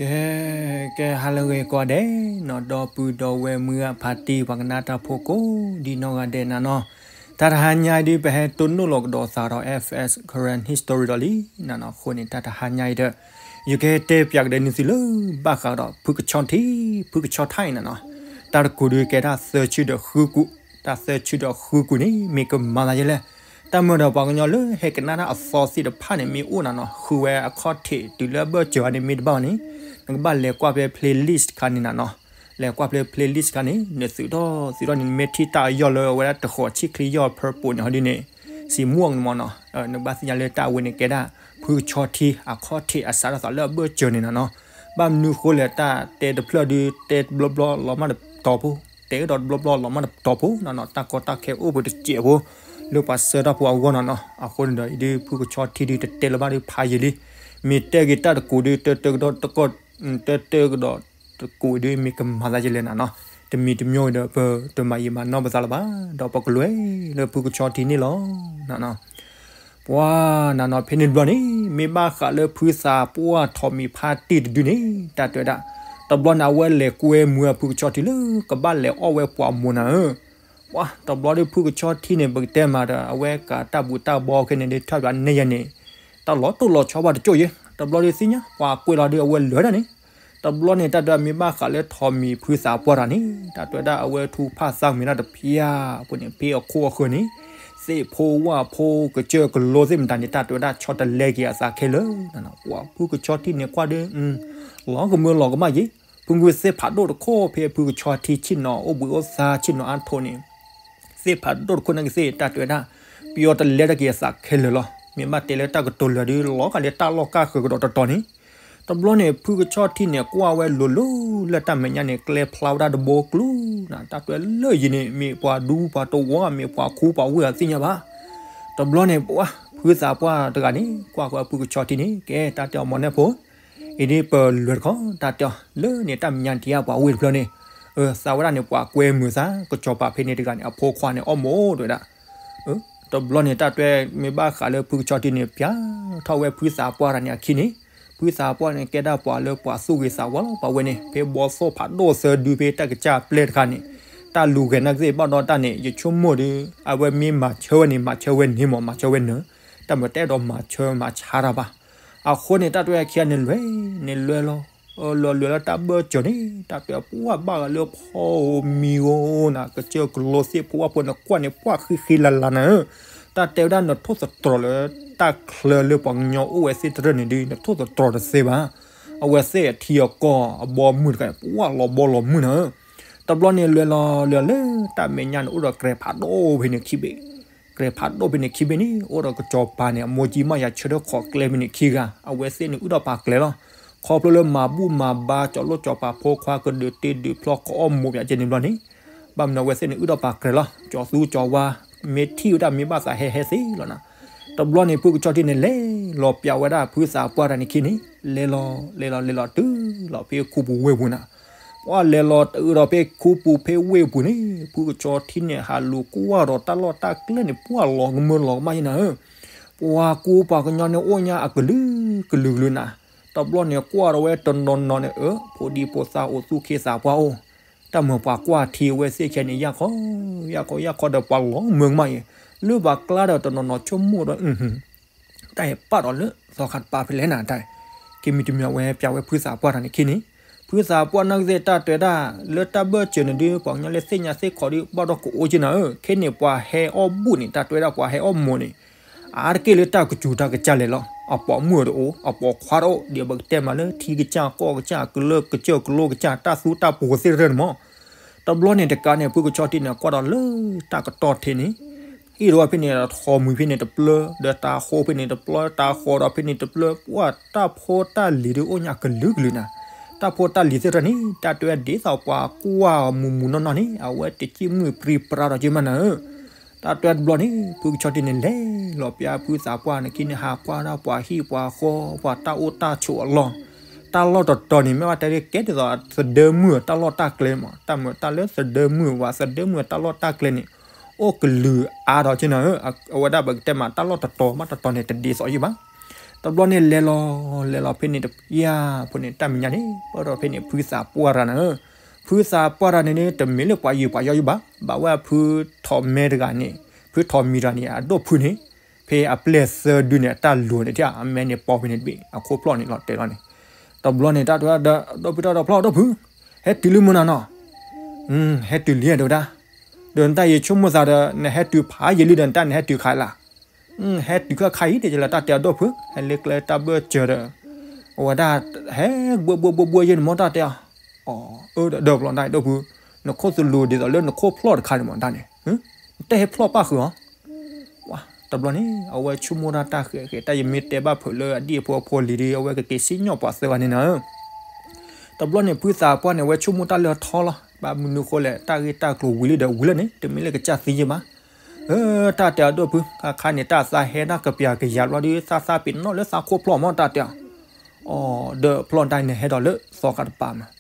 ကဲ ကဲ ဟါလၢအဂ့ၤကိးဂၤဒဲးနီၤ, ဒီပုၢ်ဒီဝဲၢ်မုၢ်ဂၢ်ဖါတံၢ် ပှၤကနၣ်တၢ်ဖိကိးဒံနီၢ်ဂၤဒဲးနၤနီၤ, တၢ်တဟါညါအံၤဒုး ပဟဲတိၢ်နီၣ်လီၤကဒီးသးဒီး F S Karen History ဒီးလံနၤနီၤ, အဃိန့ၣ် တၢ်တဟါညါအံၤဒီး ယကဟဲတဲပၠးကဒီးန့ၢ်သုလၢ ဘၣ်ဃးဒီးဖုကဆီထံ, ဖုကဆီထံအံၤနၤနီၤ, တၢ်တကိးဒုးကဲတၢ်သၢဆံဒီးဃုကူာ်, တၢ်သၢဆံဒီးဃုကူာ်န့ၣ် မ့ၢ်ကမၤသးဒ်လဲၣ်. တၢ်မၤဒီးပှၤကညီလၢဟဲကနၣ်တၢ်အသီသ့ၣ်တဖၣ်န့ၣ် မ့ၢ်အိၣ်နၤနီၤ, ဃုဝဲအခီၣ်ထံးတုၤလၢအဘၢၣ်စၢၤဂၤန့ၣ်မ့ၢ်တဘၣ်ဘၣ်န့ၣ်, နကဘၣ်လဲၤကွၢ်ဖဲ playlist တခါန့ၣ်နၤနီၤ, လဲၤကွၢ်ဖဲ playlist တခါန့ၣ် နသုးထီၣ်သုးထီၣ်န့ၣ် နမ့ၢ်ထံၣ်တၢ်အယီၢ်လၢအဝဲဒၣ်တဃိးဆံချံယီၢ် purple န့ၣ် ဟီဒ်န့ၣ် စံးမူအီၤကမီၤနီၤ, နကဘၣ်သ့ၣ်ညါလၢတၢ်အဝဲန့ၣ်ကဲဒၣ် ဖုကဆီထံအခီၣ်ထံးအစးထီၣ်သးလၢအဘၢၣ်စၢၤန့ၣ်နၤနီၤ, ဘၣ်မနုၤဃိလဲၣ် တၢ်တဲတဖျၢၣ်ဒုး တဲတဘျီဘျီလီၤမၢ်တတီၤဖိ, တဲကဒီးတဘျီဘျီလီၤမၢ်တတီၤဖိနၤနီၤ, တၢ်ကီတၢ်ခဲအိၣ်ပှဲၤတစဲးဖိ လၢပှၤဆှၢတၢ်ဖိအဂီၢ်နၤနီၤ, အဃိန့ၣ်ဒီးအံၤဒုး ဖုကဆီထံဒုးတတဲလၢၤဘၣ်ဒုးဖးယံာ်လံ, မ့ၢ်တဲက့ၤတၢ်တကိးဒုး တၢတၢကဒီးတကိး, တၢတၢကဒီးတကိးဒုး မ့ၢ်ကမၤသးဒ်လဲၣ်နၤနီၤ, တမံၤတမံၤဒီး ပတမၤယံာ်မၤနီၢ်ပသးလၢၤဘၣ်, ဒီးပကလဲၤလၢဖုကဆီထံန့ၣ်လီၤနၤနီၤ. ပှၤနၤနီၤ ဖဲန့ၣ်တဘျီန့ၣ် မ့ၢ်ဘၣ်ဃးလၢဖုသးပှၢ်ထိးမံၤဖါတံၢ်တဒုန့ၣ် တၢ်တဲဝဲဒၣ်, တဘျီန့ၣ် အဝဲလဲၤကွဲမုာ်အဖုကဆီထံလၢ ကဘၣ်လဲၤအီၣ်ဝဲပှၤမိၢ်နၤဧၢ, ပှၤတဘျီဒုးဖုကဆီထံန့ၣ် ပကတဲမးဒီး အဝဲကးတၢ်ဘူးတၢ်ဘီခဲန့ၣ်ဒုး ထီၣ်ပှၤနဲၣ်ယဲန့ၣ် တၢ်လီၤတိၢ်လီၤဆီဘၣ်တကၠိၢ်ယဲ, တဘျီဒုးသ့ၣ်ညါ ပှၤကွဲးလီၤဒုး အဝဲလၢာ်ဒၣ်န့ၣ်, တဘျီန့ၣ် တၢ်တဲဝဲဒၣ် မ့ၢ်ဘၣ်ဃးလၢထိးမံၤဖုသးပှၢ်တၢ်န့ၣ် တၢ်တဲဝဲဒၣ် အဝဲထူဖးသးမံၤတၢ်တဖၠၣ်ပူၤန့ၣ် ဖဲအခိၣ်အဃၢၤန့ၣ် သ့ၣ်ဖိဝၣ်ဖိ ကစၢၢ်ကလိသ့ၣ်မတၤန့ၣ် တၢ်တဲဝဲဒၣ် ဆီတလဲက့ၤအသးခဲလၢာ်နၤနီၤ, ပှၤဖုကဆီထံန့ၣ်ကွၢ်ဒုး လီၤကမၢလီၤကမၣ်ယဲ, ဖုကွၢ်သ့ၣ်ဖးဒိၣ်တခိၣ် ဖဲဖုကဆီထံဆ့ၣ်နီၤ အိၣ်ဘှံးအိၣ်သါဆ့ၣ်နီၤအါထိးန့ၣ် သ့ၣ်ဖးဒိၣ်တခိၣ်န့ၣ်ကသ့ၣ် တၢ်တဲဝဲဒၣ် ပယီၤတလဲတက့ၤအသးခဲလၢာ်လီၤ. မ့ၢ်ဘၣ်တဲလၢတၢ်ကတိၤလၢာ်ဒုး လီၤဂာ်လၢတၢ်လီၢ်ကၢ်ဃၢၤကဒီးတတီၤန့ၣ်, တဘျီန့ၣ် ဖုကဆီထံန့ၣ် ကွၢ်ဝဲလိၤလိၤလၢတၢ်မဲာ်ညါန့ၣ် ကျဲဖျါဝဲဒၣ်တဘိကျူနၤ, တၢ်တဲလၢာ်ယံၤန့ၣ် မ့ၢ်ပှၤဒူပှၤတဝီ မ့ၢ်ပှၤခူပှၤဝ့ၢ်အသ့ၣ်ညါဘၣ်. တဘျီန့ၣ် ပှၤဖုသးပှၢ်တဂၤန့ၣ် ကွၢ်ဃီဖုကဆီထံန့ၣ် ကဲ တၢ်တဲအီၤ မီၤနဲၣ်ဖိ အံၤဒ်ပလၢာ်တခီ တၢ်တဲအီၤ လၢန့ၣ်တၢ်မဲာ်ညါတယၢ်ပှၤဝ့ၢ်တဖျၢၣ်န့ၣ်, အသးဝဲဒၣ်န့ၣ် ပှၤကွဲမုာ်သး ကစီၤပၤဖဲန့ၣ်တဂၤန့ၣ် အဖိခွါန့ၣ် အီၣ်မိၢ်တဲဝဲဒၣ်. တဘျီန့ၣ် တၢ်တဲမ့ၢ်ဘၣ်ဃးလၢဖုကဆီထံန့ၣ် ပျၢ်ထီၣ်ဝဲဖုသးပှၢ်တၢ်န့ၣ်အခံန့ၣ်, ဖုသးပှၢ်န့ၣ် ကဲဒၣ်ပှၤလၢပှၤသူၣ်ဂ့ၤသးဝါလီၤ ပှၤဝဲန့ၣ် ဖဲဘီသိၣ်ဖးဒိၣ်သၢဒုဖဲတၢ်ကစၢ်ပျဲၢ်တခါန့ၣ်, တၢ်လူၤဂဲၤနာ်ကသ့ၣ်ဘၣ်ဒီးတၢ်န့ၣ် ယဆိကမိၣ်ဒီး အဝဲမ့ၢ်မၤဆၢဝဲန့ၣ် မၤဆၢဝဲန့ၣ်မး မၤဆၢဝဲန့ၣ်, တၢ်မၤတဲဒီးမၤဆၢမၤဆါတၢ်ဘၣ်. အဃိန့ၣ် တၢ်တဲဝဲခံဂၤန့ၣ်လဲၤန့ၣ်လဲၤလီၤ, လီၤလဲၤလၢတၢ်ဘၢၣ်စၢၤန့ၣ် တၢ်တဲပှၢ်ဘၣ်ဂၤလၢဖီမံၤဧိၤနၤ ကစၢၢ်ကလိသ့ၣ်ဖိဝၣ်ဖိန့ၣ် ကွၢ်န့ၣ်ပှၢ်ဃံဃံလၤလၤနၤဧၢ, တၢ်တဲဝဲဒၣ်နထိၣ်သတြီၤလၢတၢ်ချၢလၢပှၤကညီအိၣ်ဝဲသ့ၣ်တရၢၢ်န့ၣ်ဒုး နထိၣ်သတြီၤတသ့ဘၣ်. အဝဲသ့ၣ်အထံအကီၢ်အဘီအမုၢ်တခါ ပှၢ်လီၤဘီလီၤမုၢ်နၤဧၢ, တဘျီန့ၣ်လဲၤလီၤလဲၤလၢတၢ်မဲာ်ညါန့ၣ် အိၣ်ဒီးကြဲးဖးဒိၣ်ဖဲန့ၣ်ခံဘ့ၣ် ကြဲးဖးဒိၣ်ဖဲန့ၣ်ခံဘ့ၣ်န့ၣ် အိၣ်ဒီးကစီၤပၤန့ၣ် အမိၢ်ကၠံမးယၤဆၢထၢၣ်ခိးကျဲဖဲန့ၣ်ခံဂၤ အဝဲသ့ၣ်န့ၣ်အုၣ်ထီၣ်ပာ်ကျဲလီၤ. ခီဖျိလၢမၤဘူၣ်မၤဘါ ကၠီၤလိၣ်ကၠီၤပၤဖိခွါကဒုးတ့ဒုးဖျီကအီၣ်မိၢ်ပၠးကဲန့ၣ်ဘျီန့ၣ်, ဘၣ်မနုၤအဝဲသ့ၣ်န့ၣ်အုၣ်ထီၣ်ပာ်ကျဲလီၤ. ကၠီၤသူကၠီၤဝါ မ့ၢ်ထံၣ်ဝဲဒၣ်မ့ၢ်ဘၣ်သးဟဲဟဲသ့လီၤနၤ. တဘျီန့ၣ် ဖုကဆီထံန့ၣ် လဲၤလီၤပၠးဝဲဒၣ်ဖုသးပှၢ်တၢ်န့ၣ်ခံန့ၣ် လဲၤလီၤလဲၤလီၤလဲၤလီၤတုၤလီၤဖဲခူပူၤဝ့ၢ်ပူၤနၤ ပှၢ်လဲၤလီၤတအုးဒီးဖဲခူပူၤဖဲဝ့ၢ်ပူၤန့ၣ် ဖုကဆီထံန့ၣ် ဟးလူၤကွၢ်ဒီးတၢ်လီၢ်တၢ်ကျဲန့ၣ် ပှၢ်လီၤကမၢလီၤကမၣ်ယဲနၤဧၢ, ပှၤကူပှၤကညီန့ၣ်အိၣ်ညါအကလုာ်ကလုာ်ကလုာ်နၤ, တဘျီန့ၣ်ကွၢ်ဒီးဝဲတနီၤနီၤန့ၣ် အၢ ဖိဒံဖိသၣ်အိၣ်သူၣ်ခ့သးပှၢ်အိၣ်, တၢ်မၤပှၤကွၢ်ထံဝဲသ့ၣ်ခဲန့ၣ် ယၢ်ခီ ယၢ်ခီယၢ်ခီဒီးပှၤလီၤမၢကမၣ်ယဲ, လၢပှၤကျါဒီးတနီၤနီၤဆိကမိၣ်ဒီး တၢ်ဟဲပာ်ဒီးလၢသီခါတပၤဖဲလဲၣ်နၤတၢ်, ကမံၤတမံၤအဝဲပၠးဝဲဖုသးပှၢ်တၢ်န့ၣ်ခံန့ၣ်, ဖုသးပှၢ်နာ်ကသ့ၣ်တၢ်တဲဒၣ် လၢတၢ်ဘၢၣ်စၢၤန့ၣ်ဒုး ပှၤကညီလၢသ့ၣ်ညါသ့ၣ်ခီဒုး ဘၣ်ဒီးကအိၣ်က့နၤဧၢ, ခဲန့ၣ်ပှၤဟဲအီၣ်ဘူၣ်န့ၣ် တၢ်တဲဝဲဒၣ်ပှၤဟဲအီၣ်မိၢ်န့ၣ် အါတက့ၢ်လၢတၢ်ကစူၤတၢ်ကစၢ်လဲၣ်လီၤ, အပိာ်မုၣ်တအိၣ် အပိာ်ခွါတအိၣ် ဒ်ပကတဲမးလၢထံကစၢ်ကီၢ်ကစၢ်ကလၢကစၢၢ်ကလိကစၢ် တၢ်သူတၢ်ပှိၤသ့ၣ်တဖၣ်န့ၣ်မး တဘျီန့ၣ်တကးန့ၣ် ဖုကဆီထံန့ၣ် ကွၢ်ဒီးလၢတၢ်ကတီၢ်ထံးန့ၣ် ဟံၣ်ဒီးဖဲန့ၣ် ထိးမုၢ်ဖဲန့ၣ်တဖျၢၣ် ဒီးတၤဟီဖဲန့ၣ်တဖျၢၣ် တၤဟီဒီးဖဲန့ၣ်တဖျၢၣ် ပှၢ်တၢ်ဖိတၢ်လံၤဒုးအိၣ်ညါကလုာ်ကလုာ်နၤ, တၢ်ဖိတၢ်လံၤသ့ၣ်တဖၣ်န့ၣ် တၢ်တဲဝဲဒ်သိးပှၤကွၢ်မုၢ်မုၢ်နီၢ်နီၢ်န့ၣ် အဝဲတစံၣ်မုၢ်ပြံပြါဒီးက့မးနၤဧၢ တၢ်တဲတဘျီန့ၣ် ဖုကဆီထံန့ၣ် လဲၤလီၤပၠးဖုသးပှၢ်န့ၣ်ခံန့ၣ် ဟးကွၢ်ဒၣ်ပှၤဟံၣ်ပှၤဃီ ပှၤတၢ်အိၣ်တၢ်ဆိးအလီၢ်, တၢ်လီၢ်တတီၤန့ၣ် မ့ၢ်ဘၣ်တဲဒ်ကဲဒ်သိးသဒၢမုၢ်တၢ်လီၢ်တၢ်ကျဲမး တၢ်မၤတၢ်လၢသဒၢမုၢ်ဝဲ သဒၢမုၢ်တၢ်လီၢ်တၢ်ကျဲန့ၣ် အိၣ်ကလုာ်အါဒီးက့နၤဧၢ, အဝဲဒၣ်ပကတဲမးတၢ်လီၢ်တတီၤမးတတီၤန့ၣ် တဒ်သိးယံၣ်ဘၣ် တဘျီန့ၣ်လဲၤလီၤ လဲၤလီၤဖဲန့ၣ်တယၢ်ဖိန့ၣ် တၢ်မဲာ်ညါန့ၣ် ပၢၢ်ထီၣ်ဖဲန့ၣ် ဖုသးပှၢ်တဂၤန့ၣ်ဧၢ, ဖုသးပှၢ်တဂၤန့ၣ်န့ၣ် တမ့ၢ်လၢပှၤယုာ်ပှၤယီၢ်ယုာ်ဘၣ်, ဘၣ်ဝဲဖုထီၣ်မဲတဂၤန့ၣ်, ဖုထီၣ်မံၤတဂၤန့ၣ် အဒိၣ်ဖုန့ၣ်, ဖဲအပျဲၢ်သၢဒုန့ၣ် အတၢ်လိၤန့ၣ် ထံၣ်အမဲန့ၣ် ပိာ်ဖဲန့ၣ်တဘ့ၣ် အခိၣ်ဖျီၣ်န့ၣ်လီၤတဲာ်လီၤန့ၣ်, တဘျီန့ၣ် တၢ်တဲဒီး အဒိၣ်ဖု တၢ်ဒီးဖျီၣ် အဒိၣ်ဖု, ဟဲတုၤလံမုၢ်နၤနီၤ, ဟဲတုၤလံတဲဝဲဒၣ်, ဒီးနတၢ်ယဆိကမိၣ်သးဒီး နဟဲတုၤဖးယံာ်လံဒီး နတၢ်နဟဲတုၤခါလၢ် ဟဲတုၤခါခါအံၤ တဲလၢတၢ်တဲအဒိၣ်ဖု ဟဲလၢကျဲတၢ်ဘၢၣ်စၢၤဒီး, အဝဲဒၣ်ဟဲဘှီဘှီဘှီဘှီယဲန့ၣ်မ့ၢ်တၢ်တဲအီၤ, အၢ ဒီးဖျီၣ်တၢ်အဒိၣ်ဖု, နခိၣ်သလုးဒ်သိးလၢနခိၣ်ဖျီၣ်တခါန့ၣ်မ့ၢ်တၢ်န့ၣ်, နတၢ်ဟဲဖျီၣ်ပၣ်ဃုာ်အီၤ, တဘျီန့ၣ် အဝဲဆိကမိၣ်တၢ်တၢ်ဃဲးဃဲး တၢ်ယမ့ၢ်တဲဘၣ်ဖုးလၢအဒံၣ်အဖိအဖိလံၤဒီး အဝဲကက့ၤစံၣ်ညီၣ်ပှၤသၢဂၤန့ၣ်နၤဧၢ တဘျီန့ၣ် ဖုသးပှၢ်န့ၣ် အဝဲဆိကမိၣ်တၢ်လၢအထီလီၤ, ဘၣ်မနုၤဃိလဲၣ် တၢ်ဂ့ၢ်တၢ်ကျိၤဝံၤလံဒီးဝံၤလၢန့ၣ် တမ့ၢ်လၢကစၢ်သံယဲၢ်ဘၣ်, အၢ တၢ်တဲအဒိၣ်ဖု ခါခါန့ၣ် တၢ်သးဟဲဒၣ်ကပျၤကယၤဘျီဒီး သးသးပ့ၤနီၣ်လၢသးခိၣ်ဖျီၣ်မ့ၢ်တၢ်တဲအီၤ, အီ ဒီးဖျီၣ်တၢ်န့ၣ်ဟဲဒီးလၢသီခါတပၤမး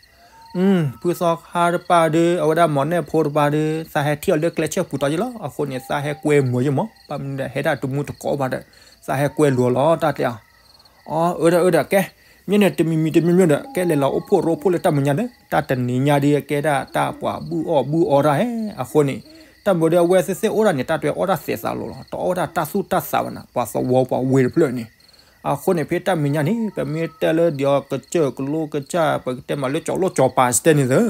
ဖုသီခါတပၤဒီး အဝဲဒၣ်မၤနဲၣ်ဖိတပၤဒီး သးဟဲထံၣ်အီၤလၢကျဲဆၢၣ်ပူၤတီယဲၢ်လီၤ. အဃိန့ၣ် သးဟဲကွဲမုာ်ယဲၢ်မး, ဘၣ်မနုၤဒီးဟဲဒၣ်တမူတကိးဘၣ်ဒီး သးဟဲကွဲလိာ်လီၤတၢ်တဲအီၤ, အီ အၢ ဒီးအၢ ဒီးကဲ, မ့ၢ်န့ၣ်တမံၤမံၤတမံၤမံၤဒီး ကဲလဲၤလီၤအိၣ်ဖှိၣ်ရိဖှိၣ်လၢတၢ်မဲာ်ညါဒီး တၢ်တနံၤညါဒီး ကဲဒၣ်တၢ်ပှၤဘုၣ်အီၣ်ဘုၣ်အီတၢ်ဟဲ, အဃိန့ၣ် တၢ်မၤဒီးအဝဲသ့ၣ်သ့ၣ်အိၣ်ဒၣ်န့ၣ် တၢ်တဲအီၣ်တၢ်သဲးသးလိၤလီၤ, တအီၣ်ဒၣ်တၢ်သူၣ်တၢ်သးဘၣ်နၤ ပှၤသဝီပှၤဝ့ၢ်တဖျၢၣ်န့ၣ် အဃိန့ၣ် ဖဲတၢ်မဲာ်ညါန့ၣ် ပမ့ၢ်တဲလၢဒ်အီၤကစၢၢ်ကလိကစၢ် ပကတဲမးလၢကၠီၤလိကၠီၤပၤစတဲန့ၣ်သၢ,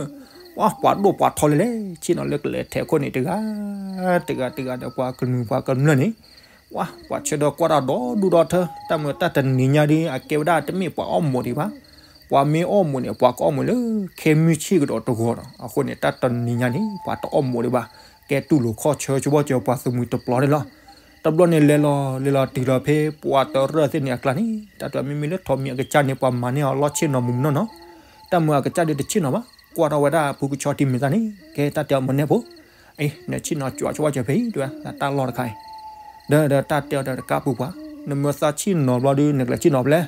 ပှၤပှၤဒိၣ်ပှၤထီလဲၣ်လဲၣ် ဆ့ၣ်နီၤလၢကလဲၤထဲးခိၣ်န့ၣ်တဂၤ, တဂၤတဂၤဒီးပှၤကမျၢၢ်ပှၤကမျၢၢ်န့ၣ်, ပှၤဆၢဒီးကွၢ်တၢ်ဒီဒူၣ်ဒီထၢ, တၢ်မၤတၢ်တနံၤညါဒီး အကဲဝဲဒၣ်တမ့ၢ်ပှၤအီၣ်မိာ်ဒံးဘၣ်, ပှၤမ့ၢ်အီၣ်မိာ်န့ၣ် ပှၤကအီၣ်မိာ်လၢခဲမုၢ်ဆ့ၣ်ကဒီးတဂီၤဒီး အဃိန့ၣ် တၢ်တနံၤညါန့ၣ် ပှၤတအီၣ်မိာ်ဒံးဘၣ်, ကဲတူၢ်လိာ်ခီၣ်ဆၢဆိဘီၣ်စၢၤပှၤသမူတပျီန့ၣ်လီၤ. တဘျီန့ၣ်လဲၤလီၤ လဲၤလီၤတုၤလီၤဖဲပှၤတရၢၢ်သ့ၣ်န့ၣ်အကျါန့ၣ် တၢ်တဲမ့မ့ၢ်လၢထီးမံၤအကစၢ်န့ၣ် ပှၤမၤန့ၢ်အီၤလီၢ်ဆ့ၣ်နီၤမုၢ်မုၢ်နီၢ်နီၢ်, တၢ်မၤအကစၢ်ဒီးတဆ့ၣ်နီၤဘၣ်, ကွၢ်ထီၣ်ဝဲဒၣ်ဖုကဆီထံမဲာ်သၣ်န့ၣ် ကဲတၢ်တဲအီၤမၤနဲၣ်ဖိ, အံၤ နဆ့ၣ်နီၤကွၢ်ဆိဘီၣ်စၢၤဖဲအံၤ တဲဝဲ တၢ်လီၢ်တခါအံၤ, ဒီးတၢ်တဲအီၤဒီးတကးပူၤပှၤ, နမ့ၢ်သးဆ့ၣ်နီၤဘျီဒီး နကလဲၤဆ့ၣ်နီၤဖဲလဲၣ်,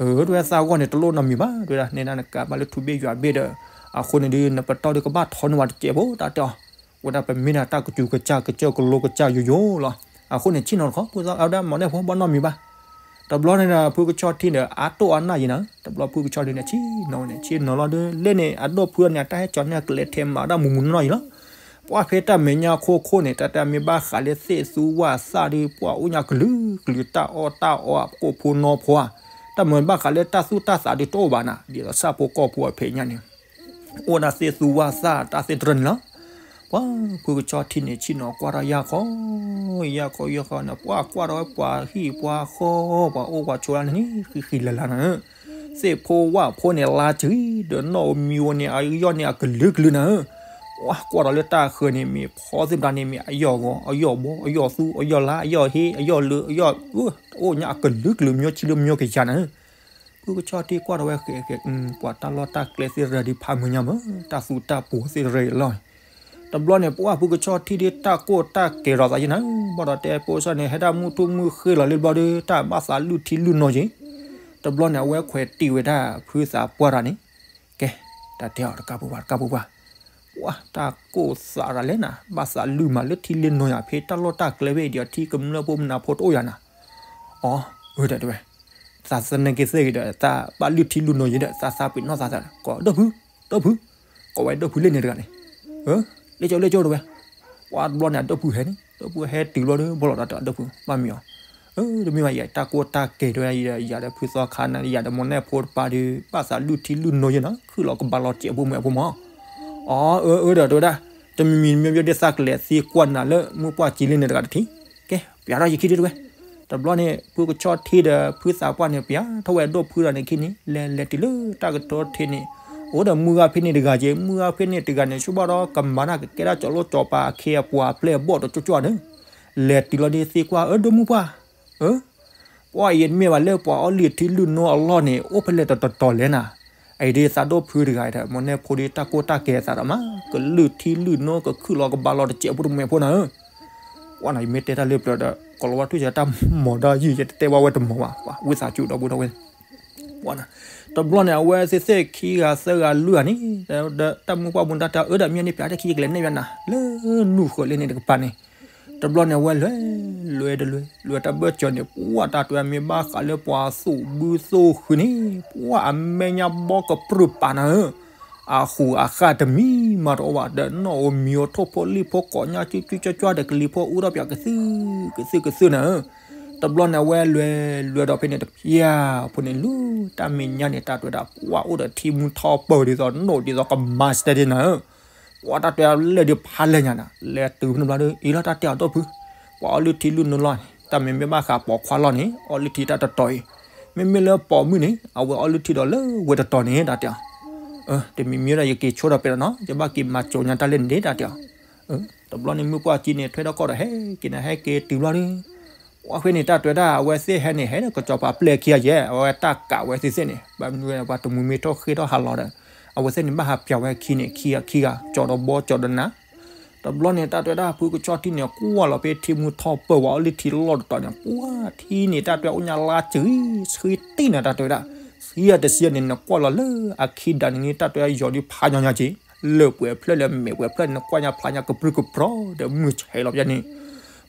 အၢ တဲဝဲ သးဂီၢ်န့ၣ်တလိၣ်နီတမံၤဘၣ် တဲဝဲဒၣ် နဲဒၣ်နကးဘၣ်လၢထူဘ့ၣ်ယွၤဘ့ၣ်ဒီး, အဃိန့ၣ်ဒီး နပတီၢ်ဒီးကဘၣ်ထီန့ၢ်ဝဲတစဲးဖိ တၢ်တဲအီၤ, ဝဲဒၣ်ပမ့ၢ်ဒၣ်တၢ်ကစူၤကစၢ်ကစၢၢ်ကလိကစၢ်ယိယိလီၤ, အဃိန့ၣ်ဆ့ၣ်နီၤတခီ ဖုသီခါဒီးမၤနဲၣ်ဖိ ဘၣ်နီတမံၤဘၣ်, တဘျီန့ၣ်ဒီး ဖုကဆီထံဒီး အါတိၢ်အါနၢ်ယံၤနၤ, တဘျီဖုကဆီထံန့ၣ် ဆ့ၣ်နီၤဝဲန့ၣ် ဆ့ၣ်နီၤလီၤဒီး လဲၣ်န့ၣ် အဒိၣ်ဖုန့ၣ် အတၢ်ဟဲကၠီၤန့ၢ်အကလဲၤထဲးမၤဒၣ်မုၢ်မုၢ်နီၢ်နီၢ်ယံၤလီၤ, ပှၢ်ဖဲတၢ်မဲာ်ညါခိခိၣ်န့ၣ် တၢ်တမ့ၢ်ဘၣ်ဃးလၢသ့ၣ်သူဝၣ်သၣ်ဒီး ပှၢ်အိၣ်ညါကလုာ်ကလုာ် တၢ်အီၣ်တၢ်အီကိၣ်ဖိနီဖိဧါ, တၢ်မ့ၢ်ဘၣ်ဃးလၢတၢ်သူၣ်တၢ်သးဒီးတအိၣ်ဘၣ်နၤ, ဒ်သိးဆၣ်ဖိကီၢ်ဖိအဖဲညါန့ၣ် အိၣ်ဒၣ်သ့ၣ်သူဝၣ်သၣ်တၢ်သ့ၣ်တရၢန့ၣ်လီၤ, ပှၢ်ဖုကဆီထံန့ၣ် ဆ့ၣ်နီၤကွၢ်ထီၣ်ယၢ်ခီ, ယၢ်ခီယၢ်ခီန့ၣ် ပှၢ်ကွၢ်ထီၣ်ဝဲပှၤဟံၣ်ပှၤဃီ ပှၤအိၣ်ပှၤဆိးန့ၣ် ဃံဃံလၤလၤနၤဧၢ, သ့ၣ်ဖိဝၣ်ဖိန့ၣ် လါစှံဒီးနီၣ်ဧိၤမံၤဧိၤန့ၣ် အယီၢ်န့ၣ်အကလုာ်ကလုာ်နၤဧၢ, ပှၢ်ကွၢ်ထီၣ်လၢတၢ်ဃၢၤန့ၣ် မ့ၢ်ဖီသ့ၣ်တဖၣ်န့ၣ် မ့ၢ်အယီၢ်ဂီၤ အယီၢ်ဘီ အယီၢ်သူ အယီၢ်လါ အယီၢ်ဟ့ အယီၢ်လၢ အယီၢ် အိၣ်ညါအကလုာ်ကလုာ် မျိုးချီလို့မျိုးကယၤနၤဧၢ, ဖုကဆီထံကွၢ်ထီၣ်ဝဲဃဲးဃဲး ပှၤတၢ်လီၢ်တၢ်ကျဲသ့ၣ်တဖၣ်ဒီးဖးမုာ်ညါမး တၢ်သူတၢ်ပှီၤသ့ၣ်တဖၣ်အလီၢ်, တဘျီန့ၣ် ပှၢ်ဖုကဆီထံဒီးတၢ်ကိၢ်တၢ်ကဲၤထီၣ်သးယဲၢ်နၤ, ဘၣ်ဒီးတဲဖိစၢ်န့ၣ် ဟဲဒၣ်မုၢ်ထူၣ်မုၢ်ဃ့လီၤလံဘျီဒီး တၢ်ဘၣ်သးလုၢ်ထံလုၢ်နိယဲၢ်, တဘျီန့ၣ် အဝဲခွဲးတံၢ်ဝဲဒၣ်ဖုသးပှၢ်တဂၤန့ၣ်, ကဲ, တၢ်တဲအီၤတကးပူၤပှၤ တကးပူၤပှၤ ပှၢ်တၢ်ကိၢ်သးရၤလဲၣ်နၤ, ဘၣ်သးလုၢ်မးလၢထံလၢနိယၤ ဖဲတၢ်လီၢ်တၢ်ကျဲဝဲအံၤဒီး ထံကမျၢၢ်ဖိမနုၤဖိတအိၣ်ယၤနၤ, အီ အၢ ဒီးတဲဝဲ, သးသနၢၣ်က့ၤသ့ၣ်ဂ့ၤဒီး သးဘၣ်လုၢ်ထံလုၢ်နိယဲၢ်ဒီး သးသးပ့ၤနီၣ်သးသးဒီး ကိးဒိၣ်ဖု, ဒိၣ်ဖု, ကိးဝဲဒိၣ်ဖုလၢန့ၣ်တဂၤန့ၣ်, လၢကၠိလၢကၠိတဲဝဲ, ပှၢ်တဘျီန့ၣ် အဒိၣ်ဖုဟဲန့ၣ် ဒိၣ်ဖုဟဲတုၤဘျီဒီး ဘီလီၤဒီးဒိၣ်ဖု ဘၣ်မံၤအီၤ, တမ့ၢ်ဘၣ်ယဲ တၢ်ကိၢ်တၢ်ကဲၤတဲဝဲဒၣ် ယၤဒီးဖုသီခါန့ၣ် ယၤဒီးမၤနဲၣ်ဖိတပၤဒီး ဘၣ်သးလုၢ်ထံလုၢ်နိယဲၢ်နၤ ခုၣ်လီၤကဘၣ်လီၤစဲးဖိမဲာ်ဖိမး အီ အၢ အၢ ဒီးတဲဝဲဒၣ်, တမံၤမံၤမ့ၢ်ဘၣ်ဒီး သးကလဲၤသံကွၢ်နၤလၢမုၢ်ပှၢ်ကံလ့န့ၣ်တဂၤတထံၣ်, ကဲ ပျးထီၣ်ယခံဒုတဲဝဲ, တဘျီန့ၣ် ဖုကဆီထံဒီး ဖုသးပှၢ်န့ၣ် ပျးထီၣ်ဝဲဒိၣ်ဖုတဂၤန့ၣ်ခံန့ၣ် လဲၤလဲၤတုၤလၢတၢ်ကတိၤထံးန့ၣ်, အိၣ်ဒီးမုၢ်ဂၤဖဲန့ၣ်တဂၤက့ၤ မုၢ်ဂၤဖဲန့ၣ်တဂၤန့ၣ် ဆိဘၣ်ဒီးကမၤတၢ်ကကဲဒၣ်ကၠီၤလိကၠီၤပၤအခ့အပှၤအပျဲၢ်အဘီၣ်ဒီးကၠိကၠိန့ၣ်, လဲၤတုၤလီၤဒီးသံကွၢ် အၢ ဒိၣ်မုၢ်ပှၢ် အၢ ပှၢ်အံၤမ့ၢ်ဘၣ်လၢပှၤအီလုၢ်ထံလုၢ်နိအလီၢ်န့ၣ် အိၣ်ဖဲလဲၣ်တတီၤတီၤလဲၣ်နၤ, အံၤဒ်သးဒိၣ်ဖုတဂၤဒီး မၤနဲၣ်ဖိဒီးတၢ်ကိၢ်တၢ်ကဲၤသးဒီးမး ကလုၢ်ထံလုၢ်နိကခုၣ်လီၤကဘၣ်လီၤတစဲးဖိတမဲာ်ဖိနၤဧၢ, ပှၢ်နၤ ယမ့ၢ်တဲတၢ်လၢပျၢၤဒီး ကီၤလၤဝါထွံၣ်စဲးတၢ်မီၤဒီးယုၢ် ယတတဲဘၣ်ဝဲတမီၤဘၣ် ပှၢ်ဝံသးစူၤဒီပုၢ်ဒီဝဲၢ် ပှၢ်နၤ, တဘျီန့ၣ် အဝဲသ့ၣ်သ့ၣ်ခံဂၤသၢဂၤလွံၢ်ဂၤန့ၣ်, ဒီးတၢ်မုၢ်ပှၢ်မူဒါတၢ်အၢဒီးမ့ၢ်န့ၣ် ပျးတၢ်ခံယကလဲၤနဲၣ်ယွၤနၤ လၢနူၢ်ဃၢၤလၢန့ၣ်တကပၤန့ၣ်, တဘျီန့ၣ်အဝဲလဲၤ လဲၤတလဲၤ လဲၤတၢ်ဘၢၣ်စၢၤန့ၣ် ပှၢ်တၢ်တဲဝဲ မ့ၢ်ဘၣ်ဃးလၢပှၤသူၣ်ဘုသူၣ်ဃုာ်န့ၣ် ပှၢ်အမဲာ်ညါဘီကပြုၢ်ပာ်နၤဧၢ, အဃူအဃာ်တမံၤမးတအိၣ်ဘၣ် ဒီးနီၣ်ဧိၤမံၤဧိၤ ထိၣ်ဖိလံၣ်ဖိကိးညါ ကၠူကၠူကၠွကၠွ ဒီးကလံၤဖိအူထီၣ်ပၠး ကသုၣ်ကသုၣ်ကသုၣ်နၤဧၢ. တဘျီန့ၣ်အဝဲလဲၤ လဲၤဒီးဖဲန့ၣ် တဖျၢၣ်ဖိန့ၣ် လူၤတၢ်မဲာ်ညါန့ၣ် တၢ်တဲဝဲဒၣ် ပှၢ်အိၣ်ဒီးထံမူထီပၢၢ်ဒ်သိး နိၣ်ဒ်သိးကမၤစတဲဒ်နၤဧၢ. ပှၢ်တၢ်တဲဝဲ လဲၤဒုးဖးလဲၢ်ညါနၤ လဲၤတုၤဖဲန့ၣ်ဘျီဒီး အံၤလီၤတၢ်တဲအီၤ ဒီပုၢ်, ပှၤအီလုၢ်ထံလုၢ်နိလီၤန့ၣ် တၢ်မ့မ့ၢ်ဘၣ်ဃးပိာ်ခွါလီၤန့ၣ် အီလုၢ်ထံတၢ်တတီၤအံၤ, မ့မ့ၢ်လၢပိာ်မုၣ်န့ၣ် အဝဲအီလုၢ်ထံဒီးလၢဝဲတတီၤန့ၣ် တၢ်တဲအီၤ. တမံၤမံၤဒီး ယက့ၤဆိဒီးပဲဒီးနီၤ ယဘၣ်က့ၤမၤစိးညါတၢ်လၢန့ၣ်ဒၣ် တၢ်တဲအီၤ. တဘျီန့ၣ်မုၣ်ပှၢ်ကံန့ၣ် ထွဲထီၣ်ကီၢ်ဒီးဟဲက့ၤန့ၣ် ဟဲက့ၤတုၤဘျီဒီး ပှၢ်ဖဲန့ၣ် တၢ်တဲဝဲဒၣ် အဝဲသ့ၣ်ဟဲန့ၣ် ဟဲဒီးကစီၤပၤပျဲၢ်ခံဂၤယဲၢ် အဝဲတၢ်ကးဝဲသ့ၣ်သ့ၣ်န့ၣ် ဘၣ်မနုၤဝဲ ပှၤတမူမ့ၢ်ထီၣ်ဃ့ထီၣ်ဟးလီၤဒီး အဝဲသ့ၣ်န့ၣ် ဘၣ်ဟးပျးဝဲခံန့ၣ် ခံဂၤခံဂၤ ကၠီဒီးဘီကၠီဒီးနၤ. တဘျီန့ၣ် တၢ်တဲဝဲဒၣ် ဖုကဆီထံန့ၣ် ကွၢ်လီၤဖဲထံမူထီပၢၢ် ပှၤအီလုၢ်ထံလီၢ်တတီၤန့ၣ် ပှၢ်ထံန့ၣ် တၢ်တဲဝဲဒၣ် အိၣ်ညါလါစှံ ဆှံတံၢ်နၤ တၢ်တဲဝဲဒၣ်, ဆှံအတဆှံန့ၣ် နကွၢ်လီၤလၢအခံဒၣ်န့ၣ် တၢ်တဲဝဲဒၣ် ယီၤဒုးဖးညီညီက့ၤ လၢာ်ပှဲၤဖျၢၣ်လၢမဲာ်ပှဲၤဖျၢၣ်န့ၣ် နကွၢ်ညါဖျါညါကပြုၢ်ကပြီၤဒီးမုၢ်ဆဲးလီၤပျၢ်န့ၣ်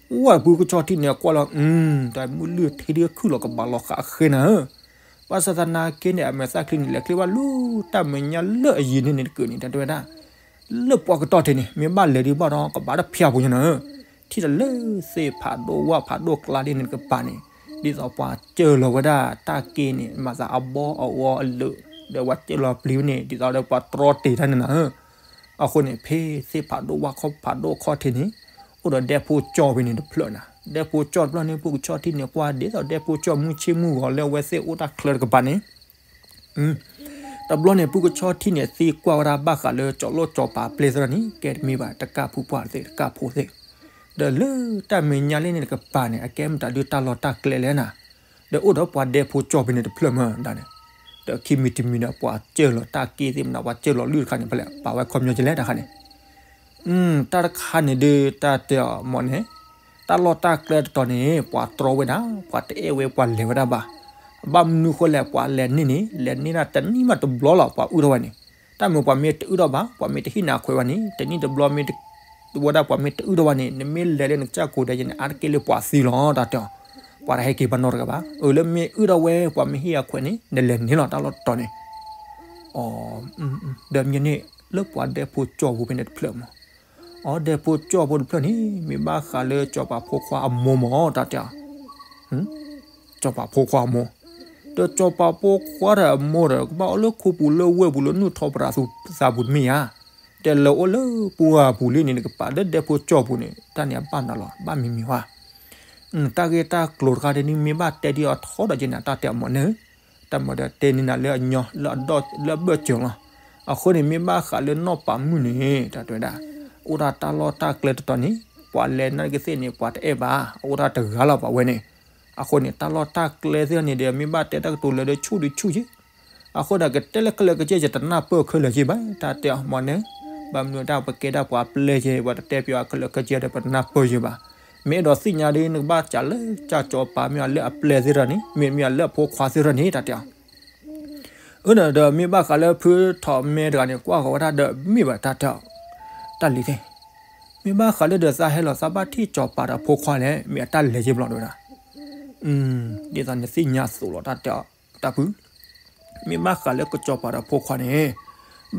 ပှၢ်ဖုကဆီထံန့ၣ် ကွၢ်လီၤ အု တၢ်မုၢ်လုၢ်ထံဒုးခုၣ်လီၤကဘၣ်လီၤဃာ်အဃ့နၤဧၢ. ဘၣ်ဆၣ်သနာ်က့န့ၣ် အမဲာ်သၣ်ချံန့ၣ် လဲၤချ့ဘၣ်လူၤတၢ်မဲာ်ညါလၢအယံၤန့ၣ်န့ၣ်တက့ၢ်န့ၣ် တၢ်တဲဝဲဒၣ် လၢပှၤကတီၢ်ထံးန့ၣ် မ့ၢ်ဘၣ်လဲၤဒံးဘၣ်ဒီး ကဘၣ်တဖၠၣ်ပူၤညါနၤဧၢ. ထံၣ်ဒီးလၢသ့ၣ်ဖးဒိၣ်ဝၣ်ဖးဒိၣ်ကျါဒ်န့ၣ်တကပၤန့ၣ် ဒ်သိးပှၤစၢၢ်လီၤဝဲဒၣ်တၢ်က့န့ၣ် မၤသးအဘီအဝီအလၢာ် ဒီးပှၤစၢၢ်လီၤပျံၤဝဲန့ၣ် ဒ်သိးဒီးပှၤတြီတ့ၢ်တၢ်န့ၣ်နၤဧၢ. အဃိန့ၣ် ဖဲသ့ၣ်ဖးဒိၣ်ဝၣ်ခီဖးဒိၣ်ခီၣ်ထံးန့ၣ် အိၣ်ဒီးဒဲဖိကၠီၣ်ဖဲန့ၣ်တဖျၢၣ်နၤ. ဒဲဖိကၠီၣ်တဖျၢၣ်န့ၣ် ဖုကဆီထံန့ၣ် ကွၢ်ဒ်သိးဒဲဖိကၠီၣ်မုၢ်ဆ့ၣ်မုၢ်ဂီၤလၢအဝဲသ့ၣ်အိၣ်တၢ်ချၢတကပၤန့ၣ် တဘျီန့ၣ် ဖုကဆီထံန့ၣ် သံကွၢ်ဝဲဒၣ်ဘၣ်ဃးလၢကၠီၤလိၣ်ကၠီၤပၤပျဲၢ်သ့ၣ်တဖၣ်န့ၣ် ကဲတမ့ၢ်ဘၣ် တကၢ်ဖိပှၢ်သ့ၣ် တကၢ်ဖိသ့ၣ် ဒီးလၢတၢ်မဲာ်ညါလၢန့ၣ်တကပၤန့ၣ် အကဲမတၤဒုးတၢ်လီၢ်တၢ်ကျဲလဲၣ်နၤ, ဒီးအိၣ်ဒီးပှၤဒဲဖိကၠီၣ်ဖဲန့ၣ်တဖျၢၣ်မးဒၣ်န့ၣ်, ဒီးခံမံၤတမံၤဒီး ပှၤစၢၢ်လီၤတၢ်က့သ့ၣ်မနုၤ ပှၤစၢၢ်လီၤလုၢ်တခါန့ၣ် ဖဲလဲၣ် ပာ်ဝဲခီပညီကလဲၣ်တခါန့ၣ် တၢ်တခါန့ၣ်ဒုး တၢ်တဲအီၤမ့ၢ်န့ၣ်, တၢ်လီၢ်တၢ်ကျဲတတီၤန့ၣ် ပှၤတြီဝဲဒၣ် ပှၤတအဲၣ်ဝဲပှၤလဲၤဝဲဒၣ်ဘၣ်. ဘၣ်မနုၤဃိလဲၣ် ပှၤလဲၤန့ၢ်န့ၣ် လဲၤန့ၢ်ဒၣ်တနံၣ်မးတဘျီလီၤ ပှၤအုၣ်ထီၣ်ဝဲန့ၣ်. တၢ်မ့ၢ်ပှၤမ့ၢ်တအုၣ်ထီၣ်ဘၣ် ပှၤမ့ၢ်တဟ့ၣ်နၤခွဲးဝဲန့ၣ် တနံၣ်တဘျီမ့ၢ် ဝဲဒၣ်ပှၤမ့ၢ်တအုၣ်ထီၣ်ဝဲန့ၣ် နမ့ၢ်လဲၤလၢနကစၢ်ကိးဒဲးယဲန့ၣ် အါတက့ၢ်လၢပှၤသံလီၤ တၢ်တဲအီၤ. ပှၤတဟဲက့ၤဘၣ်နီတဂၤဘၣ်. အၢ လၢမ့ၢ်အုၣ်ထီၣ်ဝဲ ပှၤမ့ၢ်ဟ့ၣ်အခွဲးန့ၣ် နလဲၤန့ၢ်လီၤတၢ်လီၢ်တတီၤန့ၣ် ဒီးမ့ၢ်န့ၣ် လၢပှၤဒဲဖိကၠီၣ်ဖိဖဲန့ၣ်တဖျၢၣ်မး. အီ ဒဲဖိကၠီၣ်ဖိတဖျၢၣ်န့ၣ် မ့ၢ်ဘၣ်ဃးလၢစီၤပၤဖိခွါအမိၢ်မး တၢ်တဲအီၤ. စီၤပၤဖိခွါအမိၢ်, ဒီးစီၤပၤဖိခွါဒီးအမိၢ်ဒီး ကဘၣ်အိၣ်လၢခိပူၤလၢဝဲၢ်ပူၤလၢနုၢ်ထီပရၤသူသးပူၤတမ့ၢ်ဧါ. တဲလၢအိၣ်လၢပှၢ်ပူၤလံန့ၣ် နကပာ်လၢဒဲဖိကၠီၣ်ပူၤန့ၣ် တၢ်န့ၣ်အဘၣ်နၤလီၤ ဘၣ်မံၤမံၤဝဲ တၢ်ဂ့ၢ်တၢ်ကျိၤတခါဒ်န့ၣ် မ့ၢ်ဘၣ်တဲဒ်အီၤထီဒီးက့ၤနၤ တၢ်တဲအီၤမ့ၢ်န့ၣ်, တၢ်မၤဒီးတဲန့ၢ်နၤလၢအညီ လၢအဘၢၣ်စၢၤလီၤ. အဃိန့ၣ် မ့ၢ်ဘၣ်ဃးလၢနီၢ်ပၤမုၣ်န့ၣ် တၢ်တဲဝဲဒၣ် အိၣ်ဒၣ်တၢ်လီၢ်တၢ်ကျဲတတီၤန့ၣ် ပှၤလဲၤနာ်က့သ့ၣ်န့ၣ် ပှၤတအဲၣ်ဘၣ် အအိၣ်ဒၣ်တဂၤလီၤ ပှၤဝဲန့ၣ်. အဃိန့ၣ် တၢ်လီၢ်တၢ်ကျဲသ့ၣ်န့ၣ်ဒီး မ့ၢ်ဘၣ်တဲတၢ်ကတိၤလၢၤဒီးဆူၣ်ဒုးဆူၣ်က့ အဃိန့ၣ် ကတဲလၢခဲလၢာ်ခဲဆ့ ယတနၢ်ပၢၢ်ခဲလၢာ်က့ဘၣ် တၢ်တဲအီၤမ့ၢ်န့ၣ်, ဘၣ်မနုၤတၢ်ပကဲဒၣ်ပှၤပျဲၢ်က့ ပှၤတတဲပၠးခဲလၢာ်ခဲဆ့ဒီး ပတနၢ်ပၢၢ်က့ဘၣ်. မ့ၢ်အဲၣ်ဒိးသ့ၣ်ညါဒီး နကဘၣ်စံးလၢကၠၢ်စီၤပၤမ့ၢ်အီၤလၢအပျဲၢ်သ့ၣ်တဖၣ်န့ၣ် မ့တမ့ၢ်အီၤလၢအဖိခွါသ့ၣ်တဖၣ်န့ၣ် တၢ်တဲအီၤ. အၢ ဒီးမ့ၢ်ဘၣ်ဃးလၢဖုထီၣ်မဲတဂၤန့ၣ် ကွၢ်ဃီၤဝဲဒၣ်ဒီးမ့ၢ်ဘၣ်တၢ်တဲအီၤ, တၢ်လံၤသ့ၣ်, မ့ၢ်ဘၣ်ဃးလၢဒီးသးဟဲလီၤသးဘၣ်ထံၣ်စီၤပၤဒီးဖိခွါလဲၣ် မ့ၢ်အတၢ်လဲၤက့ဘျီတဲဝဲဒၣ် ဒ်သိးနသ့ၣ်ညါသိးလီၤ တၢ်တဲအီၤ, တၢ်ဖု မ့ၢ်ဘၣ်ဃးလၢကစီၤပၤဒီးဖိခွါန့ၣ်,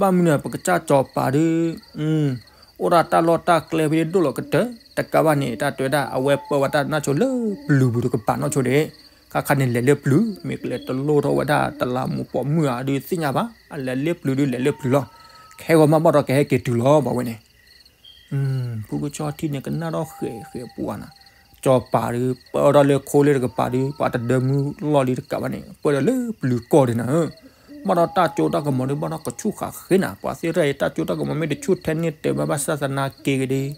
ဘၣ်မနုၤ ပကစၢ်စီၤပၤဒီး အိၣ်ဒၣ်တၢ်လီၢ်တၢ်ကျဲဖဲဒိၣ်လီၤကတၢၢ် တကးဘၣ်န့ၣ် တၢ်တဲဝဲဒၣ် အဝဲပၢဝဲတၢ်နၢ်ဆိလၢပျုၤပူၤတကပၤနီၢ်ဆိဒၣ်, ခါခါန့ၣ်လဲၤလၢပျုၤ မ့ၢ်ကလဲၤတလိၣ်ထီၣ်ဝဲဒၣ်တလးမူးပိာ်မုၣ်ဧါဒုးသ့ၣ်ညါဘၣ် အလဲၤလၢပျုၤဒုးလဲၤလၢပျုၤလီၤ. ခဲဂီၤမးဘၣ်ဒီးကဟဲက့ၤတုၤလီၤ ဘၣ်ဝဲန့ၣ် ဖုကဆီထံန့ၣ် ကနၣ်ထီၣ်ဃဲးဃဲးပူၤဧါနီၤ, စီၤပၤဒုး ပၢထီၣ်လၢခိလၢတကပၤဒုး ပှၤတဒၢမုၢ်လီၢ်လံတကးဘၣ်န့ၣ် ပၢဒီးလၢပျုၤကီၢ်ဒုးနၤဧၢ, ဘၣ်ဒီးတၢ်စိတၢ်ကမီၤဒုး ဘၣ်ဒီးကဆူၣ်ဃာ်ဃ့နၤ, ပှၤသ့ၣ်တဖၣ်အံၤ တၢ်စိတၢ်ကမီၤမ့ၢ်တဆူၣ်ထဲန့ၣ်တဲဘၣ်ဘၣ်ဆၣ်သနာ်က့ဂ့ၤဒုး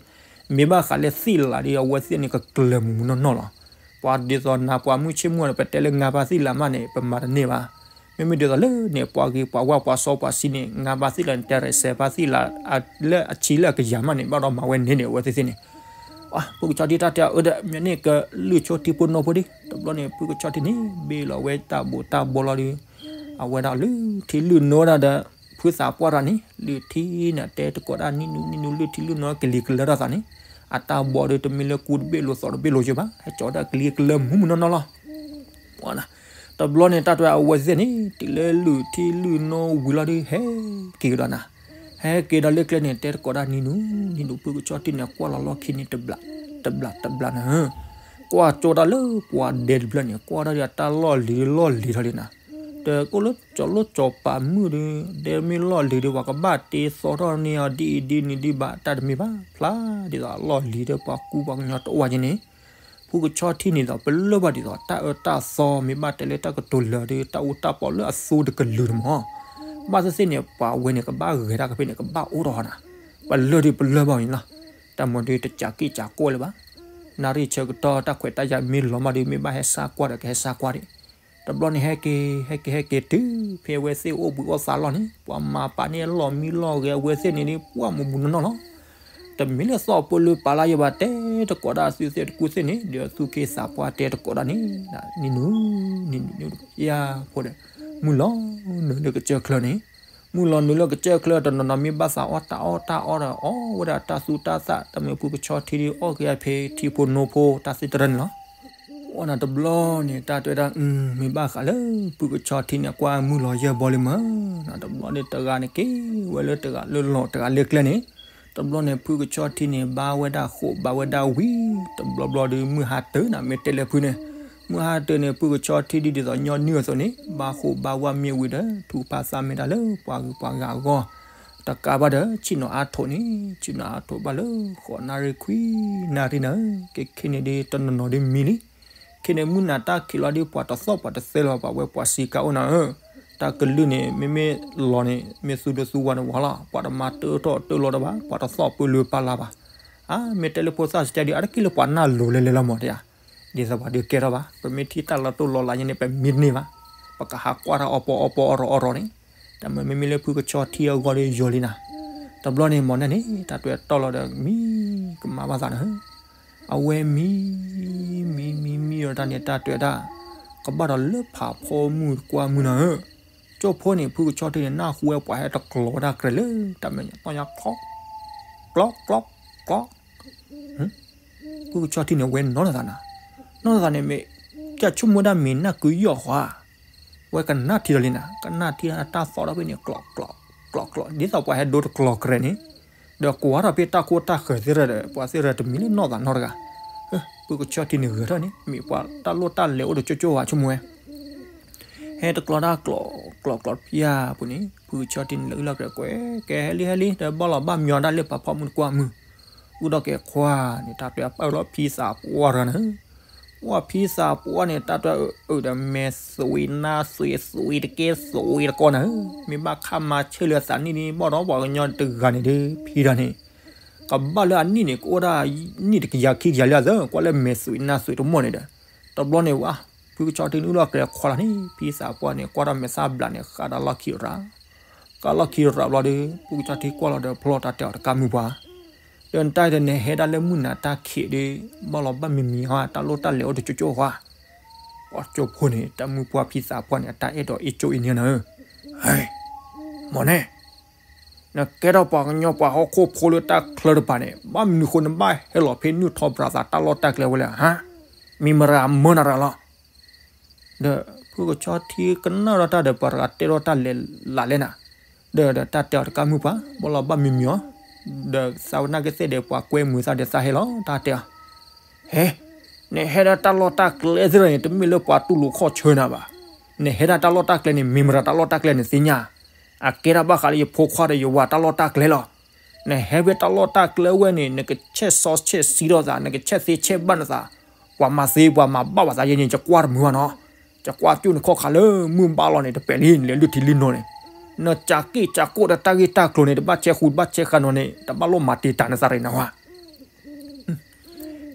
မ့ၢ်ဘၣ်ဃးလၢသံၣ်လးဒုး အဝဲသ့ၣ်န့ၣ် ကကျၢၤမုၢ်မုၢ်နီၢ်နီၢ်လီၤ. ပှၤဒ်သိးနၤပှၤမုၢ်ဆ့ၣ်မုၢ်န့ၣ် ပတဲလၢငါပၢ်သံၣ်လးမးန့ၣ် ပမၤတန့ၢ်ဘၣ်. မ့မ့ၢ်ဒ်သိးလၢန့ၣ် ပှၤဂ့ၤပှၤဝါပှၤစီပှၤဆှံန့ၣ် ငါပၢ်သံၣ်လးန့ၣ် တဲရဲၣ်စဲးပၢ်သံၣ်လး လၢအဆံလၢအကယၤမးန့ၣ် ဘၣ်ဒီးမၤဝဲန့ၣ်န့ၣ် အဝဲသ့ၣ်သ့ၣ်န့ၣ် ဖုကဆီထံတၢ်တဲအီၤ အၢ ဒီးမ့ၢ်န့ၣ်ကလုၢ်ဆိထံဖိနီၢ်ဖိဒံး တဘျီန့ၣ် ဖုကဆီထံန့ၣ် ဘ့ၣ်လီၤဝဲတၢ်ဘိးတၢ်ဘီလီၤဒုး အဝဲဒၣ်လုၢ်ထံလုၢ်နိဒၣ်ဒီး ဖုသးပှၢ်တဂၤန့ၣ် လုၢ်ထံန့ၣ် တဲတကိးဒၣ်နံၣ်နူနံၣ်နူ လုၢ်ထံလုၢ်နိကလံၤကလၢထီၣ်သးန့ၣ် အတၢ်ဘီဒုးတမ့ၢ်လၢကူတဘ့ၣ်လိၤသီတဘ့ၣ်လိၤက့ဘၣ်, ဟဲကၠီဒၣ်ကလံၤကလၢမူးမူးနီၢ်နီၢ်လီၤ. တဘျီန့ၣ် တၢ်တဲအဝဲသ့ၣ်န့ၣ် တုၤလၢလုၢ်ထံလုၢ်နိဝံၤလီၤဒုး ဟဲက့ၤကဒီးနၤ, ဟဲက့ၤဒီးလၢကျဲန့ၣ် တဲတကိးဒၣ်နံၤနုၤ, နံၤနုၤ ဖုကဆီထံန့ၣ် ကွၢ်လီၤလီၢ်ခံန့ၣ် တဘျးတဘျးတဘျးနၤ, ကွၢ်ကၠိတၢ်လၢပှၤဒဲတဖျၢၣ်န့ၣ် ကွၢ်ဒၣ်ဒီးတၢ်လီၢ်လံၤလီၢ်လံၤထီၣ်လံနၤ, တကိၣ်လၢကၠီၤလိၣ်ကၠီၤပာ်မုၣ်ဒုး ဒဲမ့ၢ်လီၢ်လံၤဒုး ပှၤကဘၣ်တ့သီထီၣ်န့ၢ်အီၤဒ်အံၤဒ်နံၤဒ်ဘၣ် တၢ်တမ့ၢ်ဘၣ်, ဖျါဒ်သိးအလီၢ်လံၤဒီးပှၤကူပှၤကညီတအိၣ်ဝဲက့န့ၣ် ဖုကဆီထံန့ၣ်ဒီး ပလၢၢ်ဘၣ်ဒ်သိး တၢ်အၢတၢ်သီမ့ၢ်ဘၣ်တဲလၢတၢ်ကတိၤလၢာ်ဒီး တၢ်အူတၢ်ပီးလၢအသိတကလုာ်တမီၤ, ဘၣ်သ့ၣ်သ့ၣ်န့ၣ် ပှၤဝဲန့ၣ် ကဘၣ်ဂဲၤတၢ်ကဖဲန့ၣ် ကဘၣ်အိၣ်ထီၣ်ဃီနၤ, ပလၢၢ်ဒုးပလၢၢ်ဘၣ်န့ၣ်လီၤ. တၢ်မၤဒုးတကးက့ၢ်ကးကိၢ်လၢၤဘၣ်, နၣ်ရံၣ်ဆၢကတီၢ်တၢ်ခွဲးတၢ်ယာ်မ့ၢ်လီၤမးဒုး မ့ၢ်ဘၣ်ဟဲဆါကွၢ်ဒီးကဟဲဆါကွၢ်ဒံး, တဘျီန့ၣ်ဟဲက့ၤ ဟဲက့ၤ ဟဲက့ၤတုၤ ဖဲအဝဲသ့ၣ်အိၣ်ဘှံးအိၣ်သါလီၢ်န့ၣ် ပှၤမၤပာ်န့ၢ်အလီၢ်မံလီၢ်ဂဲၤ အဝဲသ့ၣ်န့ၣ်ဒုး ပှၢ်မူးမူးနီၢ်နီၢ်လီၤ. တမ့ၢ်လၢသီၣ်ပၢၢ်လၢပာ်လၢယဘၣ်တဲတကိးဒၣ်သုသ့ၣ်တကူသ့ၣ်န့ၣ် ဒီးသူၣ်က့သးပှၢ်တဲတကိးဒၣ်န့ၣ်, နံၤနုၤ နံၤနုၤ ယဖိဒီး မုၢ်လီၤနုာ်လၢကစၢၢ်ချၢန့ၣ်, မုၢ်လီၤနုာ်လၢကစၢၢ်ချၢ တနီၤနီၤမ့ၢ်ဘၣ်သးအီၣ်တၢ်အီၣ်တၢ်အီဒီး အီၣ်ဝဲဒၣ်တၢ်သူတၢ်သၣ် တၢ်မ့ၢ်ဖုကဆီထံဒုးအီၣ်က့ၤအဖဲထံဖိနိဖိတၢ်သ့တရၢန့ၣ်လီၤ. အီၣ်နၤတဘျီန့ၣ် တၢ်တဲဒၣ် မ့ၢ်ဘၣ်ဃးလၢ ဖုကဆီထံန့ၣ် ကွၢ်မုၢ်လီၤယဲၢ်ဘီလံမး, နတဘျီန့ၣ်တဂၤန့ၣ်က့ၤဝဲလၢတဂၤလၢလီၢ်တဂၤလၢကျဲန့ၣ်, တဘျီန့ၣ် ဖုကဆီထံန့ၣ် ဘါဝဲဒၣ်ဃိးဘါဝဲဒၣ်ဝံၤ တဘျီဘျီဒုး မုၢ်ဟါတၢၤနၤ မ့ၢ်တဲလၢဖုန့ၣ်, မုၢ်ဟါတၢၤန့ၣ် ဖုကဆီထံဒုးဒ်သိးညီနုၢ်အသိးန့ၣ် ဘါဃိးဘါဝၣ်မ့ၢ်ဝံၤဒီး ထူဖးသးမ့ၢ်တၢ်လၢပှၤဂုၤပှၤဂၤအဂီၢ် တကးဘၣ်ဒီး ဆ့ၣ်နီၤအါထိးန့ၣ် ဆ့ၣ်နီၤအါထိးဘၣ်လၢ ဃိးနၣ်ရံၣ်ခွံနၣ်ရံၣ်နၤ, ကဲခဲန့ၣ်ဒုး တနီၤနီၤဒုးမံလံ. ခဲန့ၣ် မုၢ်နၤတၢ်ခံးလီၤဒုး ပှၤတသီၣ်ပှၤတသဲလီၤ ပှၤဝဲပှၤစံးကါအိၣ်နၤဧၢ, တၢ်ကလုၢ်န့ၣ် မ့မ့ၢ်လီၤန့ၣ် မ့ၢ်သူဒိသူဝါန့ၣ်ဝဲလီၤ, ပှၤတမၤတၢထီၣ်တၢလီၤတဘၣ်, ပှၤတသီၣ်ပၢလၢပာ်လၢ်ဘၣ်. အါ မ့ၢ်တဲလၢဖိသၣ်စကဲဒုး အါတက့ၢ်လၢပှၤနၢ်လိၤလဲၤလဲၤလီၤမးတယၤ, ဒ်သိးပှၤဒုးကဲထီၣ်ဘၣ်, ပမ့ၢ်ထံၣ်တၢ်လီၤတိၢ်လီၤလးညါန့ၣ် ပမံတန့ၢ်ဘၣ်, ပကဟးကွၢ်တၢ်အီပီအီပီအီရီၤအီရီၤန့ၣ်, တၢ်မ့ၢ်မ့မ့ၢ်လၢဖုကဆီထံအဂီၢ်ဒီးယိၤလံနၤ. တဘျီန့ၣ်မ့ၢ်န့ၣ်န့ၣ် တၢ်တဲတီၢ်လီၤဒီး မံကမၣ်ဘၣ်သးနၤ အဝဲမံ မံ မံ မံဒီးတၢ်န့ၣ် တၢ်တဲဒၣ် ကဘၣ်ဒီးလၢဖးဖီမုၢ်တကွၢ်မုၢ်နၤဧၢ, ကၠိဖိန့ၣ် ဖုကဆီထံန့ၣ် နၢ်ဟူဝဲပှၤဟဲတကျိၤဝဲဒၣ်ကြဲးလၢ တၢ်မဲာ်ညါ သီၣ်ညါ ကျီ ကျီ ကျီ ကျီ, ဖုကဆီထံန့ၣ် ဝဲနီၢ်နသးနၤ, နီၢ်နသးန့ၣ်မ့ၢ် ကဆိကမိၣ်ဒၣ်မ့ၢ်နၢ်ကုယီၢ်ဃီဧါ, ဝဲကနၣ်ထံလီၤလံနၤ, ကနၣ်ထံတၢ်သီၣ်ဒီးဖဲန့ၣ် ကျီ ကျီ ကျီ ကျီ ဒ်သိးပှၤဟဲဒိတကျိၤကြဲးန့ၣ်, ဒီးကွၢ်ထီၣ်ဖဲတၢ်ခိတၢ်ဃၢၤသ့ၣ်ရၢဒီး ပှၤသ့ၣ်ရၢတမံၤလၢနီၢ်သးနီတဂၤ, ဖုကဆီထံန့ၣ်ဂဲၤထီၣ်န့ၣ် မ့ၢ်ပှၤတၢ်လိၣ်တၢ်လဲၤအိၣ်ဒီးကၠိကၠိဧါ ဆိကမိၣ်ဝဲ ဟဲတကျိၤတၢ်ကျိၤကျိၤကျိၤဖျါပူၤန့ၣ် ဖုကဆီထံန့ၣ် လဲၤအုၣ်လီၤကြဲးကွဲး ကဲဟဲလံဟဲလံ ဒီးဘၣ်လီၤဘၣ်မံအီၤဒၣ်လၢဖးဖီမုၢ်တကွၢ်မုၢ်, အုၣ်ဒီးကဲးခွါန့ၣ် တၢ်တဲအပၢၢ်လီၤဖံသးပှၢ်တဂၤနၤ, ပှၢ်ဖံသးပှၢ်န့ၣ် တၢ်တဲအုၣ်ဒီးမဲာ်သွံးနါသွံးသွံးတကဲသွံးတကီနၤ, မ့ၢ်ဘၣ်ခါမၤဆ့ၣ်လၢအသးနံၣ်န့ၣ် ဘၣ်ဒီးပှၤကညီတဂၤန့ၣ်ဒီး ဖံတဂၤန့ၣ် ကဘၣ်လၢအနံၣ်န့ၣ် ကအိၣ်ဒၣ်နံၣ်တကယၤခံကယၤလံအသး ကွၢ်လၢမဲာ်သွံးနါသွံးတမီၢ်န့ၣ်ဒီး, တဘျီန့ၣ်ဝဲ ဖုကဆီထံန့ၣ် အုၣ်လီၤကြဲးခွါလီၤန့ၣ် ဖံသးပှၢ်န့ၣ် ကွၢ်ဒီးမဲာ်သၣ်ဘျးန့ၣ် ဃးဒီးလီၢ်ခံရး, ဃးလီၢ်ခံရးဘျီဒီး ဖုကဆီထံကွၢ်လီၤဒီးဖျီတၢ်တဲအီၤတကးမုၢ်ပှၢ်, ဒီးနတၢ်အံၤဒီးနဟဲဒၣ်လၢမုၢ်နၤတၢ်ခံးဒီး ဘၣ်လီၤဘၣ်မံမံဧါ တၢ်လိၣ်တၢ်လဲၤအိၣ်ဒီးကၠိကၠိဧါ, ပှၤကၠိဖိန့ၣ် တၢ်မုၢ်ပှၢ်ဖံသးပှၢ်န့ၣ် အတၢ်အဲၣ်ဒိးအ့ၣ်ကၠိအ့ၣ်န့ၣ်နၤဧၢ, မ့ၢ်န့ၣ် နကဲထီၣ်ပှၤကညီပှၤဟီၣ်ခိၣ်ဖိလၢတၢ်ချၢတဖၣ်န့ၣ် ဘၣ်မနုၤဃိနဘၣ်ဟဲလီၤဖဲနုာ်ထီၣ်ဘြၤသးတၢ်လီၢ်တၢ်ကျဲဝဲလဲၣ်ဧါ, မံမရၤမၢနၤရၤလီၤ. ဒီးဖုကဆီထံကနၣ်ထီၣ်တၢ်ဒီးပှၤတဂၤတဲထီၣ်တၢ်လဲၤလးလဲၣ်နၤ, ဒီးဒီးတၢ်တဲအီၤတကးမုၢ်ပှၢ် ဘၣ်လီၤဘၣ်မံမံအီၤ, ဒီးသးဝဲနာ်က့သ့ၣ်ဒီးပှၤကွဲမုာ်သးဒီးသးဟဲလီၤတၢ်တဲအီၤ, ဟဲ နဟဲဒၣ်တၢ်လီၢ်တၢ်ကျဲသ့ၣ်တဖၣ်န့ၣ် တမ့ၢ်လၢပှၤတူၢ်လိာ်ခီၣ်ဆၢနၤဘၣ်, နဟဲဒၣ်တၢ်လီၢ်တၢ်ကျဲန့ၣ် မံမရၤတၢ်လီၢ်တၢ်ကျဲန့ၣ်သ့ၣ်ညါ, အကဲဒၣ်ဘၣ်ဃးလၢယဖိခွါဒီးယဝၤတၢ်လီၢ်တၢ်ကျဲလီၤ. နဟဲဖဲတၢ်လီၢ်တၢ်ကျဲဝဲန့ၣ် နကဆဲးစီဆဲးဆှံထီၣ်သး နကဆဲးသ့ဆဲးဘၣ်နသး, ပှၤမၤသ့ပှၤမၤဘၣ်ဘၣ်သးယဲန့ၣ် ယကွၢ်တမုာ်ဘၣ်နီၤ, ယကွၢ်ကၠိၣ်နခီၣ်ခါလၢမုၢ်ဘၣ်လီၤန့ၣ် တပဲာ်လံ နလဲၤလုၢ်ထံလုၢ်နိန့ၣ်, နကးက့ၢ်ကးကိၢ်ဒီးတၢ်ဂ့ၢ်တၢ်ကျိၤန့ၣ် တဘၣ်ဆဲးဃူတဘၣ်ဆဲးဃာ်နီၤန့ၣ် တဘၣ်လိၣ်မၤတံာ်တာ်နသးရ့ၣ်နဝါ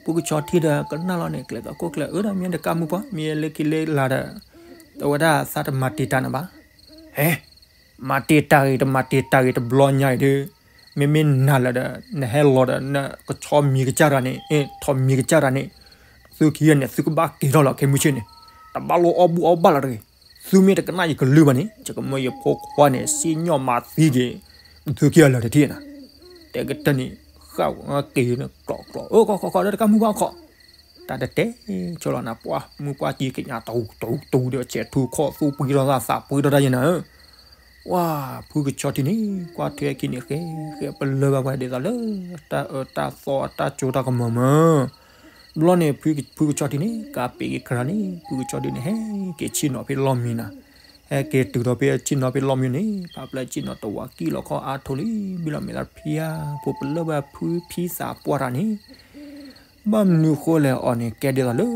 ဖုကဆီထံဒီးကနၣ်လီၤန့ၣ် ကျဲးစၢးကိၢ်ကျဲးအၢဒီး မ့ၢ်တကးမုၢ်ပှၢ် မ့ၢ်လၢခံလၢလာ်ဒီး အဝဲဒၣ်သးတမၤတံာ်တာ်နၤဘၣ်, ဟဲ မၤတံာ်တာ်ဂ့ၤ တမၤတံာ်တာ်ဂ့ၤ တဘျီညါအံၤဒီး မ့မ့ၢ်နၤလၢာ်ဒီး နဟဲလီၤဒီး နကဆီမံၤကစၢ်တဂၤန့ၣ် ထီၣ်မံၤကစၢ်တဂၤန့ၣ် သုခံဂၤန့ၣ် သုကဘၣ်က့ၤထီၣ်လီၤ ခဲမုၢ်ဆ့ၣ်န့ၣ် တဘၣ်လိၣ်အီၣ်ဘူၣ်အီၣ်ဘၣ်လီၤတဂ့ၤ, သုမ့ၢ်တကနၣ်ယကလုၢ်ဘၣ်န့ၣ် ယကမၢယဖိခွါန့ၣ် စံၣ်ညီၣ်မၤသံက့ၤ သုခံဂၤလၢာ်တထံၣ်နၤ, တဲကတၢၢ်န့ၣ် တၢ်က့ၤန့ၣ်ကျိးကျိး အၢ ခီခီခီ ဒီးတကးမုၢ်ပှၢ်ခီ တၢ်တတဲဆိလီၤနၤ ပှၢ်မုၢ်ပှၢ်ကံကညး တတူတတူဒီး ဆဲးထူခီၣ်သူပှံထီၣ်သး သးပှံထီၣ်တၢ်ယဲနၤဧၢ. ပှၢ်ဖုကဆီထံန့ၣ် ကွၢ်ထွဲခံန့ၣ် ဃဲဃဲပလၢၢ်ဘၣ်ဝဲဒ်သိးလၢ တၢ်အၢတၢ်သီအတၢ်စိတၢ်ကမီၤမၢ် ဘျီန့ၣ် ဖုကဆီထံန့ၣ် ကးပ့ၤက့ၤခရၤန့ၣ် ဖုကဆီထံန့ၣ် ဟဲက့ၤဆ့ၣ်နီၤဖဲလီၢ်မံနၤ, ဟဲက့ၤတုၤထီၣ်ဖဲဆ့ၣ်နီၤဖဲလီၢ်မံန့ၣ် ဖးဖျဲၣ်ဆ့ၣ်နီၤတဝးကံၣ်လီၤခီအါထိလံ ဘံၣ်လီၤမဲာ်သးဖၠါ ဖိပလၢၢ်ဘၣ်ဖုဖံသးပှၢ်တၢ်န့ၣ် ဘၣ်မနုၤဃိလဲၣ်အီၤန့ၣ် ကဲဒ်သိးလၢ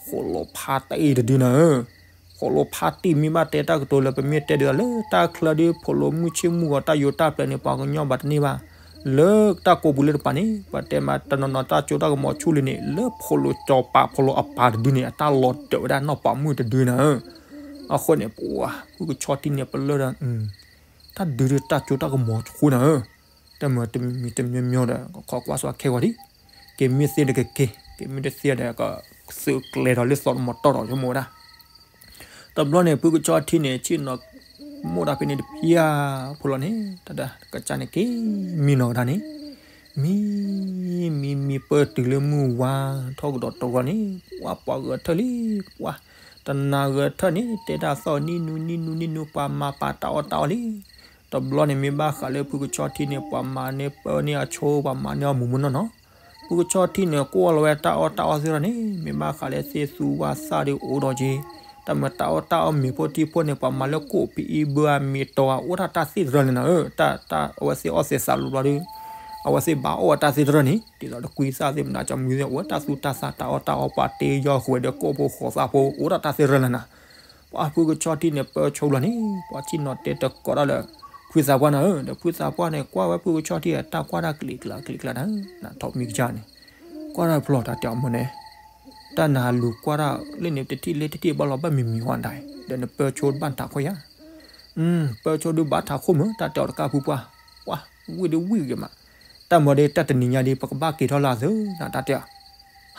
ဃိးလိာ်ဖါတံၢ်တဒုနၤဧၢ. ဃိးလိာ်ဖါတံၢ်မ့ၢ်ဘၣ်တဲတၢ်ကတိၤလၢပမ့ၢ်တဲဒ်သိးလၢ တၢ်ချၢဒ်ဖိးလိာ်မုၢ်ဆ့ၣ်မုၢ်ဂီၤတၢ်ယိးတၢ်ပျဲန့ၣ် ပှၤကညီဘၣ်တန့ၢ်ဘၣ်. လၢတၢ်ကိးပူၤလၢတပၤန့ၣ် ပှၤတဲမးတနီၤနီၤတၢ်စိတၢ်ကမီၤဆူၣ်လံန့ၣ် လၢဖိးလိာ်စီၤပၤဖိးလိာ်အပၢ်တဒုန့ၣ် အတၢ်လီၤတၢာ်ဝဲဒၣ်နီၢ်ပၤမုၣ်တဒုနၤဧၢ. အဃိန့ၣ် ပှၤဖုကဆီထံန့ၣ် ပလၢၢ်ဒီး တၢ်ဒုးဒီးတၢ်စိတၢ်ကမီၤဃိနၤဧၢ. တၢ်မၤတမံၤတမံၤမံၤဒီး ကခီကွၢ်စီၤခဲဂီၤဒံး, က့ၤမ့ၢ်သ့ဒီးကက့ၤ, က့ၤမ့ၢ်တသ့ဒီး ကသုးကျဲၤဒီးလၢသီတမီၤတီၢ်ဒီး ဆိကမိၣ်ဝဲဒၣ်. တဘျီန့ၣ် ဖုကဆီထံန့ၣ် ဆ့ၣ်နီၤ မိၢ်တၢ်ဖဲန့ၣ်တဖၠါဖိလီၤန့ၣ် တၢ်ဒၣ်ကစၢ်န့ၣ်က့ၤမံနီၤကဒါန့ၣ် မံ မံမံပၢၢ်တုၤလၢမုၢ်ဝါထီၣ်ကဒီးတဂီၤန့ၣ် ပှၤပှၤဂဲၤထၢၣ်လံ, ပှၤတနၤဂဲၤထၢၣ်န့ၣ် တဲတၢ်သီၣ်နံၣ်နူနံၣ်နူနံၣ်နူ ပှၤမၤပာ်တၢ်အီၣ်တၢ်အီလံ. တဘျီန့ၣ်မ့ၢ်ဘၣ်ဃးလၢဖုကဆီထံန့ၣ် ပှၤမၤန့ၢ်ပၢန့ၢ်အဆိ ပှၤမၤန့ၢ်အီၣ်မူးမူးနီၢ်နီၢ်. ဖုကဆီထံန့ၣ် ကိၢ်လီၤဝဲတၢ်အီၣ်တၢ်အီသ့ၣ်တဖၣ်န့ၣ် မ့ၢ်ဘၣ်ဃးလၢသ့ၣ်သူဝၣ်သၣ်ဒီးအိၣ်ဒီးက့ၤ, တၢ်မၤတၢ်အီၣ်တၢ်အီမ့ၤဖိထံဖိန့ၣ် ပှၤမၤလၢကိၣ်ပအံဘၢအမ့ၤတီၤ အိၣ်ဒၣ်တၢ်သ့ၣ်တဖၣ်န့ၣ်နၤဧၢ, တၢ်အဝဲသ့ၣ်အီၣ်သ့ၣ်သးလိၤဘျီဒီး အဝဲသ့ၣ်ဘၣ်အီၣ်ဝဲတၢ်သ့ၣ်တဖၣ်န့ၣ် ဒ်သိးတကွံသၣ်သ့ၣ်မနုၤကမုၢ်သ့ၣ် အိၣ်ဝဲတၢ်သူတၢ်သၣ်တၢ်အီၣ်တၢ်အီ ပှၤတ့ယီၢ်ဃုာ်ဝဲဒီးကိၣ်ဖိဃိးသၣ်ဖိ အိၣ်ဒၣ်တၢ်သ့ၣ်တဖၣ်လၢနၤ. ပှၤဖုကဆီထံန့ၣ် ပၢဆိလီၤန့ၣ် ပှၤဆ့ၣ်နီၤတဲတကိးတၢ်လၢ ဖုသးပှၢ်နၤဧၢ, ဒီးဖုသးပှၢ်န့ၣ် ကွၢ်ဝဲဖုကဆီထံ တၢ်ကွၢ်တၢ်ကျံးကျါကျံးကျါနၤဧၢ, နထီၣ်မံကစၢ်န့ၣ် ကွၢ်တၢ်ဖျီတၢ်တဲအီၤမၢ်န့ၣ်, တၢ်နၤလူၤကွၢ်တၢ်လၢန့ၣ် တထံၣ်လၢတထံၣ်ဘၣ်လီၤဘၣ်မံၤမံၤဝဲဒၣ်, ဒီးနပၢဆိဘၣ်နထးခိၣ်ယါ ပၢဆိဒုးဘၣ်ထးခိၣ်မၢ် တၢ်တဲအီၤတကးဖုပှၢ်, ပှၤဝံၣ်ဒုးဝံၣ်ဂ့ၤမး, တၢ်မၢဒ်တၢ်တနံၤညါဒ် ပကဘၣ်က့ၤထီၣ်လၢအသၢ နတၢ်တဲအီၤ,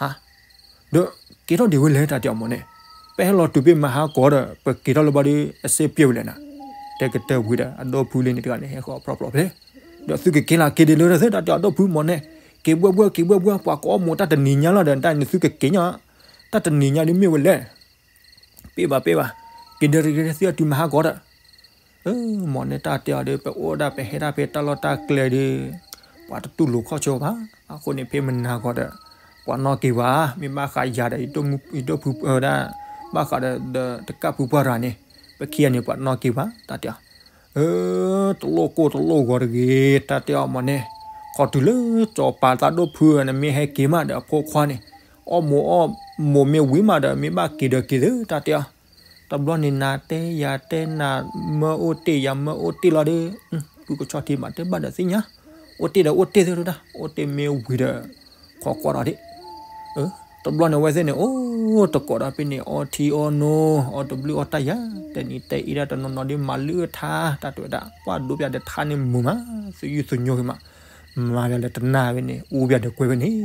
ဟါ, ဒီးက့ၤထီၣ်ဒံးဝဲလဲၣ် တၢ်တဲအီၤမၢ်န့ၣ်, ပဟဲလီၤတုၤဖဲမဟါကီးဒီး ပက့ၤထီၣ်လၢဘၣ်ဒီး အစ့ပျဲဝဲလဲၣ်နၤ, တဲကတၢၢ်ဝံၤဒီး အဒီဖုလၢန့ၣ်တဂၤန့ၣ် ဟဲဃီၤဖျီဖျီဖဲ ဒီးသုကက့ၤလၢက့ၤဒ်လၢတၢ်သၢ တၢ်တဲအီၤဒီဖုမၢ်န့ၣ်, က့ၤဘှဲဘှဲက့ၤဘှဲဘှဲ ပှၤကအီၣ်မိၢ်တၢ်တနံၤညါလီၤဒီး တၢ်န့ၣ်သုကက့ၤညီ, တၢ်တနံၤညါဒ်မ့ၢ်ဝဲလဲၣ် ပ့ၢ်ဘၣ်ပ့ၢ်ဘၣ်, က့ၤဒီးတဂ့ၤသုအတုၤမဟါကီးဒီး, မၢ်န့ၣ်တၢ်တဲအီၤဒီး ပအိၣ်ဒၣ်ပဟဲဒၣ်ဖဲတၢ်လီၢ်တၢ်ကျဲဒီး, ပှၤတတူၢ်လိာ်ခီၣ်ဆိဘၣ်, အဃိန့ၣ်ဖဲမနၤကီးဒီး, ပှၤနီၣ်က့ၤပှၤ, မ့ၢ်ဘၣ်ဃးယၤဒီး ယဒီပုၢ်ဝဲဒၣ်, ဘၣ်ဃးဒီးတကးဖုပှၢ်ရၤန့ၣ်, ပခံဂၤန့ၣ် ပှၤနီၣ်က့ၤပှၤ တၢ်တဲအီၤ တလိၣ်ကိၢ်တလိၣ်ဂီၤတဂ့ၤ တၢ်တဲအီၤမၢ်န့ၣ်, ခီတုၤလၢစီၤပၤသးဒိၣ်ဖုန့ၣ် မ့ၢ်ဟဲက့ၤမးဒီးအဖိခွါန့ၣ်, အီၣ်မိၢ်အီၣ်မိၢ်မ့ၢ်ဝံၤမးဒီး မ့ၢ်ဘၣ်က့ၤဒီးက့ၤသ့ တၢ်တဲအီၤ, တဘျီန့ၣ်နၤတဲယၤတဲ နၤမၢအိၣ်တ့ၢ်ယၤမၢအိၣ်တ့ၢ်လီၤဒီး, ဖုကဆီထံမးတဲဘၣ်ဒီးသ့ၣ်ညါ, အိၣ်တ့ၢ်ဒီးအိၣ်တ့ၢ်သ့တၢ်, အိၣ်တ့ၢ်မ့ၢ်ဝံၤဒီး, ခီကွၢ်ဒီးဒ် တဘျီန့ၣ်အဝဲသ့ၣ်န့ၣ် အိၣ်တကိးဒီးဖဲန့ၣ် အီထံအီနိ, အီတဘျုးအီတၢ်ယၤ, တဲနံၤတဲအ့ဒၣ်တနီၤနီၤဒ်မၤလုၢ်ထါ, တၢ်တဲဝဲဒၣ် ပှၤဒိးပၠးဒီးထါန့ၣ်မုာ်မး, သုယုၢ်သုညိဂ့ၤမး, မၤပၠးလၢတနၢ်ဝဲန့ၣ် အူပၠးဒီးကွဲဝဲန့ၣ်,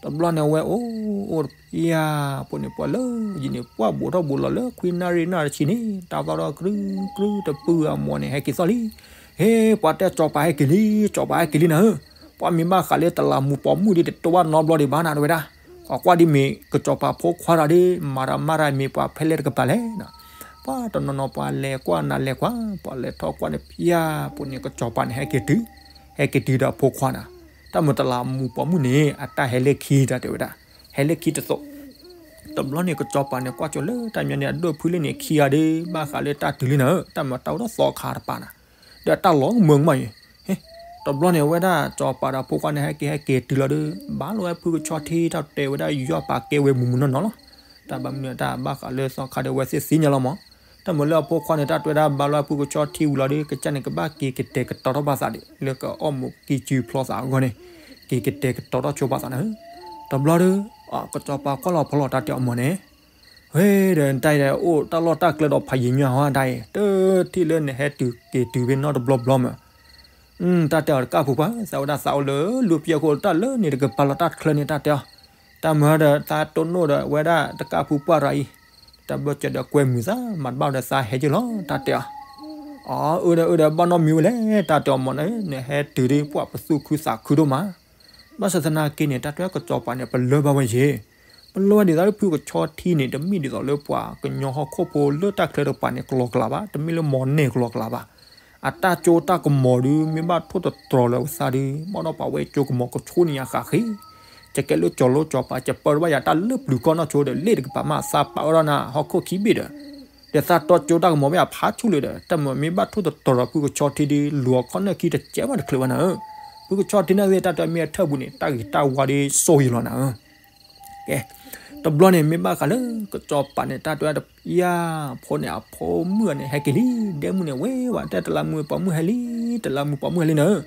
တဘျီန့ၣ်အဝဲအိၣ်အိၣ်တဖၠါ, ပှၤန့ၣ်ပှၤလၢယံၤန့ၣ် ပှၤဘူးထီၣ်ဘူးလီၤလၢခွံနၣ်ရံၣ်နၣ်ရံၣ်ဆံန့ၣ် တၢ်သီၣ်ထီၣ်ကြု ကြုတပုၢ်အမၢ်န့ၣ် ဟဲက့ၤသီၣ်လံ, ဟ့ ပှၤတဲစီၤပၤဟဲက့ၤလံ, စီၤပၤဟဲက့ၤလံနၤဧၢ, ပှၤမ့ၢ်ဘၣ်ဃးလၢတလးမူးပိာ်မုၣ်ဒ်တတိၢ်ဘၣ်နီတဘျီဒံးဘၣ်နၤ တဝဲဒၣ်, ပှၤကွၢ်ဒ်မ့ၢ်ကစီၤပၤဖိခွါတဂၤဒီး မၤတၢ်မၤတၢ်မ့ၢ်ပှၤဖဲလဲၣ်တကပၤလဲၣ်, ပှၤတနီၤနီၤပှၤလဲၤကွၢ်နၤလဲၤကွၢ်, ပှၤလဲၤထီၣ်ကွၢ်န့ၣ်ဖၠါ, ပှၤန့ၣ်ကစီၤပၤန့ၣ် ဟဲက့ၤတုၤ, ဟဲက့ၤတုၤဒီးအဖိခွါနၤ, တၢ်မၢတလးမူးပိာ်မုၣ်န့ၣ် အတၢ်ဟဲလၢခံတၢ်တဲဝဲဒၣ်, ဟဲလၢခံတသိး တဘျီန့ၣ်ကစီၤပၤန့ၣ် ကွၢ်ကၠီၤလၢတၢ်မၤန့ၣ် အဒိၣ်ဖုလၢန့ၣ်ခံဂၤဒီး ဘၣ်ဃးလၢတၢ်တုၤလံနၤဧၢ, တၢ်မၤတၢ်အိၣ်ဒီးသီခါတပၤနၤ, ဒီးတၢ်လီၤမုာ်မးအံၤ, ဟ့, တဘျီန့ၣ်အဝဲဒၣ်စီၤပၤဒီးဖိခွါန့ၣ် ဟဲက့ၤဟဲက့ၤတုၤလီၤဒီး ဘၣ်လီၤဝဲဖုကဆီထံတၢ်တဲဝဲဒၣ်ယွၤပာ်ကဲဝဲမုၢ်မုၢ်နီၢ်နီၢ်လီၤ, တၢ်ဘၣ်မနုၤတၢ်ဘၣ်ဃးလၢသီခါဒီးအဝဲသ့ၣ်သ့ၣ်ညါလီၤမး, တၢ်မၢလၢအဖိခွါန့ၣ် တၢ်တဲဝဲဒၣ်ဘၣ်လီၤဝဲဖုကဆီထံဝံၤလီၤဒီး ကစၢ်န့ၣ် ကဘၣ်က့ၤကတဲာ်ကတီၤထီၣ်ဘၣ်သးဒံး လၢကအီၣ်မိၢ်ကံစုဖျီသးအဂီၢ်န့ၣ်, က့ၤကတဲာ်ကတီၤထီၣ်ဆိဘၣ်သးနၤဧၢ, တဘျီဒီး ကစီၤပၤကွၢ်လီၤဖီလီၤတၢ်တဲအီၤမၢ်န့ၣ် ဟ့ၣ်ဒီးနတၢ်အံၤဒီး အိၣ်တၢ်လီၢ်တၢ်ကျဲဒီးဖးယံာ်ညါဟီဒၣ်အံၤ တထံၣ်လၢနဟဲတုၤက့ၤတုၤဖဲနီတဘျီဘျီမး, တၢ်တဲအီၤတကးဖုပှၢ် သးဝဲဒၣ်သးအိၣ်လၢလူပျဲၢ်ခိၣ် တၢ်လၢန့ၣ်တကပၤလီၤတၢ်ချၢန့ၣ် တၢ်တဲအီၤ, တၢ်မၢဒီးသးတိၢ်နီၣ်ဒီးဝဲဒၣ်တကးဖုပှၢ်ရၤအံၤ, တၢ်ဘၢၣ်စၢၤဒီးကွဲမုာ်သး မၤတဘၣ်ဒီးသးဟဲက့ၤလီၤ တၢ်တဲအီၤ, အၢ အၢဒီးအၢဒီးဘၣ်နီတမံၤဝဲလဲၣ် တၢ်တဲအီၤမၢ်န့ၣ် နဟဲတုၤဒ်ပှၢ်ပသူၣ်ခုသးခုဒိၣ်မး ဘၣ်ဆၣ်သနာ်က့န့ၣ် တၢ်တဲကစီၤပၤန့ၣ် ပလၢဘၣ်ဝဲယ့ၣ်, ပလၢဝဲဒ်သိးလၢဖုကဆီထံန့ၣ် တမ့ၢ်ဒ်သိးလၢပှၤကညီဟီၣ်ခိၣ်ဖိလၢတၢ်ချၢတကပၤန့ၣ် ကလီကလးဘၣ်, တမ့ၢ်လၢမီၢ်နဲၣ်ကလီကလးဘၣ်. အတၢ်ကၠိတၢ်ကမီၤဒုး မ့ၢ်ဘၣ်ထိၣ်သတြီၤလၢအသးဒုး ဘၣ်ဒီးပှၤဝဲကၠိကမီၤကဆိန့ၣ်ယါဃးဃ့, ယကဲလၢကၠီၤလိကၠီၤပၤ ယပၢတဘၣ်ယၤတၢ်လၢပျုၤကီၢ်နီၢ်ဆိဒီး လ့ၣ်တကပၤမး သးပာ်ဝဲဒီးနၤ ဟီၣ်ခိၣ်ခံဘ့ၣ်ဒီး ဒီးသးတီကၠိတၢ်ကမီၤမ့ၢ်အဖးဆူၣ်လၢၤဒီး တၢ်မၤမ့ၢ်ဘၣ်ထိၣ်သတြီၤဒီးဖုကဆီထံဒုး လူၤအခီၣ်နၢၣ်ခံတစဲးဘၣ်တချုးဘၣ်နၤဧၢ. ဖုကဆီထံန့ၣ်သ့ၣ်တၢ်တဲမ့ၢ်အထၢၣ်ပူၤန့ၣ် တၢ်ဂ့ၤတၢ်ဝါဒုးစိၢ်ယံၤလီၤနၤဧၢ. ကဲ, တဘျီန့ၣ် မ့ၢ်ဘၣ်ဃးလၢကစီၤပၤန့ၣ် တၢ်တဲဝဲဒၣ် ယၤဖိန့ၣ် အဖိမုၣ်န့ၣ် ဟဲက့ၤလံ, ဒဲမုၣ်န့ၣ် ဝဲဝဲတဲတလးမူပိာ်မုၣ်ဟဲလံ, တလးမူပိာ်မုၣ်ဟဲလံနၤဧၢ.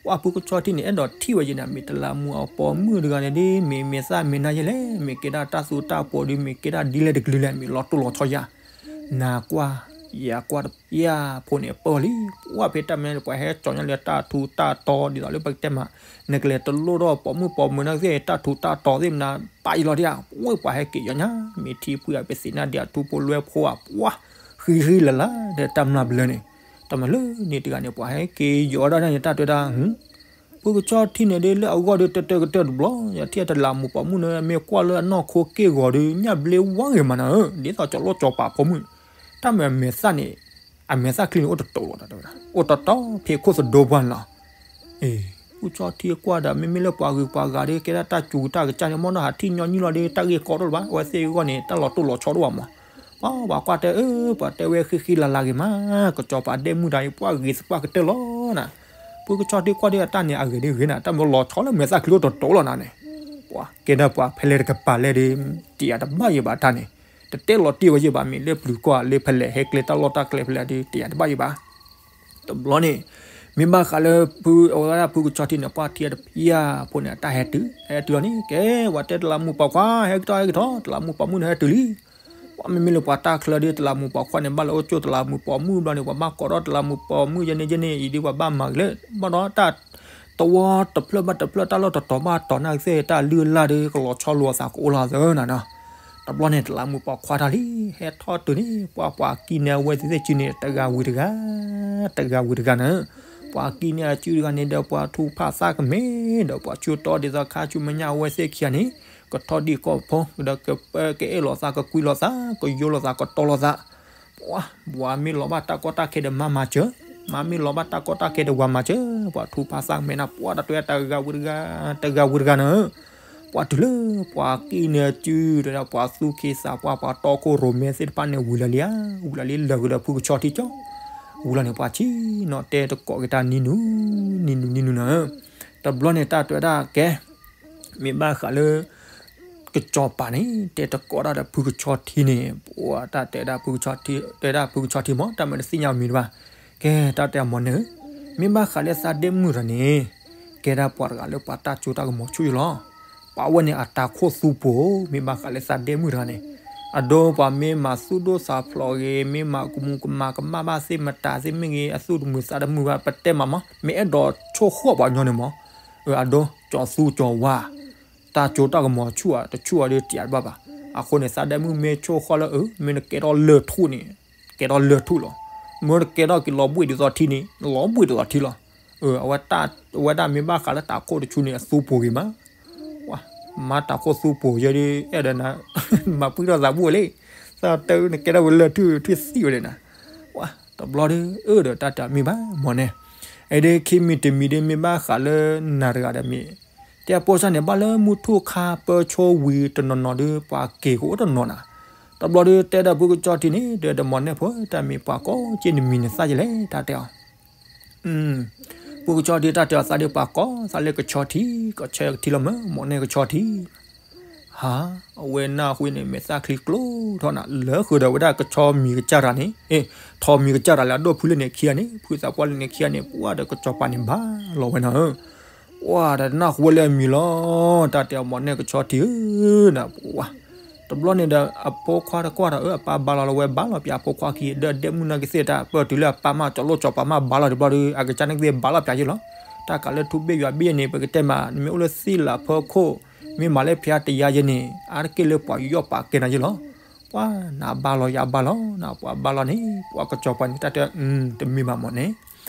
ပှၤဖုကဆီထံန့ၣ် အဲၣ်ဒိးထံၣ်ဝဲယဲၢ်နၤ မ့ၢ်တလးမူအပိာ်မုၣ်တဂၤန့ၣ်ဒ် မ့ၢ်မဲာ်သၣ်မ့ၢ်နါယဲၢ်လဲၣ်, မ့ၢ်ကဲဒၣ်တၢ်သူတၢ်ပိာ်ဒုး မ့ၢ်ကဲဒၣ်ဒ်လဲၣ်တကလုာ်လဲၣ်, မ့ၢ်လီၤတိၢ်လီၤဆီယၤ နၤကွၢ်, ယၤကွၢ်တပျၢ်ဖိန့ၣ် ပၢၢ်လံ, ပှၤဖဲတၢ်မနုၤန့ၣ် ပှၤဟဲကၠီၤညါလၢတၢ်ထူးတၢ်တီၤ ဒ်သိးလၢပကတဲမး, နကလဲၤတလိၣ်ထီၣ်ပိာ်မုၣ်ပိာ်မုၣ်နၤသ့ၣ် တၢ်ထူးတၢ်တီၤသ့ၣ်မနၤ ပာ်ယံၤလီၤဒံးဧါ, ပှၤဟဲက့ၤကၠီၤညါ မ့ၢ်ထံဖုအပသ့ၣ်နါဒံးအထူဖိလွဲဖိဧါ, ပှၤဃံဃံလၤလၤ ဒီးတၢ်မျၢ်ဘျၢန့ၣ်, တၢ်မၤလၢန့ၣ်တဂၤန့ၣ် ပှၤဟဲက့ၤယီၤဒၣ်န့ၣ် တၢ်တဲဝဲဒၣ် ဖုကဆီထံန့ၣ်ဒ်လၢအဂီၢ်ဒုး တၢတၢကတၢၢ်တဘျီ, ယထံၣ်တလးမူပိာ်မုၣ်န့ၣ် မ့ၢ်ကွၢ်လၢအနီၢ်ခိက့ၢ်ဂီၤဒုး ညၣ်ဘျ့ဝါဂ့ၤမးနၤဧၢ, ဒ်သိးကၠီၤလိကၠီၤပၤဖိမုၣ်, တၢ်မၤအမဲာ်သၣ်န့ၣ်, အမဲာ်သၣ်ချံန့ၣ် အိၣ်တတီၤလီၤ, အိၣ်တတီၤဖဲခိၣ်သဒိပှၢ်န့ၣ်လီၤ. ဖုကဆီထံကွၢ်ဒီး မ့မ့ၢ်လၢပှၤဂုၤပှၤဂၤဒ် ကဲဒၣ်တၢ်စူၤတၢ်ကစၢ်န့ၣ် မ်နီၢ်ဟးထံၣ်ညီနုၢ်လီၤဒီး တၢ်ဂ့ၢ်ကီတအိၣ်လၢၤဘၣ်, အဝဲသ့ၣ်အဂီၢ်န့ၣ် တၢ်လီၤတိၢ်လီၤဆီတအိၣ်ဘၣ်မး, ပှၤကွၢ်တဲအၢ ပှၤတဲဝဲဃံဃံလၤလၤဂ့ၤမး, ကစီၤပၤဒဲမုၣ်တဂၤအံၤ ပှၤဂ့ၤသပှၢ်ကတၢၢ်လီၤနၤ, ဖုကဆီထံကွၢ်ဒီးအတၢ်န့ၣ် အဂ့ၤဒ်ဂ့ၤနၤ, တၢ်မၤလီၤဆီလၢမဲာ်သၣ်ချံအိၣ်တတီၤလီၤနၤန့ၣ်, ပှၤကဲဒၣ်ပှၤဖဲလဲၣ်တကပၤလဲၣ်ဒီး တယာ်တဘၣ်ယံၤဘၣ်တၢ်န့ၣ်, တတဲလီၤတံၢ်ဝဲယံၤဘၣ်, မ့ၢ်လၢပျုၤကီၢ်လၢဖဲလဲၣ် ဟဲကျဲတၢ်လီၢ်တၢ်ကျဲဖဲလဲၣ်ဒီး တယာ်တဘၣ်ယံၤဘၣ်. တဘျီန့ၣ် မ့ၢ်ဘၣ်ဃးလၢဖု အဝဲဒၣ်ဖုကဆီထံန့ၣ် ပှၤထံတပျၢ်ဖိန့ၣ် အတၢ်ဟဲတုၤ ဟဲတုၤလီၤန့ၣ် ကဲ ပှၤတဲတလးမူပိာ်ခွါ ဟဲကထီၣ် ဟဲကထီၣ် တလးမူပိာ်မုၣ်န့ၣ် ဟဲတုၤလံ. ပှၤမ့မ့ၢ်လၢပှၤတၢ်ချၢဒီး တလးမူပိာ်ခွါန့ၣ် ဘၣ်လၢအိၣ်ကၠိတလးမူပိာ်မုၣ်ဘျီန့ၣ် ပှၤဘၣ်ကိးထီၣ်တလးမူပိာ်မုၣ်ယဲန့ၣ်ယဲန့ၣ် အံၤဒီးပှၤဘၣ်မၤကလဲၣ် ဘၣ်ဒီးတၢ် တဝီတဖျၢၣ်ဘၣ်တဖျၢၣ် တၢ်လီၢ်တတီၤဘၣ်တတီၤ နာ်ကသ့ၣ်တၢ်လုၢ်အလၢ်ဒီး ကလီၤဆီလိာ်အသးကအိၣ်လီၤသၢနၤနီၤ. တဘျီန့ၣ် တလးမူပိာ်ခွါတၢ်လံ ဟဲထီၣ်တုၤန့ၣ် ပှၤပှၤကံၢ်န့ၢ်အဝဲသ့ၣ်သ့ၣ်စုန့ၣ် တဂၤဝံၤတဂၤ တဂၤဝံၤတဂၤနၤ. ပှၤကံၢ်န့ၢ်အစုတဂၤန့ၣ်ဒီး ပှၤထူးဖးသးကမဲာ်ဒီး ပှၤဆူၣ်တီဒ်သိးခါဆူမဲာ်ညါအဝဲသ့ၣ်ခံဂၤန့ၣ် ကထီၣ်ဒံးကီၢ်ဖိ ဒီးကပၢကအဲၣ်လိာ်သး ကကွံလိာ်သး ကယိလိာ်သး ကတီလိာ်သး ပှၤ ပှၤမ့ၢ်လီၤဘၣ်တၢ်ကီတၢ်ခဲဒီး မါမၤစၢၤ, မါမ့ၢ်လီၤဘၣ်တၢ်ကီတၢ်ခဲဒီး ဝၤမၤစၢၤ, ပှၤထူးဖးသးကမဲာ်နၤ ပှၤတၢ်တဲတဂၤဝံၤတဂၤ တဂၤဝံၤတဂၤနၤ. ပှၤတုၤလၢ ပှၤကံၢ်န့ၢ်အစု တဲဒၣ်ပှၤသူၣ်က့သးပှၢ် ပှၤတီခိၣ်ရိၣ်မဲသ့ၣ်တဖၣ်န့ၣ် ဝံၤလၢာ်လံဧါ, ဝံၤလၢာ်လံ လၢာ်ဃုာ်ဒီးဖုကဆီထံကၠီ ဝံၤလီၤန့ၣ် ပှၤဆံးနီၤတဲတကိးက့ၤတၢ်နံၤနူၤ နံၤနူၤ နံၤနူၤနၤ. တဘျီန့ၣ် တၢ်တဲဝဲဒၣ်ကဲ မ့ၢ်ဘၣ်ဃးလၢ ကစီၤပၤန့ၣ် တဲတကိးတၢ်ဒီးဖုကဆီထံန့ၣ် ပှၤတၢ်တဲဒၣ်ဖုကဆီထံ တဲဒၣ်ဖုကဆီထံမး တၢ်မၤတသ့ၣ်ညါမံၤတဘၣ်. ကဲ တၢ်တဲအမီၢ်န့ၣ်ဧၢ, မ့ၢ်ဘၣ်ဃးလၢသးဒဲမုၣ်တဂၤန့ၣ် ကဲဒၣ်ပှၤတဂၤလၢပှၤတၢ်ကၠိတၢ်ကမီၤဆူၣ်ယံလီၤ. ပှၤဝဲန့ၣ်အတၢ်ခိၣ်သူပိၤ မ့ၢ်ဘၣ်ဃးလၢသးဒဲမုၣ်တဂၤန့ၣ် အဒိပှၤမ့ၢ်မၤသူၣ်ဒိၣ်သးဖျိးဂ့ၤ မ့ၢ်မၤကမူၤကမၤကမၣ်ဘၣ်သ့ၣ်မတၤသ့ၣ်မ့ၢ်ဂ့ၤ အသူၣ်တမုာ်သးတမုာ်ဘၣ် ပတဲမးမး မ့ၢ်အဲၣ်ဒိးဆိၣ်ဃီၣ်ပှၤညီန့ၣ်မး အဒိ ကၠီၤသူကၠီၤဝါ တၢ်ကၠိတၢ်ကမီၤဆူၣ်ဧါ တဆူၣ်ဧါဒီး တယာ်တဘၣ်ဘၣ်. အဃိန့ၣ် သးဒဲမုၣ်မ့ၢ်ဆိၣ်ဃီၣ်လၢအ မ့ၢ်နကဲထီၣ်လၢၢ်ထူၣ်န့ၣ် ကဲထီၣ်လၢၢ်ထူၣ်လီၤ. မ့ၢ်နကဲထီၣ်က့ၤလီၤဘှံးဒ်သိးထံန့ၣ် လီၤဘှံးဒ်သိးထံလီၤ. အဝဲဒၣ်မ့ၢ်ဘၣ်ဃးလၢတၢ်ခိၣ်တဆူန့ၣ် အသူပိၤဂ့ၤမး ပှၤ မၤတၢ်ခိၣ်သူပိၤယဲဒ် အဲၣ်ဒိးနၤ မၤပှံၢ်ထီၣ်သးဘူၣ်ဝဲလံ. သးတဲနကဲထီၣ်ဝဲလၢၢ်ထူၣ်ထူၣ်သံဝဲဒၣ်နၤ. ပှၤ တဘျီဒီး အၢဒီးတၢ်တမ့ၢ်ဘၣ်မီၢ်န့ၣ် အဒိ ခံမံၤတမံၤဒ်မ့ၢ်ဘၣ်ဃးလၢနၤတဂၤဒီးမ့ၢ် တဲအပိစၢ်န့ၣ် ဘၣ်လၢမုၢ်ထူၣ်ခါပၢဆိဝံၤတနီၤနီၤဒီး ပှၤက့ၤကအိၣ်တနီၤနၤ. တဘျီဒီး တဲဒီးဖုကဆီထံန့ၣ် ဒီးတမီၢ်န့ၣ်ဖိ တၢ်မ့ၢ်ပှၤကိးက့နမံၤနသၣ်ယလဲၣ် တၢ်တဲအီၤ ဖုကဆီထံတၢ်တဲအီၤသးဒီးပှၤကိးသးလၢကဆီထံ ကဆီကထံလီၤမၢ် မီၢ်န့ၣ်ကဆီထံ ဟါ အဝဲနၢ်ဟူန့ၣ် မဲာ်သၣ်ချံကျိထီၣ်နၤ လၢဃုာ်ဒီးဝဲဒၣ်ကဆီမံၤကစၢ်တၢ်န့ၣ် ထီမံၤကစၢ်တၢ်လၢအဒိၣ်ဖုလၢန့ၣ်ခံဂၤန့ၣ် ဖုသးပှၢ်လၢန့ၣ်ခံဂၤန့ၣ် ပှၤဒီးကစီၤပၤန့ၣ်ဘၣ်လီၤဝဲနၤဧၢ ပှၤဒီးနၢ်ဟူဝဲလၢအမံၤလီၤ တၢ်တဲအီၤမီၢ်န့ၣ်ကဆီထံဧၢ နပှၤ တဘျီန့ၣ်ဒီး အဖိခွါတကွၢ်ဒီး အပၢ်ဘါလီၤလၢဝဲဘါလီၤပၠးအဖိခွါခံ ဒီးဒဲမုၣ်နာ်က့သ့ၣ်တၢ် ပၢၢ်တုၤလၢအပၢ်မး ကၠီၤလိၣ်ကၠီၤပၤမးဘါလီၤတဘျီဒီး အကစၢ်နာ်က့သ့ၣ်ဘါလီၤပၠးယဲလီၤ. တၢ်ကးလၢထူဘ့ၣ်ယွၤဘ့ၣ်န့ၣ် ပကတဲမး နမ့ၢ်အိၣ်လၢသ့ၣ်လးဖီခိၣ် မ့ၢ်မၤလၢဖၠါတယါယဲန့ၣ် အါတက့ၢ်လၢပှၤယူးယီၣ်ပာ်ကဲနၤယဲလီၤ. ပှၤနဘါလီၤယဘါလီၤ နပှၤဘါလီၤန့ၣ် ပှၤကစီၤပၤန့ၣ် တၢ်တဲ တမ့ၢ်ဘၣ်မီၢ်န့ၣ်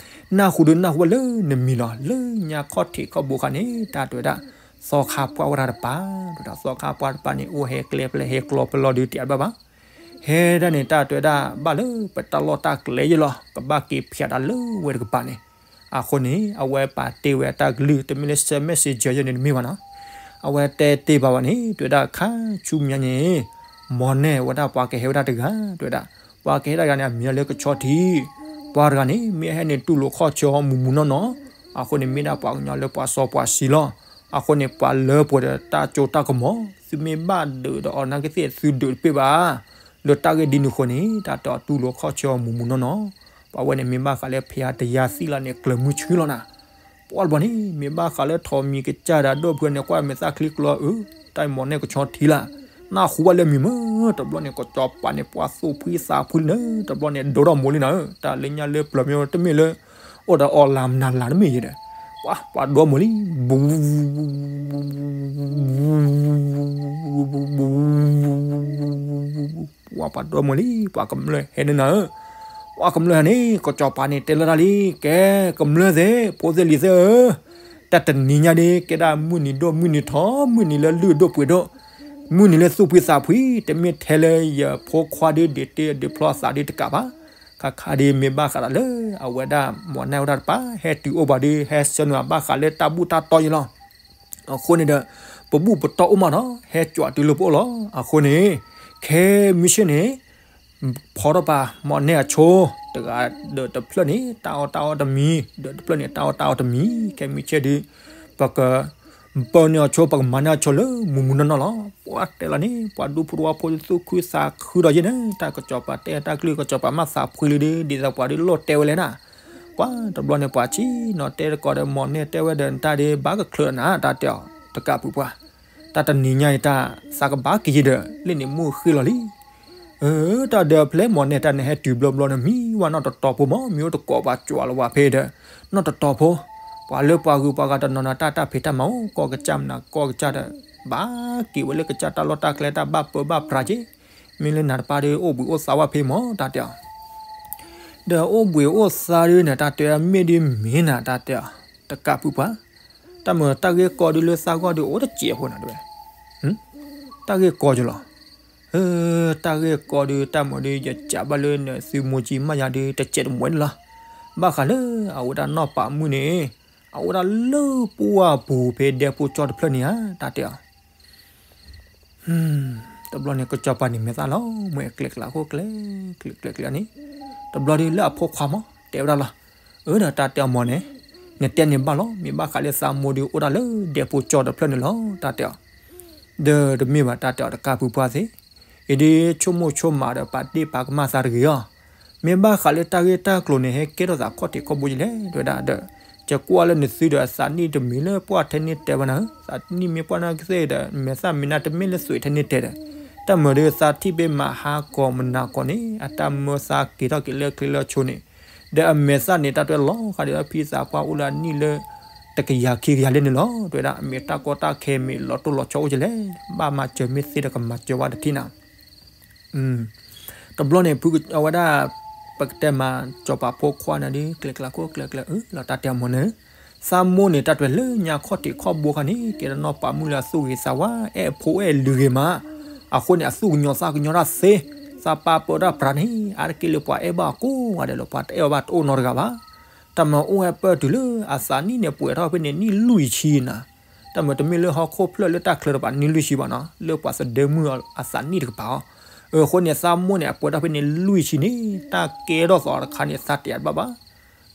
နၢ်ဟူဒီးနၢ်ဟူဝဲလၢနမံၤလီၤ လၢညါခီၣ်ထံးခီၣ်ဘိခါန့ၣ် တၢ်တဲဝဲဒၣ် သီခါပှၢ်ဝဲဒၣ်တပၤ, တဲဝဲဒၣ်သီခါပှၢ်တပၤန့ၣ် အိၣ်ဟဲကျဲဖဲလဲၣ် ဟဲကျီဖဲလဲၣ်ဒီး တယာ်တဘၣ်ဘၣ်. ဟဲဒၣ်န့ၣ် တၢ်တဲဝဲဒၣ် ဘၣ်လၢပတၢ်လီၢ်တၢ်ကျဲယဲလီၤ, ကဘၣ်က့ၤဖျိးတၢ်လၢဝဲတကပၤန့ၣ်. အဃိန့ၣ် အဝဲပာ်တ့ၢ်ဝဲအတၢ်ကလုၢ် တမ့ၢ်လၢ စဲး message ယဲန့ၣ်တမ့ၢ်ဘၣ်နီၤ. အဝဲတဲတ့ၢ်ဘၣ်ဘၣ်န့ၣ် တဲဝဲဒၣ်ခါဆူညါန့ၣ် မီၢ်နဲၣ်ဝဲဒၣ်ပှၤကဟဲဝဲဒၣ်တဂၤ တဲဝဲဒၣ်, ပှၤကဟဲဒၣ်တဂၤန့ၣ် အမံၤလၢကဆီထံ, ပှၤတဂၤန့ၣ် မ့ၢ်အဟဲန့ၣ်တူၢ်လိာ်ခီၣ်ဆၢအီၤမူးမူးနီၢ်နီၢ်, အဃိန့ၣ် မ့ၢ်ဒၣ်ပှၤကညီလၢပှၤစီပှၤဆှံလီၤ. အဃိန့ၣ် ပှၤလၢပှဲၤဒီးတၢ်စိတၢ်ကမီၤ သုမ့ၢ်ဘၣ်ဒုးဒီးအီၤနာ်က့သ့ၣ် သုဒုးတပ့ၢ်ဘၣ်. လၢတၢ်ဂ့ၢ်ဒ်န့ၣ်အဃိန့ၣ် တၢ်တဲအီၤတူၢ်လိာ်ခီၣ်ဆၢအီၤမူးမူးနီၢ်နီၢ်, ပှၤဝဲန့ၣ်မ့ၢ်ဘၣ်ဃးလၢဖဲအတယါသံလီၤန့ၣ် ကျၢၤမုၢ်ဆှံလီၤနၤ. ပှၤတဘျီန့ၣ် မ့ၢ်ဘၣ်ဃးလၢထိးမံၤကစၢ်ဒီးဒိၣ်ဖုန့ၣ် ကွၢ်မဲာ်သၣ်ချံကျီအု, တၢ်မီၢ်နဲၣ်ကဆီထံလၢ်, နၢ်ဟူဘၣ်လၢမံၤမ့ၢ်, တဘျီန့ၣ် ကစီၤပၤန့ၣ် ပှၤသူၣ်ဖှံသးဖှံလံနၤ, တဘျီန့ၣ် ဒိၣ်ထီၣ်မိၢ်လံနၤဧၢ, တၢ်လၢညါလၢပျၢၤမ့ၢ်တမ့ၢ်လၢ အိၣ်ဒီးအီၣ်လၤမနုၤလၤတမ့ၢ်ယဲဒီး, ပှၤဒိၣ်မိၢ်လံ, ပှၤပှၤဒိၣ်မိၢ်လံ, ပှၤကမျၢၢ်ဟဲန့ၣ်နၤဧၢ, ပှၤကမျၢၢ်ဟဲန့ၣ် ကစီၤပၤန့ၣ်တဲလီၤတၢ်လံ, ကဲ ကမျၢၢ်သ့ၣ် ဖိသ့ၣ်လံၤသ့ၣ်ဧၢ, တၢ်တနံၤညါဒ် ကဲဒၣ်မုၢ်နံၤဒိၣ်မုၢ်နံၤထီ မုၢ်နံၤလၢလုၢ်ဒိၣ်ပှ့ၤဒိၣ်, မုၢ်နံၤလၢသူၣ်ဖှံသးဖှံ, တမ့ၢ်ထဲလၢယဖိခွါဒ် ဒ့တ့ဒ့ဖျီအသးဒ်တကးဘၣ်. ခါခါဒ်မ့ၢ်ဘၣ်ဃးဒီးလၢ အဝဲဒၣ်မီၢ်နဲၣ်ဝဲဒၣ်တပၤ ဟဲတုၤအိၣ်ဘၣ်ဒီး ဟဲဆှၢနုာ်ဘၣ်ဃးလၢတၢ်ဘူၣ်တၢ်တီယဲလီၤ. အဃိန့ၣ်ဒီး ပဘူၣ်ပတီၢ်အိၣ်မးဒီး ဟဲကွၢ်တုၤလၢပအိၣ်လီၤ. အဃိန့ၣ် ခဲမုၢ်ဆ့ၣ်န့ၣ် ဖီထီၣ်ပာ်မီၢ်နဲၣ်အဆိ တဂၤဒီးတဖျၢၣ်န့ၣ် တၢ်အီၣ်တၢ်အီတမံၤ, ဒီးတဖျၢၣ်န့ၣ် တၢ်အီၣ်တၢ်အီတမံၤ, ခဲမုၢ်ဆ့ၣ်ဒီး ပက ပၢန့ၢ်အီၤဆိ ပကမၤန့ၢ်အီၤဆိလၢမူးမူးနီၢ်နီၢ်လီၤ. ပှၤတဲလီၤန့ၣ် ပှၤဒူဖိတဝီဖိသူၣ်ခုသးခုဒီးယဲန့ၣ် တၢ်ကစီၤပၤတဲတၢ်ကလုၢ် ကစီၤပၤမၤသးဖှံလံဒီး ဒ်သိးပှၤဒ်လိၣ်တဲဝဲလဲၣ်နၤ. ပှၤတဘျီန့ၣ် ပှၤဆံးနီၤတဲတကိးဒီးမီၢ်နဲၣ်တဲဝဲဒီး နတၢ်ဒ်ဘၣ်ကချၢးနၤ တၢ်တဲအီၤ တကးပုၢ်ပှၤ, တၢ်တနံၤညါအံၤတၢ်သးကဘၣ်က့ၤယဲဒီး လၢန့ၣ်မုၢ်ဃ့လီၤလံ. အၢ တၢ်ဒီးဖျဲၣ်မီၢ်နဲၣ်တၢ်န့ၣ် ဟဲတုၤဘျီဘျီန့ၣ် မံဝဲနီၢ်တတီၤဖိမး မ့ၢ်အိၣ်တကိးပှၤကွၢ်လီၤဝဲဖဲဒီး နီၢ်တတီၤဖိ, ပှၤလၢပှၤဂုၤပှၤဂၤတနီၤနီၤ တၢ်တၢ်ဖံးတၢ်မၤအိၣ်ကီၢ်ကစၢ်မနုၤကီၢ်ကစၢ်ဒီး ဘၣ်က့ၤဝဲလၢကစၢ်တၢ်လီၢ်တၢ်ကျဲတၢ်ဘၣ်ပၢဘၣ်ပြးက့ၤ, မ့ၢ်လၢနၤတပၢ်ဒီး အိၣ်ဘှံးအိၣ်သါဝဲဖဲမး တၢ်တဲအီၤ ဒီးအိၣ်ဘှံးအိၣ်သါဒ်န့ၣ် တၢ်တဲမ့ၢ်ဒ်မ့ၢ်နၤ တၢ်တဲအီၤ တကးပုၢ်ပှၤ, တၢ်မုာ်တၢ်ဂ့ၢ်ကီဒ်လၢသးဂီၢ်ဒီး အိၣ်တစဲးဖိနၤတဲဝဲ, တၢ်ဂ့ၢ်ကီကလီၤ, တၢ်ဂ့ၢ်ကီဒီး တၢ်မုာ်ဒီး ယကးဘၣ်လၢနသုမိၢ်ကံမးယၤဒီး တစဲးတမှဲန့ၣ်လီၤ. ဘၣ်ဃးလၢအဝဲဒၣ်နီၢ်ပာ်မုၣ်န့ၣ် အအိၣ်ဒၣ်လၢပှၢ်ပူၤဖဲဒဲဖိကၠီတဖျၢၣ်န့ၣ်ဧါ တၢ်တဲအီၤ တဘျီန့ၣ် ကစီၤပၤန့ၣ်မဲာ်သၣ်လီၤ မ့ၢ်အကျဲကျါခိၣ်ကျဲ ကျဲကျဲကျဲန့ၣ်, တဘျီဒီးလၢအဖိခွါမး တဲဝဲဒၣ်လီၤ, အၢ ဒီးတၢ်တဲအီၤမီၢ်န့ၣ် နတဲန့ၣ်ဘၣ်လီၤ မ့ၢ်ဘၣ်ဃးလၢသးမိၢ်ဒီးအိၣ်ဒၣ်လၢဒဲဖိကၠီတဖျၢၣ်န့ၣ်လီၤ တၢ်တဲအီၤ, ဒီးတမ့ၢ်ဘၣ် တၢ်တဲအီၤ တကးပုၢ်ပှၤသ့ၣ်, အံၤဒ်ဆိကမိၣ်ဆိကမးဒီး ပာ်တ့ၢ်ပာ်ကမၣ်သးတဂ့ၤအီၤ, မ့ၢ်ဘၣ်ဃးလၢတၢ်ဂ့ၢ်တၢ်ကျိၤန့ၣ် ဟဲကဲထီၣ်သးခီၣ်ထံးခီၣ်ဘိယလဲၣ် တဲဝဲဒၣ်ဒီး, ယကွၢ်လၢနသုဒီးအသးနံၣ်တမံၤလၢပှၢ်ထဲန့ၣ်တဲဝဲနၤဧၢ, သးနံၣ်မ့ၢ်ပှၢ်နာ်က့သ့ၣ်ဒီး မဲာ်သၣ်မ့ၢ်နၤတမ့ၢ်လၢသွံးထဲန့ၣ်တဲဒီး, တၢ်မုာ်ဒီးသးထံၣ်ဘၣ်မၤဟါကီးမနၤကီးန့ၣ် အတၢ်မၢသးက့ၤထီၣ်က့ၤလၢကျဲလၢဆိန့ၣ်, ဒီးအမဲာ်သၣ်န့ၣ် တၢ်တဲလီၤဃးဒီးဖံသးပှၢ်အိၣ်လၢအနံၣ်လၢ တကယၤခံကယၤလၢန့ၣ်လီၤ တဲဝဲဒၣ်, အမ့ၢ်တၢ်ကီတၢ်ခဲမ့ၢ်လီၤတိၢ်လီၤဆီအိၣ်ကလဲၣ်, ဘၣ်မၤစၢၤမ့ၢ်သ့ဒီးကမၤစၢၤဝဲတထံၣ်နၤ တဘျီန့ၣ် ဖုအဝဲဒၣ် ပကတဲမး စီၤပၤဖိခွါန့ၣ်ဒီး ကျဲကျါခိၣ်ကျဲကျဲအၢ လီၤတၢ်တဲအီၤမီၢ်န့ၣ်, သးမိၢ်န့ၣ် တၢ်တဲလၢညါခီၣ်ထံးခီၣ်ဘိခါန့ၣ် ကဲထီၣ်နီၢ်ပာ်မုၣ်လၢအသူၣ်ဂ့ၤသးဝါ အဲၣ်ဖိအဲၣ်လုၢ်ဂ့ၤမး, အဃိန့ၣ် အသူၣ်ကညီၤသးကညီၤတၢ်သ့, သးပာ်ပၢတၢ်ပြးန့ၣ် အါတက့ၢ်လၢပှၤအဲၣ်ဘၣ်အကိးဂၤဒဲးလီၤ ပှၤတအဲၣ်အီၤဘၣ်တအိၣ်နီတဂၤဘၣ်. တၢ်မၤအိၣ်ဟဲပၢၢ်တုၤလၢအသးနံၣ်န့ၣ် ပှဲၤထီၣ်ဖဲန့ၣ် နံၣ်လွံၢ်ဆံနၤ, တၢ်မၤတမ့ၢ်လၢဟီၣ်ခိၣ်ဖျၢၣ်လၢတၢ်ချၢတပၤနံၣ်လွံၢ်ဆံဘၣ်နီၤ, လၢပှၤသဒၢမုၣ်အသးနံၣ်တကပၤအီၤ, အဃိန့ၣ် သးမိၢ်န့ၣ် အပှဲၤထီၣ်ဖဲန့ၣ်လွံၢ်ဆံန့ၣ် တၢ်ကဲထီၣ်သးတခါန့ၣ် သးတဲတဘၣ်ဘၣ်.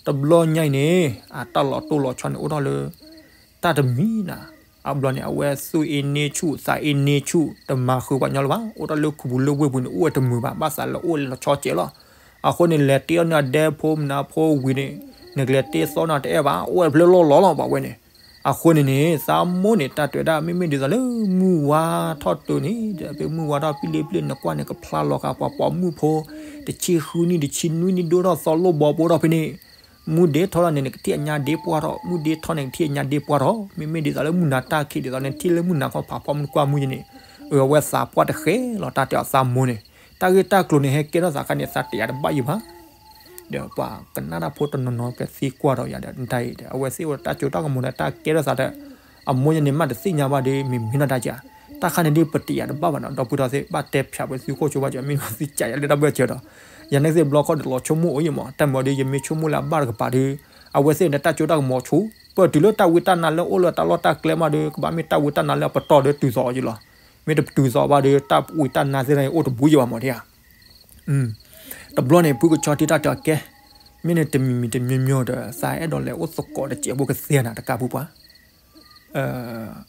တဘျီညါအံၤန့ၣ် အတၢ်လီၤတိၢ်လီၤဆီန့ၣ် အိၣ်ထီၣ်လၢ တၢ်တမံၤနၤ, အဘျီန့ၣ် အဝဲသူၣ်အ့န့ဆူၣ် သးအ့န့ဆူၣ် တမၤဃုာ်ပှၤညီလၢၤဘၣ်, အိၣ်ထီၣ်လၢခူပူၤလၢဝ့ၢ်ပူၤန့ၣ် အိၣ်ဝဲတမုာ်ဘၣ်, ဘၣ်သးလၢအိၣ်လၢလီၤဆီစဲးလီၤ. အဃိန့ၣ် လဲၤတ့အီၣ်န့ၢ်အဒဲဖိမနုၤဖိဝံၤန့ၣ် နကလဲၤတ့သီန့ၢ်တအဲၣ်ဘၣ်, အိၣ်ဝဲတဖျၢၣ်လီၢ်လီၢ်လီၤ ပှၤဝဲန့ၣ်. အဃိန့ၣ်န့ၣ် သးမိၢ်န့ၣ် တၢ်တဲဝဲဒၣ် မ့မ့ၢ်ဒ်သိးလၢမုၢ်ဝါထီၣ်တုၤန့ၣ် ဒီးဖဲမုၢ်ဝါထီၣ်ပျံၤလံပျံၤ နကွၢ်န့ၣ် ကဖျါလီၤဃာ်ပှၤပိာ်မုၣ်ဖိ တဆံဃုနံၣ်တဆံနွံနံၣ်ဒိၣ်ထီၣ်သီလိၣ်ဘီဘိထီၣ်ဖဲန့ၣ် မုၢ်ဒ့ထီထီၣ်န့ၣ် နကထံၣ်အညါဒ့ပှၢ်ထီၣ်, မုၢ်ဒ့ထီန့ၣ် ကထံၣ်အညါဒ့ပှၢ်ထီၣ်, မ့မ့ၢ်ဒ်သိးလၢမုၢ်နၤတၢ်ခံးဒ်သိးန့ၣ် ထံၣ်လၢမုၢ်နၤခီဖးဖီမုၢ်နကွၢ်မုၢ်ယဲန့ၣ်, အဝဲသးပှၢ်တဃဲလီၤ တၢ်တဲအီၤ သးမိၢ်န့ၣ်. တၢ်ဂ့ၢ်တၢ်ကျိၤန့ၣ် ဟဲကဲထီၣ်သးခါန့ၣ် သးတဲယၤတဘၣ်ယံၤဘၣ်. ဒီးပှၤကနၣ်တၢ်ဖိတနီၤနီၤကသံကွၢ်ဒီးယၤဒီး နတၢ်အံၤဒီး အဝဲသ့ၣ်အိၣ်ဒီးတၢ်စိတၢ်ကမီၤဒီးတၢ်ကဲထီၣ်သးဒီး အမိၢ်ယဲန့ၣ် မ့ၢ်တသ့ၣ်ညါဘၣ်ဒီး မ့ၢ်မ့ၢ်နီၢ်တၢ်ကး, တၢ်ခါန့ၣ်ဒ်ပတယၤတဘၣ်ဘၣ်နီၤ, ဒီပုၢ်ဒီဝဲၢ်သ့ၣ် ဘၣ်တဲဖျါဝဲသုခိၣ်ဆိဘၣ်ကၠီ မ့ၢ်မ့ၢ်သုကးယၤလၢတၢ်ဘၢၣ်စၢၤဒီး ယၤန့ၣ်သ့ၣ်ဘျီခီဒီးလီၤဆိကမိၣ်အိၣ်ယမး, တၢ်မၤဒီး ယမ့ၢ်ဆိကမိၣ်လၢအဘၣ်တကပၤဒီး အဝဲသ့ၣ်န့ၣ် တၢ်စိတၢ်ကမီၤဆူၣ်, ပတုၤလၢတၢ်ဝံတၢ်နါလၢအိၣ်လၢတၢ်လီၢ်တၢ်ကျဲမးဒီး ကဘၣ်မ့ၢ်တၢ်ဝံတၢ်နါလၢအပတီၢ်ဒီးတုၤသိးအီၤယလီၤ. မ့ၢ်တတုၤသိးဘၣ်ဒီး တၢ်ဝံတၢ်နါသ့ၣ်တဖၣ်န့ၣ် အိၣ်တဘူးယဘၣ်မးဒ်ဧါ. တဘျီန့ၣ် ဖုကဆီထံတၢ်တဲအီၤကဲ, မ့ၢ်န့ၣ်တမံၤမံၤတမံၤမံၤဒီး သးအဲၣ်ဒိးလဲၤအိၣ်သကိးတစဲးဖိကသ့နၤတကးပူၤပှၤ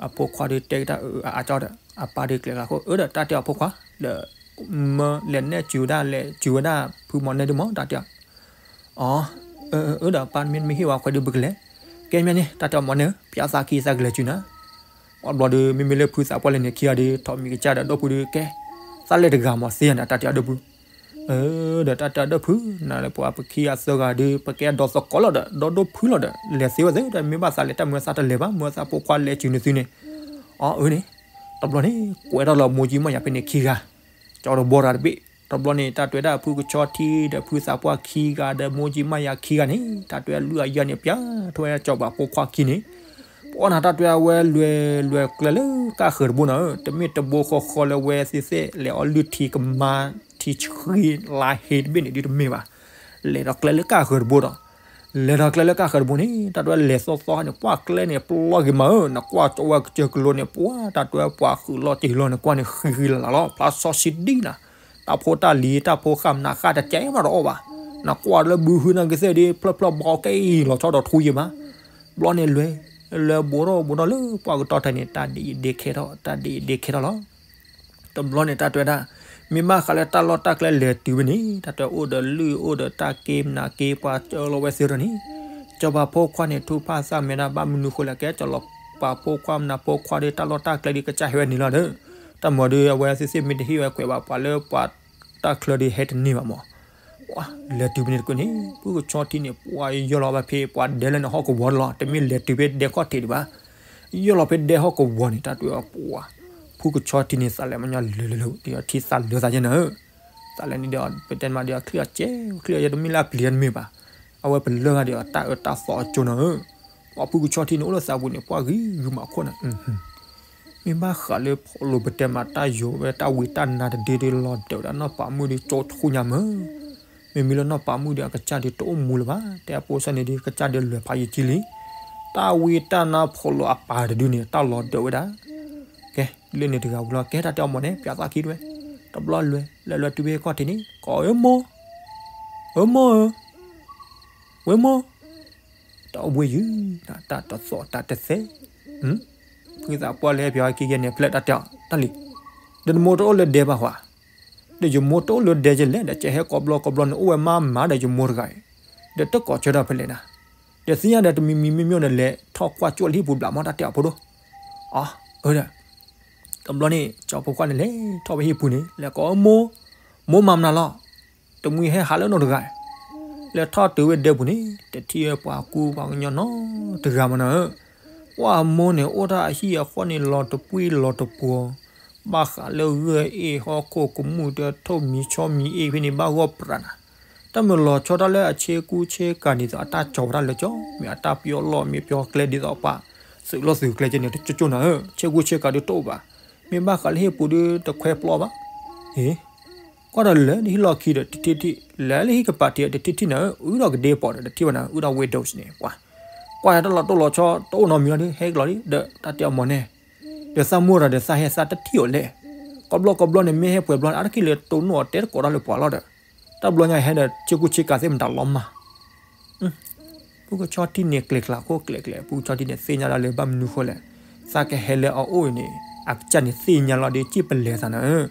အဖိခွါဒီးတဲကတၢၢ်အကၠီဒီး အပၢ်ဒီးကျဲၤကျါခိၣ် အၢဒီးတၢ်တဲအီၤဖိခွါ, ဒီးမၢလဲၤနဲၣ်စူၤဝဲဒၣ် လဲၤစူၤဝဲဒၣ်ဖုမီၤနဲဒုမီၤ တၢ်တဲအီၤ, အၢဒီးပၢ်မ့ၢ်မ့ၢ်ဟ့ၣ်ဝဲခွဲးဒုးပကလဲၤ, ကဲမ့ၢ်န့ၣ် တၢ်တဲအီၤမီၤနဲဧၢ ပၠးသးခံသးကလဲၤစူၤနၤ. ဘျီဒီး မ့မ့ၢ်လၢဖုသးပှၢ်လဲၤန့ၣ်ခံဂၤဒီး ထိးမံၤကစၢ်ဒီးဒီပုၢ်ဒီးကဲ, သးလဲၤတဂၤမီၤသ့နၤ တၢ်တဲအီၤဒီပုၢ် ဒီးတၢ်တဲအီၤဒီပုၢ် နၤလၢပှၤပခံဂၤသၢဂၤဒီး ပကဲဒီသကိးလီၤဒီး ဒီဒိၣ်ဖုလီၤဒီး လဲၤသ့ဝဲသ့ဒီး မ့ၢ်ဘၣ်သးလဲၤတၢ်မုာ်သးတလဲၤဘၣ် မုာ်သးဖိခွါလဲၤစူၤန့ၣ်သုန့ၣ်, အအၢန့ၣ်, တဘျီန့ၣ် ကွဲးထီၣ်လီၤမိၢ်ကၠံမးယၤဖဲန့ၣ်ခံဂၤ, ကၠီတဘီတဂၤတဘ့ၣ်, တဘျီန့ၣ် တၢ်တဲဝဲဒၣ်ဖုကဆီထံဒီးဖုသးပှၢ်ခံဂၤဒီး မိၢ်ကၠံမးယၤခံဂၤန့ၣ် တၢ်တဲဝဲလွံၢ်အယဲၢ်န့ၣ် ပၠးထီၣ်ဝဲစီၤပၤဖိခွါခံန့ၣ် ပအီၣ်နၤတၢ်တဲဝဲလွဲၤလွဲၤကျဲလၢကၢ်ဃၢၤတဘိနီၤဧၢ, တမ့ၢ်တဘိဃီဃီလၢဝဲသ့ၣ်သ့ၣ်လဲၤအီၣ်လုၢ်ထံကမါထံဆှံလါဟ့တဘ့ၣ်န့ၣ် ဒ်တမ့ၢ်ဘၣ်, လဲၤဒီးကျဲလၢကၢ်ဃၢၤတဘိဒီး, လဲၤဒီးကျဲလၢကၢ်ဃၢၤတဘိန့ၣ် တၢ်တဲဝဲလဲၤသီသီန့ၣ် ပှၢ်ကျဲန့ၣ်ပျီဂ့ၤမးဧၢ, နကွၢ်ကၠီဝဲကစၢၢ်ကလိန့ၣ် ပှၢ်တၢ်တဲဝဲပှၤဃုာ်လီၤတ့ၢ်လီၤန့ၣ် ကွၢ်န့ၣ်ဃံဃံလၤလၤလီၤ ဖျါစီဆှံဒ်နၤ, တၢ်ဖိတၢ်လံၤတၢ်ဖိဃၣ်မနၤဃၣ်တကဲမးတအီၣ်ဘၣ်, နကွၢ်လၢဘုဟုနၤကသ့ၣ်ဒီး ဖျၢၣ်ဖျၢၣ်ဘီကဲအံၤလီၤဆီဒီးထူယံၤမး ဘျီန့ၣ်လွဲၤ, လွဲၤဘူးထီၣ်ဘူးထီၣ်လၢပှၢ်ကတီၢ်ထဲန့ၣ် တၢ်ဒ်အံၤဒ်ခဲထီၣ် တၢ်ဒ်အံၤဒ်ခဲထီၣ်လီၤ. တဘျီန့ၣ်တၢ်တဲဝဲဒၣ်, မ့ၢ်ဘၣ်ဃးလၢတၢ်လီၢ်တၢ်ကျဲလဲၤတုၤဝဲန့ၣ် တၢ်တဲအိၣ်ဒီးလုၢ်အိၣ်ဒီးတၢ်က့မနၤက့ပှၤစၢလီၤဝဲသ့ဒီးန့ၣ်, စီၤပၤဖိခွါန့ၣ် ထူၣ်ဖၣ်သၣ်မဲာ်ဒၣ်ဘၣ်မနုၤဃိလဲၣ်ကဲ စီၤပၤဖိခွါမနၤဖိခွါဒီးတၢ်လီၢ်တၢ်ကျဲဒီးကစၢ်ဟဲဝဲန့ၣ်လီၤဒီး, တၢ်မၤဒီးအဝဲသ့ၣ်သ့ၣ်မ့ၢ်တဟ့ၣ်ဝဲကွဲးဘၣ်ပှၤလၢပှၤတၢ်ချၢဒီးဟဲတန့ၢ်ဘၣ်မး လဲၤတုၤဖဲန့ၣ်တကွ့ၢ်န့ၣ် ဖုကဆီထံန့ၣ် ပှၤယီၢ်လီၤဘၣ်ဖဲပှၤဒဲလၢန့ၣ်ဟီၣ်ကဝီၤလီၤ, တမ့ၢ်လဲၤတုၤဖဲဒဲခီၣ်ထံးဒံးဘၣ်, ယီၢ်လီၤဖဲဒဲဟီၣ်ကဝီၤန့ၣ် တၢ်တဲအီၤပှၤ, ဖုကဆီထံန့ၣ် သးလဲၤမညီလၢလၢလၢ ဒီးထံသးလၢသးယဲၢ်နၤဧၢ, သးလဲၤန့ၣ်ဒီး ပတဲမးဒီးချံအီၤကဲ, ချံအီၤယဲၢ်တမ့ၢ်လၢအပျံၤတမ့ၢ်ဘၣ်, အဝဲပလၢၢ်ဂၤဒီးတၢ်အၢတၢ်သီအကၠိနၤဧၢ, ပှၤဖုကဆီထံန့ၣ် အိၣ်လၢသးပူၤန့ၣ် ပှၤဂံၤဂုာ်မးခိၣ်နၤ မ့ၢ်ဘၣ်ဃးလၢဖီလိာ်ပတဲမးတၢ်ယိာ်ဝဲတၢ်ဝံတၢ်နါတဒုဒီးလီၤဒၢးဝဲဒၣ်နီၢ်ပၤမုၣ်ဒီးကၠိဆူညါမၢ်, မ့မ့ၢ်လၢနီၢ်ပၤမုၣ်ဒီးအကစၢ်ဒီးတအိၣ်မူလၢၤဘၣ်, တဲအပိစၢ်န့ၣ်ဒီးကစၢ်ဒီးလွဲၤဖးယံာ်ကံလံ, တၢ်ဝံတၢ်နါဖီလိာ်အပၤတဒုန့ၣ် တၢ်လီၤဒၢးဝဲဒၣ်, ကဲ, လၢန့ၣ်တဂၤဝံၤလီၤ ကဲတၢ်တဲအီၤမီၤန့ၣ် ပၠးသၣ်ခံတဝဲ, တဘျီလွဲၤ လဲၤလွဲၤတုၤဖဲခီၣ်ထံးန့ၣ် ကိးအၢမိၢ်, အၢမိၢ်ဧၢ, ဝဲမိၢ် တၢ်အိၣ်ဘှံးယုၢ်, တၢ်တသီၣ်တၢ်တသဲ, ဖုသးပှၢ်လၢဟဲပၠီၤခံဂၤန့ၣ် ဖျဲၣ်တၢ်တဲအီၤ တၢ်လံၤ, ဒီးနမိၢ်တအိၣ်လၢဒဲဘၣ်ဟါ, ဒီးယမိၢ်တအိၣ်လၢဒဲယလဲၣ်, ဒီးကဟဲကိးဘျီကိးဘျီန့ၣ် အိၣ်ဝဲမါမၤဒီးယမိၢ်တဂၤအံၤ, ဒီးတကိးဆၢထၢၣ်ဖဲလဲၣ်နၤ, ဒီးသ့ၣ်ညါဒီးတမံၤမံၤမံၤမံၤန့ၣ် လဲၤထီၣ်ကွၢ်ကၠိလၢဟံၣ်ပူၤဘျးမီၢ်တၢ်တဲအီၤဖိဒိၣ်, အၢဒီး တဘျီန့ၣ် စီၤဖိခွါန့ၣ်လဲၤထီၣ်ဝဲဟံၣ်ပူၤန့ၣ် လဲၤကိးအၢမိၢ်, မိၢ်မၤမနုၤလီၤ, တမှံၤဟဲဟးလၢနီတဂၤ, လဲၤထီၣ်တုၤဝဲဒဲပူၤန့ၣ် တထံၣ်ဝဲပှၤကူပှၤကညီနီတဂၤမနီၤဧၢ, ပှၤမိၢ်န့ၣ် အိၣ်တၢ်အဟံၣ်အဃီန့ၣ် လီၤတပှံၢ်လီၤတပှီၤ, ဘၣ်ဃးလၢဂၢၢ်အ့ၣ်ဟီၣ်ခိၣ်ကမူၣ်ဒီးထိၣ်မံၤဆီမံၤအ့ၣ်ဖဲန့ၣ် ဘၣ်ဂီၢ်ပြးနၤ, တၢ်မုၢ်လီၤဆီတၢ်လၢအဆ့ကူဆ့ကၤဒ်သိးအတၢ်ကၠီၤဝဲဒၣ်လၢကၠီ, မ့ၢ်အတၢ်ပျီလီၢ်မ့ၢ်ပျီကျဲဒ်သိးပှၤသုးလီၢ်သုးကျဲကဲန့ၣ် တကၠိကၠိနၤဧၢ, ဆ့ကူဆ့ကၤဒုးတအိၣ်ဘၣ်, မ့ၢ်ဘၣ်ဃးလၢဟံၣ်ပူၤဒုးတခွဲပျီဘၣ်, ဟ့ၣ် ကွၢ်ဒီးလဲၤလၢဟံၣ်လီၢ်ခံဒီးတထံၣ်ထံၣ်, လဲၤလၢဟံၣ်ကပၤထံးဒီးတထံၣ်ထံၣ်နၤဧၢ, အုၣ်ဒီးကဒ့ပီၤဒီးတထံၣ်ဘၣ်နၤ, အုၣ်ဒီး windows န့ၣ် ပှၤ, ကွၢ်တၢ်လီၤတိၢ်လီၤဆီတအိၣ်နီတမံၤလီၤဒီး ဟဲကလီၤလံဒီး တၢ်တဲအီၤမီၤန့ၣ်, ဒီးသးမိၢ်ဒီးသးဟဲသးတထံၣ်အီၤလဲၣ်, ကိးဘျီကိးဘျီန့ၣ် မ့ၢ်ဟဲပှဲၤဘျီန့ၣ် အါတက့ၢ်လၢတိၢ်နီၣ်အီၤတဲတကိးတၢ်လၢပှၤလီၤဒီး, တၢ်ဘျီညါဟဲဒီးဆ့ကူဆ့ကၤသ့ၣ်မတၤလီၤမၢ် ဖုကဆီထံန့ၣ်ကျဲၤကျါခိၣ်ကျဲၤကျဲၤ, ဖုကဆီထံန့ၣ်သ့ၣ်ညါဒၣ်လၢဘၣ်မနုၤဃိလဲၣ်, သးကဟဲလၢအအိၣ်အံၤန့ၣ် အကစၢ်န့ၣ်သ့ၣ်ညါလီၤဒီးစံၣ်ပလဲၤသးနၤဧၢ,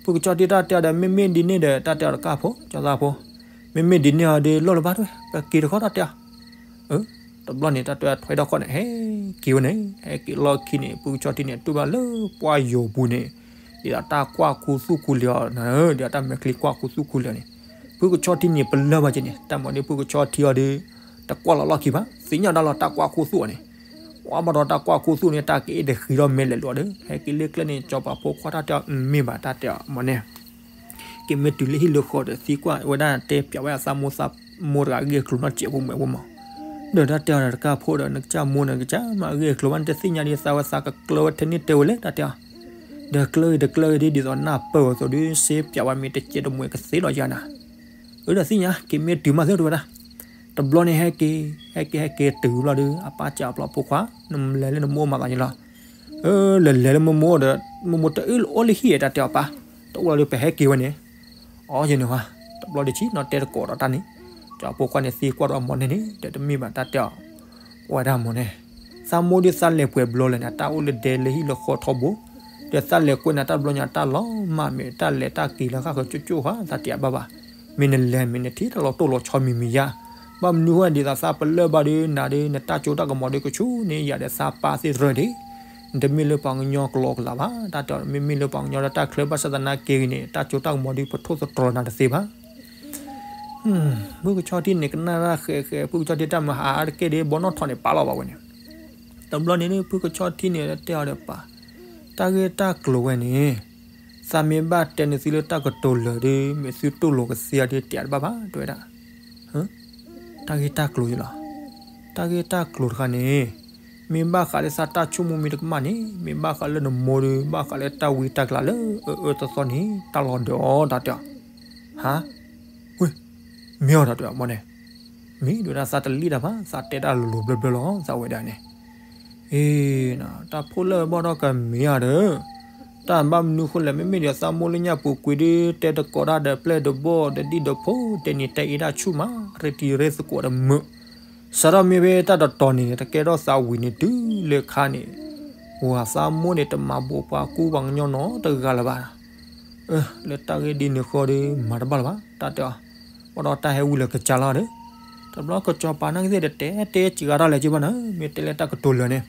ဖုကဆီထံတၢ်တဲအီၤဒီး မ့မ့ၢ်ဒ်န့ၣ်ဒီး တၢ်တဲအီၤတကၢ်ဖိ ကၠီသးဖိ, မ့မ့ၢ်ဒ်န့ၣ်အီၤဒီး လိၣ်လၢၤဘၣ်တဝဲ ကက့ၤတခီတၢ်တဲအီၤ, တဘျီန့ၣ် တၢ်တဲထွဲဒီးခီန့ၣ် ဟဲက့ၤဝဲန့ၣ် ဟဲက့ၤလီၢ်ခံန့ၣ် ဖုကဆီထံန့ၣ် တူၢ်ဘၣ်လၢပှၢ်ယိာ်ပူၤန့ၣ် ဒ်သိးတၢ်ကွၢ်ခူသူၣ်ခူလံၤအီၤနၤဧၢ, ဒ်သိးတၢ်မဲာ်ချံကွၢ်ခူသူၣ်ခူလံၤအီၤန့ၣ်, ဖုကဆီထံန့ၣ် ပလၢၢ်ဘၣ်က့ၤန့ၣ် တၢ်မၤဒ်ဖုကဆီထံအီၤဒီး တကွၢ်လီၤလီၢ်ခံဘၣ်, သ့ၣ်ညါဒၣ်လီၤတၢ်ကွၢ်ခူသူၣ်အီၤန့ၣ်, ဝဲဘၣ်ဒီးတၢ်ကွၢ်ခူသူၣ်န့ၣ် တၢ်က့ၤအ့ၣ်တဃံဒီးမဲာ်လဲၤလိာ်ဒီး ဟဲက့ၤလၢကျဲန့ၣ် ကၠီၤပၤဖိခွါတၢ်တဲအီၤ မ့ၢ်ဘၣ်တၢ်တဲအီၤမ့ၢ်န့ၣ် က့ၤမ့ၢ်တုၤလၢဟံၣ်လၢဃီဒီး သံကွၢ်ဝဲဒၣ်တဲပၠးဝဲအသးမိၢ်သးမိၢ်တဂၤဂ့ၢ်ကျိၤနီၢ်စဲးဖိမဲာ်ဖိမး, ဒီးတၢ်တဲအီၤဒီး တကၢ်ဖိဒီး နကစၢ်မိၢ်န့ၣ် ကစၢ်မၤအဂ့ၢ်အကျိၤဘၣ် နတသ့ၣ်ညါဒ်သးဝဲ သးကကျၢဝဲထဲန့ၣ်တဲဝဲလဲၣ် တၢ်တဲအီၤ, ဒီးကျၢအံၤတကျၢအံၤဒ် ဒ်သိးနၢ်ပၢၢ်ဝဲအသိးဒီး စ့ပၠးဝဲမ့ၢ်တစဲးတမှဲးကသ့ဒီးယၤနၤ, အၢ ဒီးသ့ၣ်ညါ က့ၤမ့ၢ်တုၤမးသ့ၣ်တဝဲဒၣ်, တဘျီန့ၣ်ဟဲက့ၤ ဟဲက့ၤဟဲက့ၤတုၤဘျီဒီး အပၢ်စံးအပျီ ဖိခွါ နလဲၤလၢနမိၢ်မၤသးန့ၣ်လီၤ, အၢ လဲၤလဲၤလၢမိၢ်မိၢ်ဒီး မိၢ်မိၢ်တအၢၣ်လီၤအိၣ်လၢဟံၣ် တၢ်တဲအီၤပၢ်, တအိၣ်လီၤဒီး ပဟဲက့ၤဝဲန့ၣ် အီယန့ၣ်ဝဲ, တဘျီဒီးဆံးနီၤတဲတကိးဒီးတၢ်န့ၣ်, ကၠီဖိခွါန့ၣ်သံကွၢ်ဒီးအမိၢ်န့ၣ်န့ၣ် ဒီးတမ့ၢ်ဘၣ်တၢ်တဲအီၤ, ဝဲဒၣ်မိၢ်န့ၣ်, သးမိၢ်ဒီးသးလဲၤပှဲၤဘျီလဲၣ်န့ၣ် တၢ်အိၣ်လၢဒဲလၢဟံၣ်လၢဃီထီဘိ, ဒီးသးလဲၤကွဲးန့ၣ် တၢ်တဘျီညါတၢ်လီၤမၢ်မ့ၢ် တၢ်လဲၤတၢ်က့ၤလၢဃၣ်ဃၢၤကၠိကၠိဃၣ် သးတဲအဘၣ်ဘၣ်, မ့ၢ်နလဲၤမ့ၢ်နထံၣ်တၢ်လီၤတိၢ်လီၤဆီမံၤမံၤယါ, ဘၣ်မနုၤဃိဒ်သိးသးပလၢၢ်ဘၣ်ဒီးနၤဒီး နတၢ်စိတၢ်ကမီၤဒီးကဆူန့ၣ် ယၤဒီးသးပၢ်သ့ၣ်တရၢဒၣ် နတမ့ၢ်လၢပှၤကညီကျိာ်ကလာ်ဘၣ်, တၢ်တဲအီၤ မ့မ့ၢ်လၢပှၤကညီဒီးတၢ်ချၢဘၣ်ဆၣ်သနာ်က့ဂ့ၤန့ၣ် တၢ်စိတၢ်ကမီၤဒီးပထိၣ်သတြီၤနၤတသ့ဘၣ်, ဖုကဆီထံန့ၣ် ကနၣ်တၢ်ဃဲးဃဲး ဖုကဆီထံတၢ်မၤဟးအါတက့ၢ်ဒီး ဘီနီၣ်ထီၣ်န့ၣ် ပာ်လီၤဘၣ်ဝဲန့ၣ်, တဘျီန့ၣ် ဖုကဆီထံန့ၣ်တဲအီၤဒီးပၢ်, တၢ်ဂ့ၢ်တၢ်ကျိၤဝဲန့ၣ်, သးမ့ၢ်ဘၣ်တဲနသုလၢတၢ်ကတိၤလၢာ်ဒီး မ့ၢ်သုတူၢ်လိာ်ကသ့အီၤဒီး တဲတဘၣ်ဘၣ် တဲဝဲဒၣ် တၢ်ဂ့ၢ်တၢ်ကျိၤယလီၤ, တၢ်ဂ့ၢ်တၢ်ကျိၤတခါန့ၣ်, မ့ၢ်ဘၣ်ဃးလၢသးတၢ်ဆိကမိၣ်မ့ၢ်တကမၣ်န့ၣ် မ့ၢ်ဘၣ်ဃးလၢနမိၢ်ဒီး ဘၣ်ဃးလၢတၢ်ဝံတၢ်ကျးလၢအအၢအၢသီသီန့ၣ် တၢ်လီၤဒၢးအီၤ တၢ်တဲအီၤ, ဟါ, ဝ့ၢ်, မ့ၢ်အီၤ တၢ်တဲအီၤ မိၢ်န့ၣ်, မ့ၢ်ဒိးဒၣ်သးတလံၣ်တၢ်ဘၣ် သးတဲဒၣ်လိၤလိၤဘျၢဘျၢလီၤ သးဝဲဒၣ်န့ၣ် အ့ တၢ်ဖိလၢဘီၣ်ဒီးကမ့ၢ်ဧါဒီး, တၢ်ဘၣ်မနုၤဃိလဲၣ် မ့မ့ၢ်ဒီးသးမိၢ်လၢညၣ်ပူၤကွံာ်ဒီး တဲတကိးတၢ်ဒီးပျဲၢ်ဒီးဘီၣ်ဒီးဒံၣ်ဒီးဖိ တဲန့ၣ်တဲအ့ၣ်တၢ်ဆူၣ်မး ရ့တံၤရ့သကိးဒီးမုာ်, စးထီၣ်မ့ၢ်ဖဲတၢ်တတီၤန့ၣ် တကဲထီၣ်သးဝံၤန့ၣ်တုၤလၢခါန့ၣ်, ဝၤသးမိၢ်န့ၣ် တမၤဘိးပှၤကူပှၤကညီနီတဂၤလၢၤဘၣ် အၢ လၢတၢ်ဂ့ၢ်ဒ်န့ၣ်ဃီဒီး မၤတဘၣ်လၢၤဘၣ် တၢ်တဲအီၤ, ဘၣ်ဒီးတၢ်ဟဲဝံၤလၢကစၢ်လီၤဒီး, တဘျီကစီၤပၤနာ်က့သ့ၣ်ဒီး တဲတဲစံးဂၤထီၣ်လဲၣ်က့ဘၣ်နၤ မ့ၢ်တဲလၢတၢ်ကတိၤလၢာ်န့ၣ်,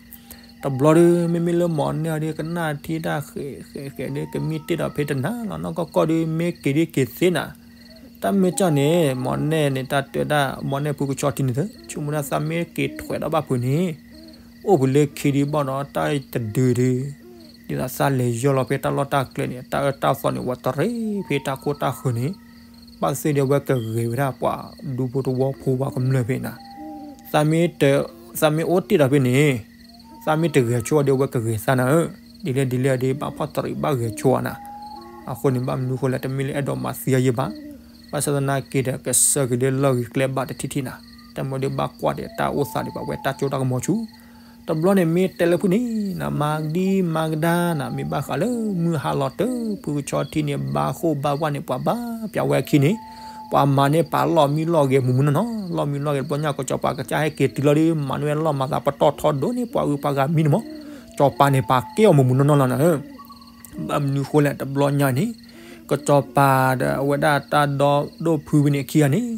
တဘျီဒီး မ့မ့ၢ်လၢမိၢ်နဲၣ်အီၤဒီး ကနၣ်ထံတၢ်ဃဲးဃဲးဃဲးဒီး ကမံတ့ၢ်ဒီးဖဲတနၤလီၤ နီၢ်ကီၢ်ကီၢ်ဒီး မ့ၢ်က့ၤဒ်က့ၤသ့နၤ, တၢ်မ့ၢ်ကၢ်န့ၣ် မိၢ်နဲၣ်န့ၣ် တၢ်တဲဒၣ် မိၢ်နဲၣ်ဖုကဆီထံန့ၣ် ဆိကမိၣ်ဒၣ်သးမ့ၢ်က့ၤထွဲးဒီးဘၣ်ဖုးန့ၣ် အိၣ်ဖုးလၢခံဒုးဘၣ်ဒီးတၢ်တဒုးဒီး, ဒ်သိးသးလဲၤယီၢ်လီၤဖဲတၢ်လီၢ်တၢ်ကျဲန့ၣ် တၢ်အၢတၢ်သီန့ၣ် ဝဲတရံးဖဲတၢ်ခိၣ်တၢ်ဃၢၤန့ၣ်, ဘၣ်သ့ၣ်ဒီးဝဲကဂဲၤဝဲဒၣ်ပှၤဒူဖိတဝီဖိဝဲကမျၢၢ်ဖဲနၤ, သးမ့ၢ်တ, သးမ့ၢ်အိၣ်တ့ၢ်ဒီးဖဲန့ၣ်, သးမ့ၢ်တဂဲၤဆိဒီးဝဲကဂဲၤသးနၤဧၢ, ဒ်လဲၣ်ဒ်လဲၣ်ဒီး ဘၣ်ဖီၣ်တရံးဘၣ်ဂဲၤဆိနၤ, အဃိန့ၣ် ဘၣ်မနုၤဃိလဲၣ် တမ့ၢ်လၢအဲၣ်ဒိးမၤသံအယံာ်ဘၣ် ဘၣ်ဆၣ်သနာ်က့ဒီး ကစၢ်က့ၤလၢလီၢ်ဂ့ၤကျဲဘၣ်တထံၣ်ထံၣ်နၤ, တၢ်မ့ၢ်ဒီးဘၣ်ကွၢ်ဒီးတၢ်အိၣ်သးဒံးဘၣ်ဝဲတၢ်စိတၢ်ကမီၤဆူၣ်, တဘျီန့ၣ်မ့ၢ်တဲလၢဖုန့ၣ်နၤ မၤကဒံမၤကဒါနၤ မ့ၢ်ဘၣ်ဃးလၢမုၢ်ဟါလီၤတၢၢ် ဖုကဆီထံန့ၣ် ဘါဃိၣ်ဘါဝါန့ၣ် ပှၤဘါပၠးဝဲအခံန့ၣ်, ပှၤမၤန့ၢ်ပာ်လီၢ်မံလီၢ်ဂဲၤမုၢ်မုၢ်နီၢ်နီၢ် လီၢ်မံလီၢ်ဂဲၤတဘျီညါ ကစီၤပၤကစၢ်ဟဲက့ၤတုၤလီၤဒီး မၤန့ၢ်ဝဲလီၢ်မၤသးပတီၢ်ထီဒိၣ်န့ၣ် ပှၤအုးပှၤဂၤမံန့ၣ်မး, စီၤပၤန့ၣ် ပာ်ကဲအီၤမုၢ်မုၢ်နီၢ်နီၢ်လီၤနၤဧၢ ဘၣ်မနုၤဃိလဲၣ် တဘျီညါန့ၣ်, ကစီၤပၤဒီးအဝဲဒၣ်တၢ်ဒီဒိၣ်ဖုဝဲန့ၣ်အခံဂၤန့ၣ်,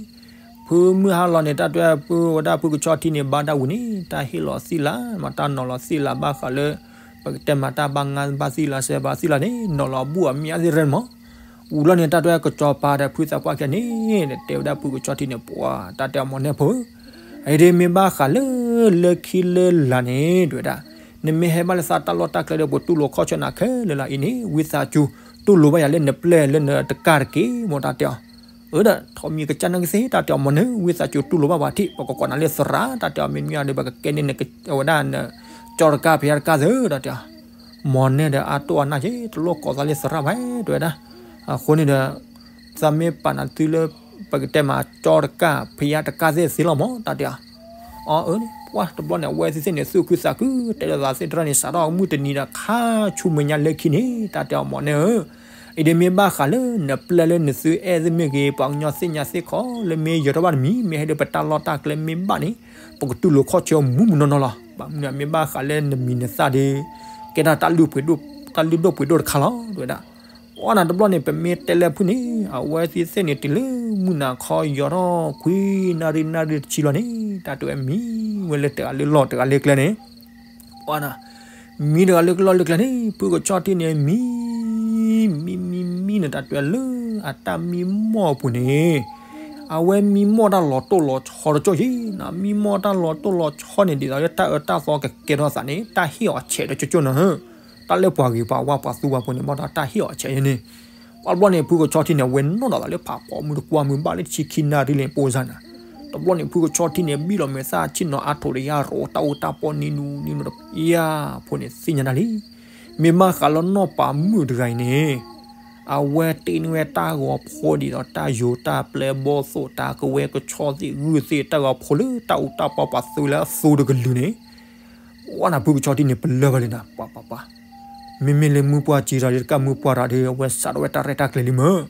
ဖုမုၢ်ဟါလီၤန့ၣ် တၢ်တဲဖုဝဲဒၣ်ဖုကဆီထံန့ၣ် ဘါတၢ်ဝံၤန့ၣ် တၢ်ဟ့ၣ်လီၤသံလၢ် မ့ၢ်တၢ်နီၤလီၤသံလၢ်ဘၣ်ဃးလၢ ပကတဲမးတၢ်ဘၣ်ငါဘၣ်သံလၢ်စဲဘၣ်သံလၢ်န့ၣ် နီၤလီၤဘူၣ်အမံၤအသ့ၣ်ရဲၣ်မး, ဝံၤလီၤန့ၣ် တၢ်တဲကစီၤပၤဒီးဖုသးပှၢ်ခံဂၤန့ၣ် တဲဝဲဒၣ်ဖုကဆီထံန့ၣ် ပှၤတၢ်တဲအီၤမိၢ်နဲၣ်ဖိ အံၤဒ်မ့ၢ်ဘၣ်ဃးလၢ လၢခံလၢလာ်န့ၣ် တဲဝဲဒၣ်, နမ့ၢ်ဟဲဘၣ်လၢသးတၢ်လီၢ်တၢ်ကျဲဒီး ပတူၢ်လိာ်ခီၣ်ဆၢနၤခဲလၢာ်လၢအံၤန့ၣ် ဝံသးစူၤ တူၢ်လိာ်ဘၣ်ယၤလၢနပျဲၢ်လၢနတကၢ်တက့ၢ် မိၢ်တၢ်တဲအီၤ, အၢဒီး ထိးမံၤကစၢ်နာ်က့သ့ၣ် တၢ်တဲအီၤမိၢ်န့ၣ် ဝံသးစူၤတူၢ်လိာ်ဘၣ်ပှၤထံၣ် ပကကိးနၤလၢသရၣ် တၢ်တဲအီၤမ့မ့ၢ်ဒီး ပကကဲန့ၢ်နဝဲဒၣ်န ကၠီတကၢ်ဖံးတကၢ်သ့ၣ် တၢ်တဲအီၤ, မိၢ်နဲၣ်ဒီးအါတိၢ်အါနၢ်က့ တလိၣ်ကိးသးလၢသရၣ်ဘၣ် တဲဝဲဒၣ်, အဃိန့ၣ်ဒီး သးမ့ၢ်ပာ်နၤသုလၢ ပကတဲမးကၠီတကၢ်ဖံးတကၢ်သ့ၣ်သ့လီၤမး တၢ်တဲအီၤ, အီၤအၢ ပှၢ်တဘျီန့ၣ် အဝဲသ့ၣ်သ့ၣ်န့ၣ် သူၣ်ခုသးခု တဲလီၤသးသ့ၣ်တဖၣ်န့ၣ် စးထီၣ်မုၢ်တနံၤဒီးခါဆူမဲာ်ညါလၢခံန့ၣ် တၢ်တဲအီၤမိၢ်နဲၣ်ဧၢ အံၤဒ်မ့ၢ်ဘၣ်ဃးလၢ နပျဲၢ်လၢနသုအဲၣ်သ့ၣ်မ့ၢ်ဂ့ၤ ပှၤကညီသ့ၣ်ညါသ့ၣ်ခီ လၢမ့ၢ်ယၢၤထီၣ်ဘၣ်တမံၤ မ့ၢ်ဟဲဒီးပတၢ်လီၢ်တၢ်ကျဲမ့ၢ်ဘၣ်န့ၣ် ပကတူၢ်လိာ်ခီၣ်ဆၢမုၢ်မုၢ်နီၢ်နီၢ်လီၤ. ဘၣ်မနုၤမ့ၢ်ဘၣ်ဃးလၢနမံၤနသၣ်ဒီး ကဲထီၣ်တၢ်လုၢ်ပှ့ၤဒိၣ် တၢ်လုၢ်ဒိၣ်ပှ့ၤဒိၣ်တခါလီၤ တဲဝဲဒၣ်. အီနၤတဘျီန့ၣ် ပမ့ၢ်တဲလၢဖုန့ၣ် အဝဲသ့ၣ်သ့ၣ်န့ၣ် တုၤလၢမုၢ်နၤခီယီၤထီၣ်ခွံနၣ်ရံၣ်နၣ်ရံၣ်တဆံလီၤန့ၣ် တၢ်တဲဝဲမံဝဲလၢတဂၤလၢလီၢ်တဂၤလၢကျဲန့ၣ် အီနၤ မံတဂၤလၢလီၢ်လၢကျဲန့ၣ် ဖုကဆီထံန့ၣ် မံ မံ မံ မံန့ၣ် တၢ်တဲလၢအတၢ်မံမီၢ်အပူၤန့ၣ် အဝဲမံမီၢ်တၢ်လီၤတိၢ်လီၤဆီတကၠိၢ်ယံၤ မံမီၢ်တၢ်လီၤတိၢ်လီၤဆီန့ၣ် ဒ်သိးလၢတၢ်အၢတၢ်သီကကဲထီၣ်သးန့ၣ် တၢ်ဟ့ၣ်အီၤဆဲးတကၠိၢ်ကၠိၢ်နၤ တၢ်လၢပှၤဂ့ၤပှၤဝါပှၤသူပှၤဖိန့ၣ် ဘၣ်ဒီးတၢ်ဟ့ၣ်အီၤဆဲးယံၤန့ၣ် ပှၤတဘျီန့ၣ် ဖုကဆီထံန့ၣ် အဝဲနီၣ်ဒီးသးလၢဖးဖီမုၢ်တကွၢ်မုၢ်ဘၣ်လၢတဆံခံနၣ်ရံၣ်လံ ပိစၢ်နၤ တဘျီန့ၣ် ဖုကဆီထံန့ၣ် ဘံၣ်လီၤမဲာ်သၣ်ဆ့ၣ်နီၤအါထိးဒီးယၤ ရိးတၢ်အူတၢ်ပီၢ်နံၤနူနံၤနူဒီး ယၤဖိန့ၣ်သ့ၣ်ညါတၢ်လံ. မ့ၢ်ဘၣ်ဃးလၢနီၢ်ပၤမုၣ်တဂၤအံၤန့ၣ် အဝဲတ့န့ၢ်ဝဲတၢ်ဂီၤဖိဒ်သိးတၢ်ယိၤတၢ်ပျဲဘီၣ်သိၣ် တၢ်ကဝဲကဆီသ့ၣ်ဂုၢ်သ့ၣ် တၢ်ဂီၤဖိလၢတၢ်အူတၢ်ပီၢ်ပှၤသုးလၢအသိတကလုာ်န့ၣ် ဝဲန့ၣ်ဖုကဆီထံန့ၣ် ပလၢၢ်ဘၣ်လံနၤ ပှၤပှၤပှၤ မ့မ့ၢ်လၢမုၢ်ပှၢ်စံးတၢ်ဒီးတကးမုၢ်ပှၢ်တၢ်ဒီး အဝဲစးထီၣ်ဝဲတၢ်ရဲၣ်တၢ်ကျဲၤလံမ့ၢ်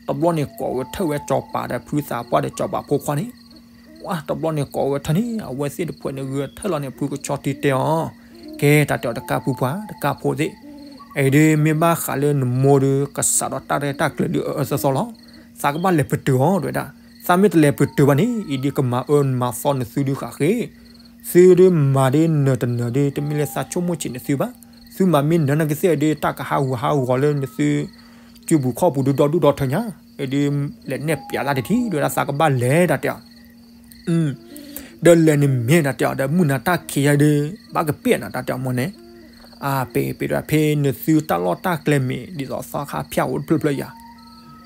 တဘျီန့ၣ် ကိးဝဲထၢၣ်ဝဲစီၤပၤဒီးဖုသးပှၢ်ဒီးစီၤပၤဖိခွါန့ၣ် ဝဲတဘျီန့ၣ် ကိးဝဲထၢၣ်န့ၣ် အဝဲသ့ၣ်တဖုန့ၣ် ဂဲၤထၢၣ်လီၤန့ၣ် ဖုကဆီထံတဲအီၤ ကဲတၢ်တဲအီၤ တကးပုၢ်ပှၤ တကးဖိသ့ၣ် အံၤဒ်မ့ၢ်ဘၣ်ဃးလၢနမိၢ်ဒီး ကစးထီၣ်တၢ်ရဲၣ်တၢ်ကျဲၤဒ်အအၢအၢသီသီလီၤ. သးကဘၣ်လဲၤပတုာ်အီၤ တဲဝဲဒၣ်. သးမ့ၢ်တလဲၤပတုာ်ဘၣ်န့ၣ် အံၤဒ်ကမၤအၢမၤသီနသုဒုးဃးဃ့ သုဒုးမၤဒ်နၢၤတနၢၤဒ် တမ့ၢ်လၢသးဆိကမိၣ်ဆံးနသုဘၣ်. သုမၤမ့ၢ်နၢၤနာ်က့သ့ၣ်ဒ် တၢ်ကဟးဂူာ်ဟးဂီၤလၢနသု စုပူၤခီၣ်ပူၤဒုးဒီဒူၣ်ဒီထၢညါ အံၤဒ် လဲၤနဲၣ်ပျးသးတထံၣ် တဲဝဲဒၣ် သးကဘၣ်လဲၤတၢ်တဲအီၤ ဒီးလဲၤန့ၣ်မ့ၢ်တၢ်တဲအီၤ ဒီးမုၢ်နၤတၢ်ခံးယါဒီး ဘၣ်ကပ့ၢ်နၤတၢ်တဲအီၤမ့ၢ်န့ၣ် အပ့ၤပ့ၤဒီးဖဲနသုတၢ်လီၢ်တၢ်ကျဲမ့ၢ် ဒ်သိးသီခါဖၠၣ်အိၣ်တဖျၢၣ်ဖျၢၣ်ယါ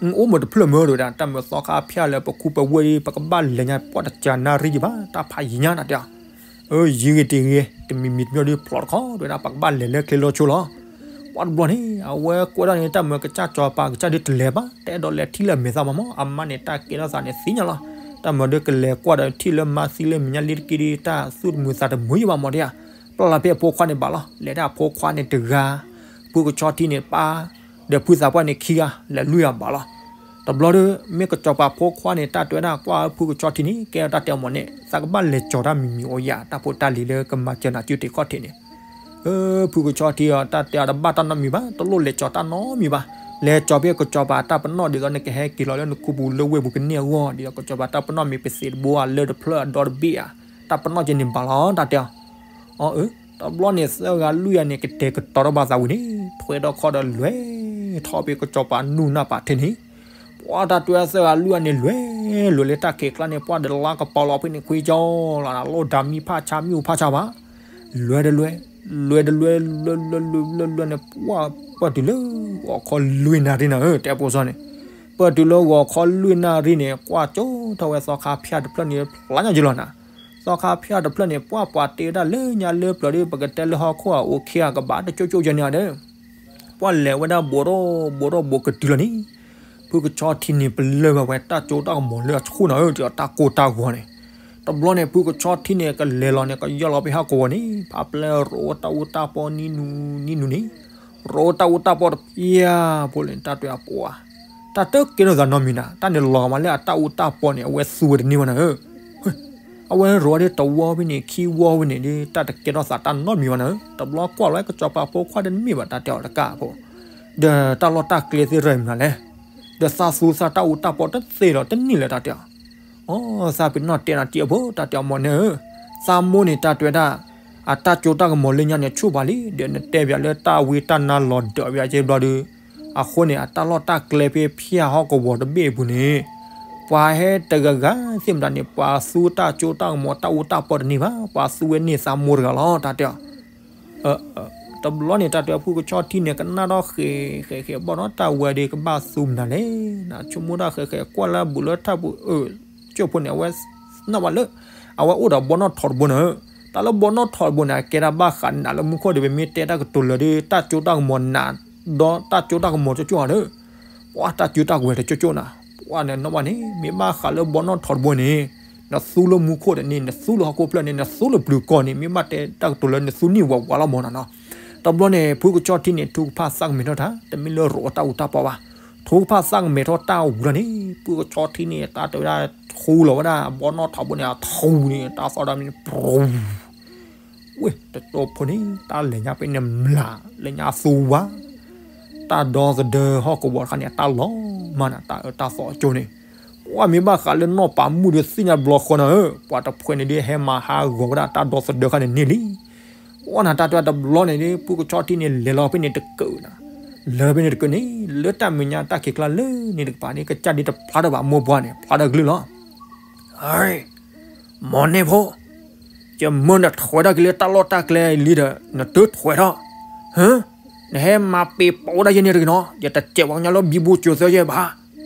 အိၣ်မ့ၢ်တဖျၢၣ်မ့ၢ် တဲဝဲဒၣ် တၢ်မ့ၢ်သီခါဖၠၣ်လၢပခူပဝဲၢ်ဒီး ပကဘၣ်လဲၤညါ ပှၢ်တကနၣ်ရံၣ်ယဘၣ် တၢ်ဖးယံၤညါတၢ်တဲအီၤ ယံၤဂ့ၤတ့ၢ်ဂ့ၤ တမံၤမံၤတမံၤဒီးဖျိးတခီ တဲဝဲဒၣ် ပကဘၣ်လဲၤလၢကျဲလီၤဆိလီၤ ပှၢ်တဘျီန့ၣ် အဝဲကွဲးဒၣ်န့ၣ် တၢ်မ့ၢ်ကစၢ်စီၤပၤကစၢ်ဒုးတလဲၤဘၣ် တအဲၣ်ဒိးလဲၤထံၣ်လၢမဲာ်သၣ်မးမး အမါန့ၣ် တၢ်ကဲထီၣ်သးန့ၣ်သ့ၣ်ညါလီၤ တၢ်မ့ၢ်ဒီးကလဲၤကွၢ်ဒီးထံၣ်လၢမါသံလၢမဲာ်ညါလံတက့ၢ်ဒီး တၢ်သူၣ်တမုာ်သးတမုာ်ယဘၣ်မးဒ်ဧါ ပျၢ်လီၤဖဲအဖိခွါန့ၣ်ဘၣ်လီၤ လဲၤဒၣ်အဖိခွါန့ၣ်တဂၤ ဖုကဆီထံန့ၣ်ပၢ် ဒီးဖုသးပှၢ်န့ၣ်ခံဂၤ လဲၤလွံၢ်ဂၤဘၣ်လီၤ တဘျီဒီး မ့ၢ်ကစီၤပၤဖိခွါန့ၣ် တၢ်တဲဝဲဒၣ်ကွၢ်ဖုကဆီထံန့ၣ် ကဲထီၣ်တၢ်တဲအီၤမ့ၢ်န့ၣ် သးကဘၣ်လဲၤကၠီၤတၢ်မံၤမံၤအီယၤ တၢ်ဖိတၢ်လံၤလၢကမၤစၢၤနၤစုတ့ၢ်ခီၣ်ထံးန့ၣ် ဖုကဆီထံအီၤ တၢ်တဲအီၤတဘၣ်တၢ်နီတမံၤဘၣ် တလိၣ်လဲၤကၠီၤတၢ်နီတမံၤဘၣ် လဲၤကၠီၤဖဲကစီၤပၤတၢ်ပနီၣ်ဒ်သိးနကဟဲက့ၤလီၤလၢနခူပူၤလၢဝ့ၢ်ပူၤကန့ၢ်အဂီၢ် ဒ်သိးကစီၤပၤတၢ်ပနီၣ်မ့ၢ်ပသံးတဘိဧါ လၢတဖျၢၣ်အဒီတဘ့ၣ်ဧါ တၢ်ပနီၣ်က့န့ၣ်ဘၣ်လီၤ တၢ်တဲအီၤ အၢ တဘျီန့ၣ်သၢဂၤလွံၢ်ဂၤန့ၣ် ကတဲာ်ကတီၤထီၣ်ဘၣ်သးဝံၤန့ၣ် ထွဲထီၣ်ခီၣ်ဒီးလွဲၢ် ထီၣ်ဖဲကစီၤပၤနူၢ်နၢ်ပာ်ထၢၣ်န့ၣ် ပှၢ်တၢ်တဲသၢဂၤလွံၢ်ဂၤန့ၣ် လွဲၢ်လွဲၢ်လၢတၢ်ခံးကျါန့ၣ် ပှၢ်ဒီးလါကပီၤလီၤဖဲန့ၣ်ခွံကၠီလီၤ လိၣ်ဒၣ်မံဖးဆါမံအူဖးဆါဘၣ် လွဲၢ်တလွဲၢ် လွဲၢ်တလွဲၢ် လွဲၢ်လွဲၢ်လွဲၢ်လွဲၢ်လွဲၢ်လွဲၢ်န့ၣ် ပှၢ်ပၢၢ်တုၤလၢဂီၤခီလွံၢ်နၣ်ရံၣ်နၤဧၢ တဲဖိစီန့ၣ် ပၢၢ်တုၤလၢဂီၤခီလွံၢ်နၣ်ရံၣ်န့ၣ် ကွၢ်ကၠိထီၣ်ဝဲသီခါဖၠၣ်တဖျၢၣ်န့ၣ် ဖျါညါက့လီၤနၤ သီခါဖၠၣ်တဖျၢၣ်န့ၣ် ပှၢ်ပှၤတ့ဝဲဒၣ်လၢညါလၢပျၢၤဒီး ပကတဲလၢဟီၣ်ခိၣ်အအိၣ်ခံဂၤကဘၣ်တကၠိကၠိကဲန့ၣ်ဒီး ပှၢ်လဲၤဝဲဒၣ်ဘူးထီၣ်ဘူးထီၣ်ဘူးကတုၤလီၤန့ၣ် ဖုကဆီထံန့ၣ် ပလၢၢ်ဘၣ်ဝဲတၢ်ကၠိတၢ်ကမီၤလၢအဆူၣ်နၤဧၢ ဒ်သိးတၢ်ကိၢ်တၢ်ဂီၤန့ၣ် တဘျီန့ၣ် ဖုကဆီထံန့ၣ် ကလဲၤလီၤန့ၣ် ကယီၢ်လီၤဖဲဟီၣ်ကဝီၤန့ၣ် ဖးပျဲရိးတၢ်အူတၢ်ပီနံၤနူနံၤနူန့ၣ် ရိးတၢ်အူတၢ်ပီတဖၠၣ်ဖိလၢန့ၣ် တၢ်တဲအပှၤ တၢ်တကဲထီၣ်သးနီတမံၤနၤ တၢ်န့ၣ်လီၤမးလၢအတၢ်အူတၢ်ပီန့ၣ် အဝဲသူဝဲတန့ၢ်ဘၣ်နၤဧၢ အဝဲရိးဒ်တဝီဖဲန့ၣ် ခံဝီဖဲန့ၣ်ဒီး တၢ်တကဲထီၣ်သးတၢ်နီတမံၤဘၣ်နၤဧၢ တဘျီကွၢ်လီၤကစီၤပၤဖိခွါတမ့ၢ်ဘၣ်တၢ်တဲအီၤတကးဖိ ဒီးတၢ်လီၢ်တၢ်ကျဲသ့ၣ်ရၤမနုၤလဲၣ် ဒီးသးသူသးတၢ်အူတၢ်ပီတသ့လီၤတန့ၢ်လၢတၢ်တဲအီၤ အိ သးပ့ၤနီၣ်တဲနၤတံၢ်အဖိ တၢ်တဲအီၤမ့ၢ်န့ၣ်ဧၢ သးမိၢ်န့ၣ်တၢ်တဲဝဲဒၣ် အတၢ်ကၠိတၢ်ကမီၤလၢညါန့ၣ်ဆူၣ်ဘၣ်လံ ဒီးနတဲပၠးလၢတၢ်ဝံတၢ်နါလီၤဒၢးပၠးက့ဘျီဒီး အဃိန့ၣ် အတၢ်လီၢ်တၢ်ကျဲဖဲဖၠၣ်ဟီၣ်ကဝီၤတဘ့ၣ်အပူၤန့ၣ် ပှၤဟဲတဂၤဂၤသ့ၣ်မတၤန့ၣ် ပှၤသူတၢ်ကၠိတၢ်ကမီၤတၢ်အူတၢ်ပီတန့ၢ်ဘၣ် ပှၤသူဝဲန့ၢ်သးမိၢ်တဂၤလီၤ တၢ်တဲအီၤ တဘျီန့ၣ် တၢ်တဲဖုကဆီထံန့ၣ် ကနၣ်ထီၣ်ဃဲၤဃဲၤဃဲၤဘီၣ်နီၤ တၢ်ဝဲဒၣ်ကဘၣ်သူမနုၤလဲၣ် နဆိကမိၣ်တၢ်ဃဲၤဃဲၤကွၢ်လၢဘူးလၢထၢၣ်ပူၤ အၢ ကၠိဖိန့ၣ် အဝဲနီၣ်ဘၣ်လၢ အဝဲအိၣ်ဒီးဘီနီၣ်ထိးတဘိန့ၣ် တၢ်လၢဘီနီၣ်ထိးတဘိန့ၣ် အကဲဒၣ်ဘၣ်ဃးနးလၢမူခိၣ်ဒီး ပမ့ၢ်တဲတၢ်ကတိၤလၢာ်ဒီး တၢ်ကၠိတၢ်ကမီၤနး ဒီးတၢ်ကၠိတၢ်ကမီၤကၠိကၠိဧါဒီး ပှၤတၢ်ကၠိတၢ်ကဝဲၤတကၠိကၠိနၤ ပှၤန့ၣ်နီၣ်ဘၣ်န့ၣ် မ့ၢ်ဘၣ်ဃးလၢဘီနီၣ်ထိးတဘိန့ၣ် နသူလၢမူခိၣ်ဒီးန့ၣ် နသူလၢဟီၣ်ခိၣ်ဖျၢၣ်န့ၣ် နသူလၢပျုၤကီၢ်န့ၣ် မ့ၢ်ဘၣ်တဲတၢ်ကတိၤလၢနသူန့ၢ်ဝးဝးလီၤမးနၤနီၤ တဘျီန့ၣ် ဖုကဆီထံန့ၣ် ထုကဖၣ်သးကမဲာ်ထီၣ်တၢ် တမ့ၢ်လၢရိးတၢ်အူတၢ်ပီဘၣ် ထုကဖၣ်သးကမဲာ်ထီၣ်တၢ်ဝံၤလီၤန့ၣ် ဖုကဆီထံန့ၣ် တၢ်တဲဝဲဒၣ် ထူလီၤဝဲဒၣ် ဘီနီၣ်ထိးတဘိန့ၣ် အထူန့ၣ် တၢ်သီၣ်ဒၣ်မ့ၢ် ပြူၤ ဝ့ၢ်တတိဖိန့ၣ် တၢ်လဲၤညါဖဲန့ၣ်မျး လၢညါသူဝါ တၢ်ဒီသဒၢဟီၣ်ကဝီၤတခါန့ၣ် အတၢ်လီၤမးနၤ တၢ်အၢတၢ်သီအကၠိန့ၣ် ပှၤမ့ၢ်ဘၣ်ဃးလၢနီၢ်ပၤမုၣ်ဒီးသ့ၣ်ညါတဘျီဃီနၤဧၢ ပှၤတဖှဲးန့ၣ်ဒ်ဟဲမၤဟးဂီၤဝဲဒၣ်တၢ်ဒီသဒၢခါန့ၣ်န့ၢ်လံ ပှၤနၤတၢ်တဲတဘျီန့ၣ်ဒ် ဖုကဆီထံန့ၣ် လဲၤလီၤဖဲန့ၣ်တကၢးနၤ လဲၤဖဲန့ၣ်တကၢးန့ၣ် လၢတၢ်မဲာ်ညါတၢ်ခံးကျါလၢန့ၣ်တကပၤန့ၣ် ကစၢ်ဒ်တဖျါထီၣ်ဘၣ်မိၢ်ပှၢ်န့ၣ် ဖျါထီၣ်ကလုၢ်လီၤ ဧၢ မီၢ်န့ၢ်ဖိ ယမၢနထွဲထီၣ်က့ၤလၢတၢ်လီၢ်တၢ်ကျဲလံဒီး နတထွဲထီၣ် ဟၢ နဟဲမၤပ့ၤပိာ်ဝဲဒၣ်ယဲန့ၣ်တဂ့ၤနီၤ ယတစဲးပှၤကညီလၢဘံဘူစၢၤသၢယဲဘၣ်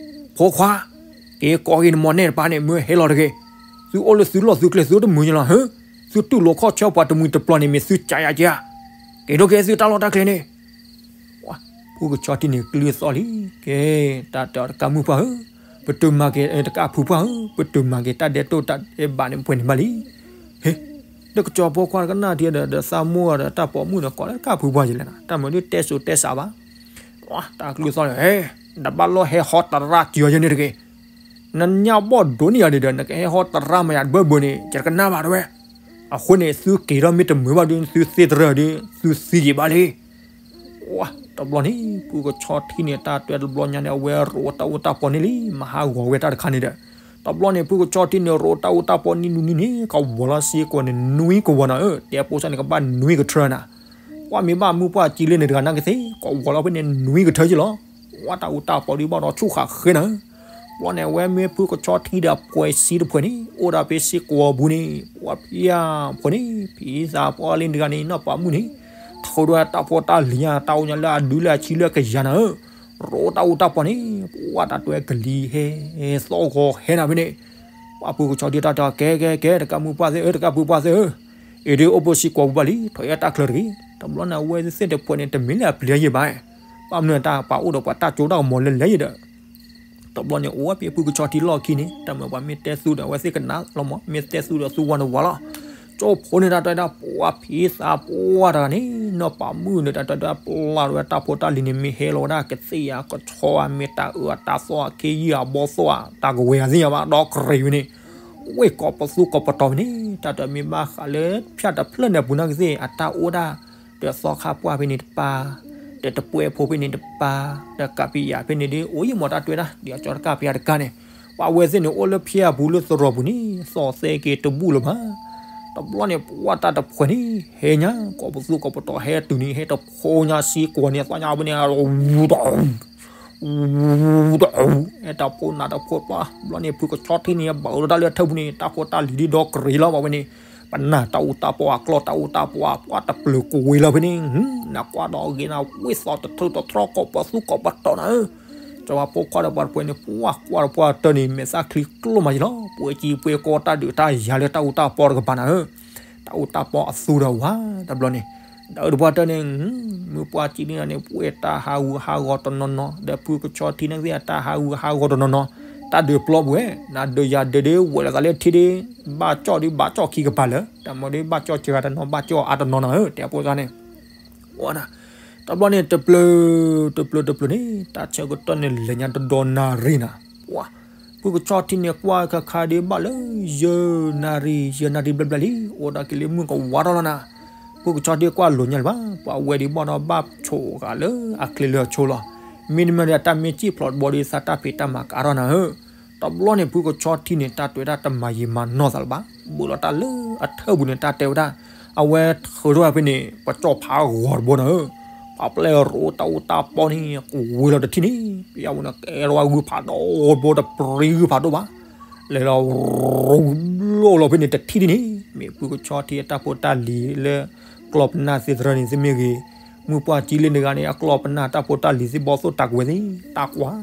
ဖိခွါ က့ၤကိးက့ၤနမီၢ်န့ၢ်တပၤန့ၣ် မ့ၢ်ဟဲလီၤတဂ့ၤ သုအိၣ်လၢသုလီၢ်သုကျဲ သုအိၣ်တမုာ်ညါလီၤ. ဟၢ, သုတူၢ်လိာ်ခီၣ်ဆၢပှၤတမှံၤတပျီၤန့ၣ် မ့ၢ်သုကးယၤက့ဧါ. က့ၤဒိၣ်က့ၤသုတၢ်လီၢ်တၢ်ကျဲန့ၣ်. ဖုကဆီထံန့ၣ် ကျုသီၣ်လံ. ကဲ, တၢ်တဲအီၤတကးမုၣ်ပှၢ်ဧၢ, ပတုၤမၤက့ၤ, တကးဖုပှၢ်ဧၢ, ပတုၤမၤက့ၤတၢ်ဒဲးတိၢ်တၢ်ဒဲးဘးန့ၣ် ပှဲၤန့ၣ်ဘၣ်လံ. ဟ့, ဒီးကစီၤဖိခွါတကနၣ်ထံဒီး ဒီးသးမိၢ်ဒီးတၢ်ပိာ်မုၣ်ဒီး ကိးလၢတကးဖုပှၢ်ယလဲၣ်နီၤ, တၢ်မၤဒုးတဲစိၤတဲစးဘၣ်. တၢ်ကျုသီၣ်လံ, ဟဲ, နဘၣ်လီၢ်ဟဲဟီတရၣ်ကၠီယဲန့ၣ်တဂ့ၤ. နညၣ်ဘီၣ်ဒိးန့ၢ်ယၤဒံးဒီး နကဟဲဟီတရၣ်မၤယၤတဘၢဘၢန့ၣ် ယတကနၣ်ဘၣ်တဲဝဲ. အဃိန့ၣ် သုက့ၤထီၣ်မ့ၢ်တမုာ်ဘၣ်ဒီး သုသ့တရၢဒီး သုသံက့ၤဘၣ်လံ. တဘျီန့ၣ် ဖုကဆီထံန့ၣ် တၢ်တဲတဘျီညါန့ၣ် အဝဲရိးတၢ်အူတၢ်ပီန့ၣ်လံ, မၤဟးဂီၤဝဲတၢ်တခါန့ၣ်ဒီး, တဘျီန့ၣ် ဖုကဆီထံန့ၣ် ရိးတၢ်အူတၢ်ပီန့ၣ်နွံနွံန့ၣ် ကဝီၤလီၤစ့ကွီၤန့ၣ်နွံကဝီၤနီၤဧၢ, တဲဖိစၢ်န့ၣ် ကဘၣ်နွံကထၢနၤ. ပှၤမ့ၢ်ဘၣ်မုၢ်ပှၢ်ကံလၢန့ၣ်တဂၤနာ်က့သ့ၣ် ကဝီၤလီၤဖဲန့ၣ်နွံကထၢက့လီၤ. ပှၤတၢ်အူတၢ်ပီဒုးဘၣ်ဒီးဆူၣ်ဃာ်ဃဲနၤဧၢ. တဘျီန့ၣ် အဝဲမ့ၢ်ဖုကဆီထံဒီးအပှဲၤစံတဖှဲးန့ၣ် အိၣ်ဒၣ်ဖဲစ့ကွီၤပူၤန့ၣ် ပှၤဖံဖှဲးန့ၣ် ဖံသးပှၢ်လံတဂၤန့ၣ် နီၢ်ပၤမုၣ်န့ၣ် ထုးဒီးတၢ်ဖိတၢ်လံၤညါ တၢ်အိၣ်ညါလၢအဒုလၢအဆံလၢအကယၤနၤဧၢ. ရိးတၢ်အူတၢ်ပီန့ၣ် ပှၤတၢ်တွဲကလံၤဟဲ သီၣ်ဂီၤဟဲနၤဖဲန့ၣ်, ပှၤဖုကဆီထံတၢ်တဲ ကဲကဲကဲ တကးမုၢ်ပှၢ်သ့ၣ်ဧၢ တကးဖုပှၢ်သ့ၣ်ဧၢ, အံၤဒုးအိၣ်ဘိစ့ကွီၤပူၤဘၣ်လံ ထွဲအတၢ်ချၢတဂ့ၤ. တဘျီန့ၣ် အဝဲသ့ၣ်တဖှဲးန့ၣ် တမ့ၢ်လၢအပျံၤယံၤဘၣ်, ဘၣ်မနုၤတၢ်ပာ်အိၣ်ဒီးပှၤတၢ်ကၠိတၢ်ကမီၤလၢလဲၤယံၤဒီး တဘျီန့ၣ် အိၣ်ဝဲဖဲဖုကဆီထံလီၢ်ခံန့ၣ် တၢ်မၤပှၤမ့ၢ်တဲသူဒီး အဝဲသ့ၣ်ကနၣ်လီၤမး, မ့ၢ်တဲသူဒီးသူဝါန့ၣ်ဝါလီၤ. ကၠိဖိန့ၣ် တၢ်တဲဒၣ် ပှၤဖံသးပှၢ်တဂၤန့ၣ် နီၢ်ပၤမုၣ်န့ၣ် တၢ်တဲဒၣ် ပျၢ်ဒီးဝဲတၢ်ဖိတၢ်လံၤန့ၣ် မ့ၢ်ဟဲလီၤဝဲဒၣ်ကသ့ၣ်ဧါ ကဆီဧါ မ့ၢ်တၢ်အၢအတၢ်သီၣ် အခ့ယုၢ်အဘီၣ်သီၣ်ဧါ တၢ်ကဝဲၤဧါသ့ၣ်ညါဘၣ် ဒီးကရံးဝဲန့ၣ် ဝ့ၢ်ကိးပသူကိးပတီၤဝဲန့ၣ် တၢ်တဲမ့ၢ်ဘၣ်ဃးလၢဖၠၣ်တဖျၢၣ်န့ၣ်အပူၤနာ်က့သ့ၣ် အတၢ်အိၣ်ဒၣ် ဒီးသီခါပှၢ်ဖဲန့ၣ်တပၤ, ဒီးတပှဲဖိဖဲန့ၣ်တပၤ, ဒီးကးပယးဖဲန့ၣ်ဒ် အိၣ်ယံၤမးတၢ်တွဲဒၣ် ဒ်အကၠီတကးပယးတကးန့ၣ်, ပှၤဝဲသ့ၣ်န့ၣ် အိၣ်လၢဖၠၣ်ပူၤလၢသရိာ်ပူၤန့ၣ် သီၣ်သဲက့ၤတဘူၣ်လၢၤဘၣ်. တဘျီန့ၣ် ပှၤတၢ်တဖှဲးန့ၣ် ဟဲညါ ကိးပသူကိးပတီၤဟဲတုၤန့ၣ် ဟဲတဖိညါစ့ကွီၤန့ၣ် သီၣ်ညါဖဲန့ၣ် တအူ, အဲၣ်တၢ်ဖိနးတဖိပှၢ်, ဘျီန့ၣ် ဖုကဆီထံန့ၣ် ဘၣ်အၢလီၤတၢ်လၢထၢပူၤန့ၣ် တၢ်ဖိတၢ်လံၤဒ်ဒီကရံးလီၤဘၣ်ဝဲန့ၣ်, ပနၢ်တၢ်အူတၢ်ပီအကျီၢ် တၢ်အူတၢ်ပီအပှၢ် တပျၢၤကဝ့ၤလီၤဖဲန့ၣ်, နကွၢ်ဒီးဂ့ၤနၤ ဝ့ၢ်သီၣ်တထၢတထြီကိးပသူကိးပတီၤနၤဧၢ, စီၤပၤဖိခွါဒီးပှၤတဖှဲးန့ၣ် ပှၤကွၢ်တပှၢ်တၢၢ်န့ၣ် မဲာ်သၣ်ချံကျိၣ်မးယံၤလီၤ, ပှဲၤကံပှဲၤကီတၢ်ဒုးတၢ်ယၤလၢတၢ်အူတၢ်ပီတကပၤနၤဧၢ, တၢ်အူတၢ်ပီအသူဒီးဝါ, တဘျီန့ၣ် ဒီးတပှၢ်တၢၢ်န့ၣ် မုၢ်ပှၢ်ကံလံန့ၣ် ပှဲၤတၢ်ဟးဂူာ်ဟးဂီၤတနီၤနီၤ ဒီးဖုကဆီထံန့ၣ်ကသ့ၣ် တၢ်ဟးဂူာ်ဟးဂီၤတနီၤနီၤ, တၢ်ဒုးပျီပူၤဝဲ, နဒုးယၤဒုးဒုး ဝဲၤလီၤသးလၢထံဒုး, ဘၣ်ကၠီၣ်ဒုး ဘၣ်ကၠီၣ်ခံကပၤလၢာ်, တၢ်မၤဒုး ဘၣ်ကၠီၣ်စှၤတနီၤ ဘၣ်ကၠီၣ်အါတနီၤနီၤဧၢ, တဲဖိသၣ်န့ၣ် တဘျီန့ၣ် တပျၢၤ, တပျၢၤတပျၢၤန့ၣ် တၢ်ဆၢကတီၢ်န့ၣ် လဲၤညါတဒီနၣ်ရံၣ်နၤ, ပှၤ, ဖုကဆီထံန့ၣ် ကွၢ်ခါခါဒုးဘၣ်လၢ ယဲၢ်နၣ်ရံၣ် ယဲၢ်နၣ်ရံၣ်ဘျဲၣ်ဘျဲၣ်လံ, အိၣ်ဒၣ်က့ၤလၢမုၢ်ကဝါထီၣ်လီၤနၤ, ဖုကဆီထံကွၢ်လိာ်ညါလၢၤဘၣ်, ပှၤဝဲဒုးဘၣ်ဒီးဘၣ်ဆိးဂၤလၢအချ့လၢအဆိလီၤ, မ့တမ့ၢ်ဒီး တၢ်မ့ၢ်စံၣ်ဖျိးတဘီဒီး သးတၢ်ဖံးတၢ်မၤကါထီၣ်နၤဧၢ, တဘျီန့ၣ် ဖုကဆီထံန့ၣ် တၢ်တွဲဒၣ်တမၤယံာ်မၤနီၢ်သးလၢၤဘၣ်, ဘူးလီၤတၢ်လၢအထၢပူၤန့ၣ် တၢ်တဲဝဲဒၣ်, အဝဲထုးထီၣ်ဖဲန့ၣ် ပကၠီၣ်ဖးဂီၤတဘိနၤဧၢ, ပှၤပျဲၢ်ရိးတၢ်အူတၢ်ပီန့ၣ် ကဝ့ၤလီၤတထံၣ်န့ၣ်, ပယါဝဲန့ၣ် ကဲထီၣ်ဝဲဂုၢ်ဖးဒိၣ်တဘိ တပြံဂုၢ်ဖးဒိၣ်ဘၣ်, လဲၤလီၤ ရိးဘျီလီၤဖဲန့ၣ်တထံၣ်ဒ်န့ၣ်, မ့ၢ်ဖုကဆီထံအတၢ်ဖိတၢ်လံၤလၢ ကျီၢ်ပနၢ်သ့ၣ်တရၢန့ၣ်သ့ၣ်မ့ၢ်ဂ့ၤ, မုၢ်ပှၢ်ကံလံန့ၣ်တဂၤန့ၣ် အကျီၢ်ပနၢ်တၢ်ဖိတၢ်လံၤသ့ၣ်ဘီၣ်သိၣ်တၢ်ကဝဲၤသ့ၣ် တၢ်ကွၢ်,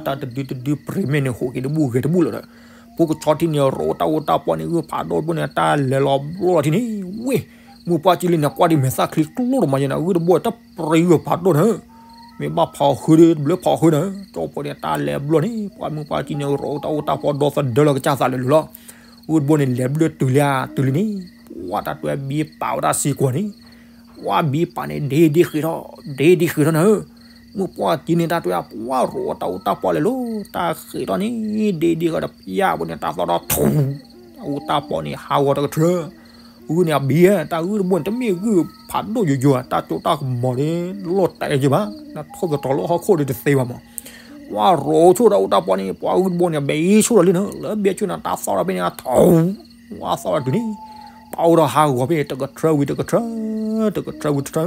တၢ်တဒုတဒုပြံၤမဲာ်န့ၣ် ဟိးက့ၤတဘူၣ်ဂဲၤတဘူၣ်လီၤဒီး, ဖုကဆီထံန့ၣ် ရိးတၢ်အူတၢ်ပီန့ၣ် ဂုၢ်ဖးဒိၣ်တဘိန့ၣ် တၢ်လဲၤလီၤဘျီလီၤထံၣ်န့ၣ်, ဝ့ၢ်, မုၢ်ပှၢ်ကံလံန့ၣ် ကွၢ်ဒ်မဲာ်သၣ်ချံကျိတမးယဲနၤ ဂုၢ်တဘိတၢ်ပြံဂုၢ်ဖးဒိၣ်နၤဧၢ, မ့ၢ်ဘၣ်ဖးအီၤဃုဒီး တဘျုးဖးအီၤဃုနၤဧၢ, ကၠီၣ်ဖိန့ၣ် တၢ်လဲၤဘျီန့ၣ် ပှၤမုၢ်ပှၢ်ကံန့ၣ် ရိးတၢ်အူတၢ်ပီဒီသဒၢလီၤကစၢ်သးလၢာ်လီၤ, ဂုၢ်တဘိန့ၣ် လဲၤဘျုးတုၤလၢတုၤလံန့ၣ်, ပှၤတၢ်တွဲဘံပာ်ဝဲဒၣ်စ့ၢ်ကီးန့ၣ် ပှၤဘံပာ်န့ၣ် ဒ့ဒ့ဃ့ထီၣ်, ဒ့ဒ့ဃ့ထီၣ်နၤဧၢ, မုၢ်ပှၢ်ကံန့ၣ် တၢ်တွဲ ပှၤရိးတၢ်အူတၢ်ပီလဲၤလိၤ တၢ်ဃ့ထီၣ်န့ၣ် ဒ့ဒ့ဃ့ဒီး ပယါဘိန့ၣ် တၢ်သီၣ်ဒီးထူ, တၢ်အူတၢ်ပီန့ၣ် ဟးဂီၤတကထၢ, ဂုၢ်န့ၣ်အဘံဧါ, တၢ်ဂုၢ်တဘိန့ၣ် တမ့ၢ်ဂုၢ်ဖးဒိၣ်ယိယိဧါ, တၢ်ကၠိတၢ်ကမီၤန့ၣ် လီၢ်တဲာ်ယဲဘၣ်, နထိၣ်သတြီၤလၢဟီၣ်ခိၣ်ဒီးတသ့ဘၣ်မး, ပှၤရိးဆိၣ်တၢ်အူတၢ်ပီန့ၣ် ပှၤဂုၢ်တဘိန့ၣ် ဘဲအံၤဆိၣ်ဒီးလံနၤ, လၢဘဲဆိၣ်န့ၣ် တၢ်သီၣ်ဒီးဖဲန့ၣ် ထူ ဝါသီၣ်ဒီးတုၤန့ၣ်, ပှၤအိၣ်ဒီးဟးဂီၤဖဲန့ၣ် တကထၢဝံၤတကထၢ, တကထၢဝံၤတကထၢ,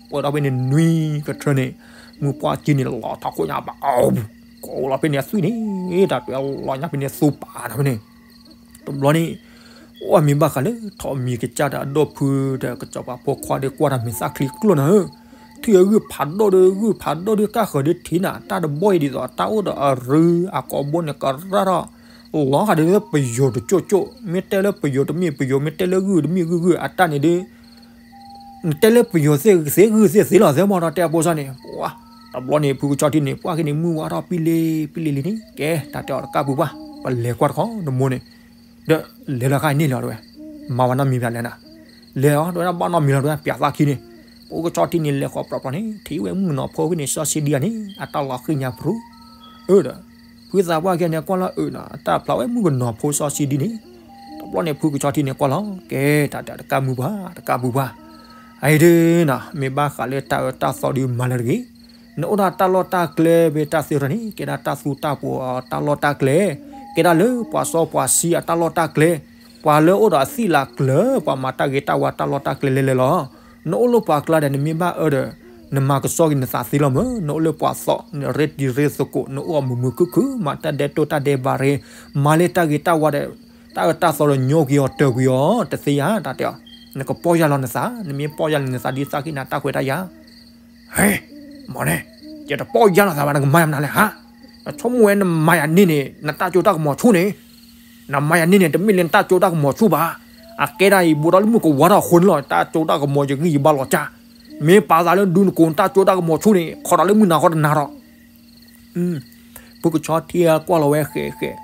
ပှဲၤဒီးဖဲန့ၣ်နွံကထၢန့ၣ်, မုၢ်ပှၢ်ကံန့ၣ် လီၤထီၣ်ခိၣ်ညါဘၣ်, ကိးလီၤဖဲန့ၣ်အသွံၣ်န့ၣ်, တၢ်တွဲလီၤညါဖဲန့ၣ်သူပာ်နၤဖဲန့ၣ်, တဘျီန့ၣ်, အိၣ်မ့ၢ်ဘၣ်ဃးလၢ ထီးမံၤကစၢ်ဒီးအဒီပုၢ်ဒီး ကစီၤပၤဖိခွါဒီး ကွၢ်တၢ်မဲာ်သၣ်ချံကျိနၤဧၢ, ထံၣ်အဂုၢ်ဖးဒိၣ်ဒီး ဂုၢ်ဖးဒိၣ်ဒီး ကၢ်ဃၢၤဒီးထံၣ်နၤ တၢ်တဘီအံၤဒ်သိး တၢ်အိၣ်ဒီးအရုအကိာ်ဘိန့ၣ် ကရၢထီၣ်, လီၤဃာ်ဒ်လၢပယီၤတကၠိၣ်ကၠိၣ်, မ့ၢ်တဲလၢပယီၤတမ့ၢ်ပယီၤ, မ့ၢ်တဲလၢဂုၢ်တမ့ၢ်ဂုၢ်ဂုၢ်, အတၢ်န့ၣ်ဒ် နတဲလၢပယီၤသ့ၣ်ဂုၢ်သ့ၣ်သ့လီၤသ့မီၤဒီး တဲအဖိစၢ်န့ၣ်, ပှၤ, တဘျီန့ၣ် ဖုကဆီထံန့ၣ် ပှၢ်က့ၤန့ၣ် မုၢ်ဝါထီၣ်ပံလ့ပံလ့လံန့ၣ်, ကဲ တၢ်တဲအီၤတကးပူၤပှၢ်, ပလဲၤကွၢ်တခီ နမိၢ်န့ၣ်, ဒီးလဲၤလီၤခါအံၤန့ၣ်လီၤတဝဲ, မၤဝဲနီတမံၤဘၣ်လဲၣ်နၤ, လဲၤအီၤတဝဲဒၣ်ဘၣ်နီတမံၤလီၤတဝဲ ပၠးသးခံန့ၣ်, ဖုကဆီထံန့ၣ် လဲၤဃီၤပြီပြီန့ၣ် ထံၣ်ဝဲမုၣ်ကနီၤဖိဖဲန့ၣ် စီၤစံဒံဧါန့ၣ် အတၢ်လီၤဃံၣ်ညါပရူၤ, အၢဒီး ဖုသးပှၢ်ကဲန့ၣ် ကွၢ်လီၤအၢနီၤ အတၢ်ဖျါဝဲမုၣ်ကနီၤဖိစီၤစံဒံန့ၣ်, တဘျီန့ၣ် ဖုကဆီထံန့ၣ်ကွၢ်လီၤ, ကဲ တၢ်တဲတကးမုၢ်ပှၢ် တကးပူၤပှၢ်, အအံၤဒ်နီၤ မ့ၢ်ဘၣ်ဃးလၢတၢ်အၢတၢ်သီဒုးမၤလၢတဂ့ၤ, နအိၣ်ဒၣ်တၢ်လီၢ်တၢ်ကျဲဖဲတၢ်သ့ထီၣ်န့ၣ် ကဲဒၣ်တၢ်သူတၢ်ပှီၤတၢ်လီၢ်တၢ်ကျဲ, ကဲဒၣ်လၢပှၤစီပှၤဆှံအတၢ်လီၢ်တၢ်ကျဲ, ပှၤလၢအိၣ်ဒီးအသံၣ်လၤကျၢၤ ပှၤမၤတၢ်ဂ့ၤတၢ်ဝါတၢ်လီၢ်တၢ်ကျဲလဲၤလဲၤလီၤ. နအိၣ်လၢပှၤကျါဒီး နမ့ၢ်ဘၣ်အၢဒီး နမၤကစီၣ်က့ၤနသးသ့လီၤမၢ်, နအိၣ်လၢပှၤသီၣ် နရ့တံၤရ့သကိး နအိၣ်အီၤမုာ်မုာ်ခုၣ်ခုၣ် မၤတၢ်ဒဲးတိၢ်တၢ်ဒဲးဘးရ့ မၤလၢတၢ်ဂ့ၤတၢ်ဝါဒီး တၢ်အၢတၢ်သီဒီးညိကွံာ်အီၤတၢၢ်ကွံာ်အီၤ တသ့ဧါ တၢ်တဲအီၤ, နကပီၢ်ယၢ်လီၤနသး နမ့ၢ်ပီၢ်ယၢ်လီၤနသးဒ်သးက့ၤနၤတၢ်ခွဲးတၢ်ယာ် ဟဲ, မ့ၢ်န့ၣ်, ယတပီၢ်ယၢ်လီၤသးဘၣ် နကမၤယၤမနုၤလဲၣ်ဟါ, နဆိကမိၣ်ဝဲနမၤယၤန့ၣ်န့ၣ် နတၢ်စိတၢ်ကမီၤဆူၣ်န့ၣ်, နမၤယၤန့ၣ်န့ၣ် တမ့ၢ်လၢနတၢ်စိတၢ်ကမီၤဆူၣ်ဘၣ်, အကဲဒၣ်အံၤ ဘူးဒီးလၢမုၣ်ကဝါထီၣ်အဃိန့ၣ်လီၤ တၢ်စိတၢ်ကမီၤယဂံၢ်ယဘါလီၤကၢ်, မ့ၢ်ပာ်သးလၢဒုးနကိးနတၢ်စိတၢ်ကမီၤဆူၣ်န့ၣ် ခိးဒီးလၢမုၢ်နၤဃီတနၤဒီး ဖုကဆီထံကွၢ်လီၤဝဲဃဲးဃဲး,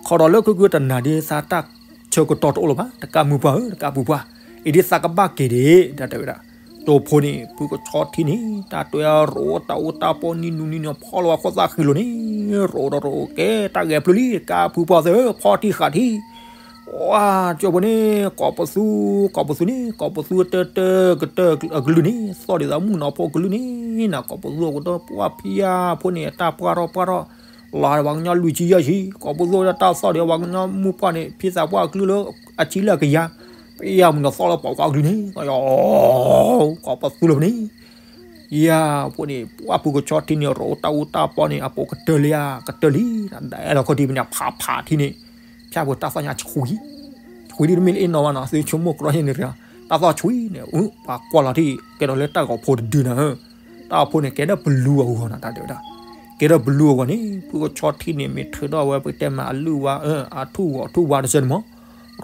ခိးဒီးလၢခုခုတနၤဒ်သးတၢ်ဆၢကတီၢ်တအိၣ်လၢၤဘၣ် တကးမုၢ်ပှၢ်ဧၢ တကးပူၤပှၢ်, အံၤဒ်သးကဘၣ်က့ၤဒံး တၢ်တဲဝဲဒၣ်, တိၢ်ဖိန့ၣ် ဖုကဆီထံန့ၣ် တၢ်တဲရိၣ်တၢ်အိၣ်တၢ်ပီနံၤနူနံၤန့ၣ် ဖီၣ်လီၤဝဲခိၣ်သၣ်ဃံလိၤန့ၣ်, ရိၣ်ဒီးရိၣ်ကဲ တၢ်ဂဲၤဖျုးလံ တကးဖုပှၢ်သ့ၣ်ဧၢ ဖီထံဃာ်ထံ ဝါ, ကၠိဖိန့ၣ် ကိးပသူ, ကိးပသူန့ၣ် ကိးပသူတၢတၢကတၢၢ်အကလုၢ်န့ၣ် သီၣ်ဒ်သိးမုၣ်ကနီၤဖိကလုၢ်န့ၣ်နၤ ကိးပသူအကတၢၢ် ပှၢ်ဖံယါဖိန့ၣ် အတၢ်ပှၢ်ထီၣ်ပှၢ်ထီၣ်, လီၤပှၤကညီလွံၢ်ဆံယဲၢ်ဆံ, ကိးပသူဒီးတၢ်သီၣ်ဒ်ပှၤကညီမုၣ်ပှၢ်န့ၣ် ဖံသးပှၢ်အကလုၢ်လၢ အဆံလၢအကယၤ, ပယါမုၣ်နီၤသီၣ်လၢပှၤကွၢ်ကလုၢ်န့ၣ်, ကိးပသူလၢပန့ၣ် ယါဖိန့ၣ် ပှၢ်ဖုကဆီထံန့ၣ် ရိၣ်တၢ်အိၣ်တၢ်ပီန့ၣ် အပိာ်ကတၢၢ်လံဧါ ကတၢၢ်လံ, ဒဲးလီၤခီၣ်ထံးဖဲန့ၣ် ဖးဖးထံန့ၣ်, ဖၠၣ်ဖိတၢ်သီၣ်ညါဆှံ, ဆှံဒ်တမ့ၢ်လၢအ့ၣ်နီၢ်ဘၣ်နီၤ သုဆိကမိၣ်ကြီန့ၣ်တဂ့ၤ, တၢ်သီၣ်ဆှံန့ၣ် ပှၤကွၢ်လီၤထံၣ် ကဲဒီးလၢတၢ်ဂီၤဖိတဒုနၤဧၢ, တၢ်ဂီၤဖိန့ၣ် ကဲဒီးပလူအဂီၢ်နီၤ တၢ်တဲဝဲဒၣ်, ကဲဒီးပလူအဂီၢ်န့ၣ် ဖုကဆီထံန့ၣ် မ့ၢ်ထုးထီၣ်ဝဲပကတဲမးအလုၢ်ဝါ အထူၣ်ဂီၤထူၣ်ဝါတစဲးန့ၣ်မး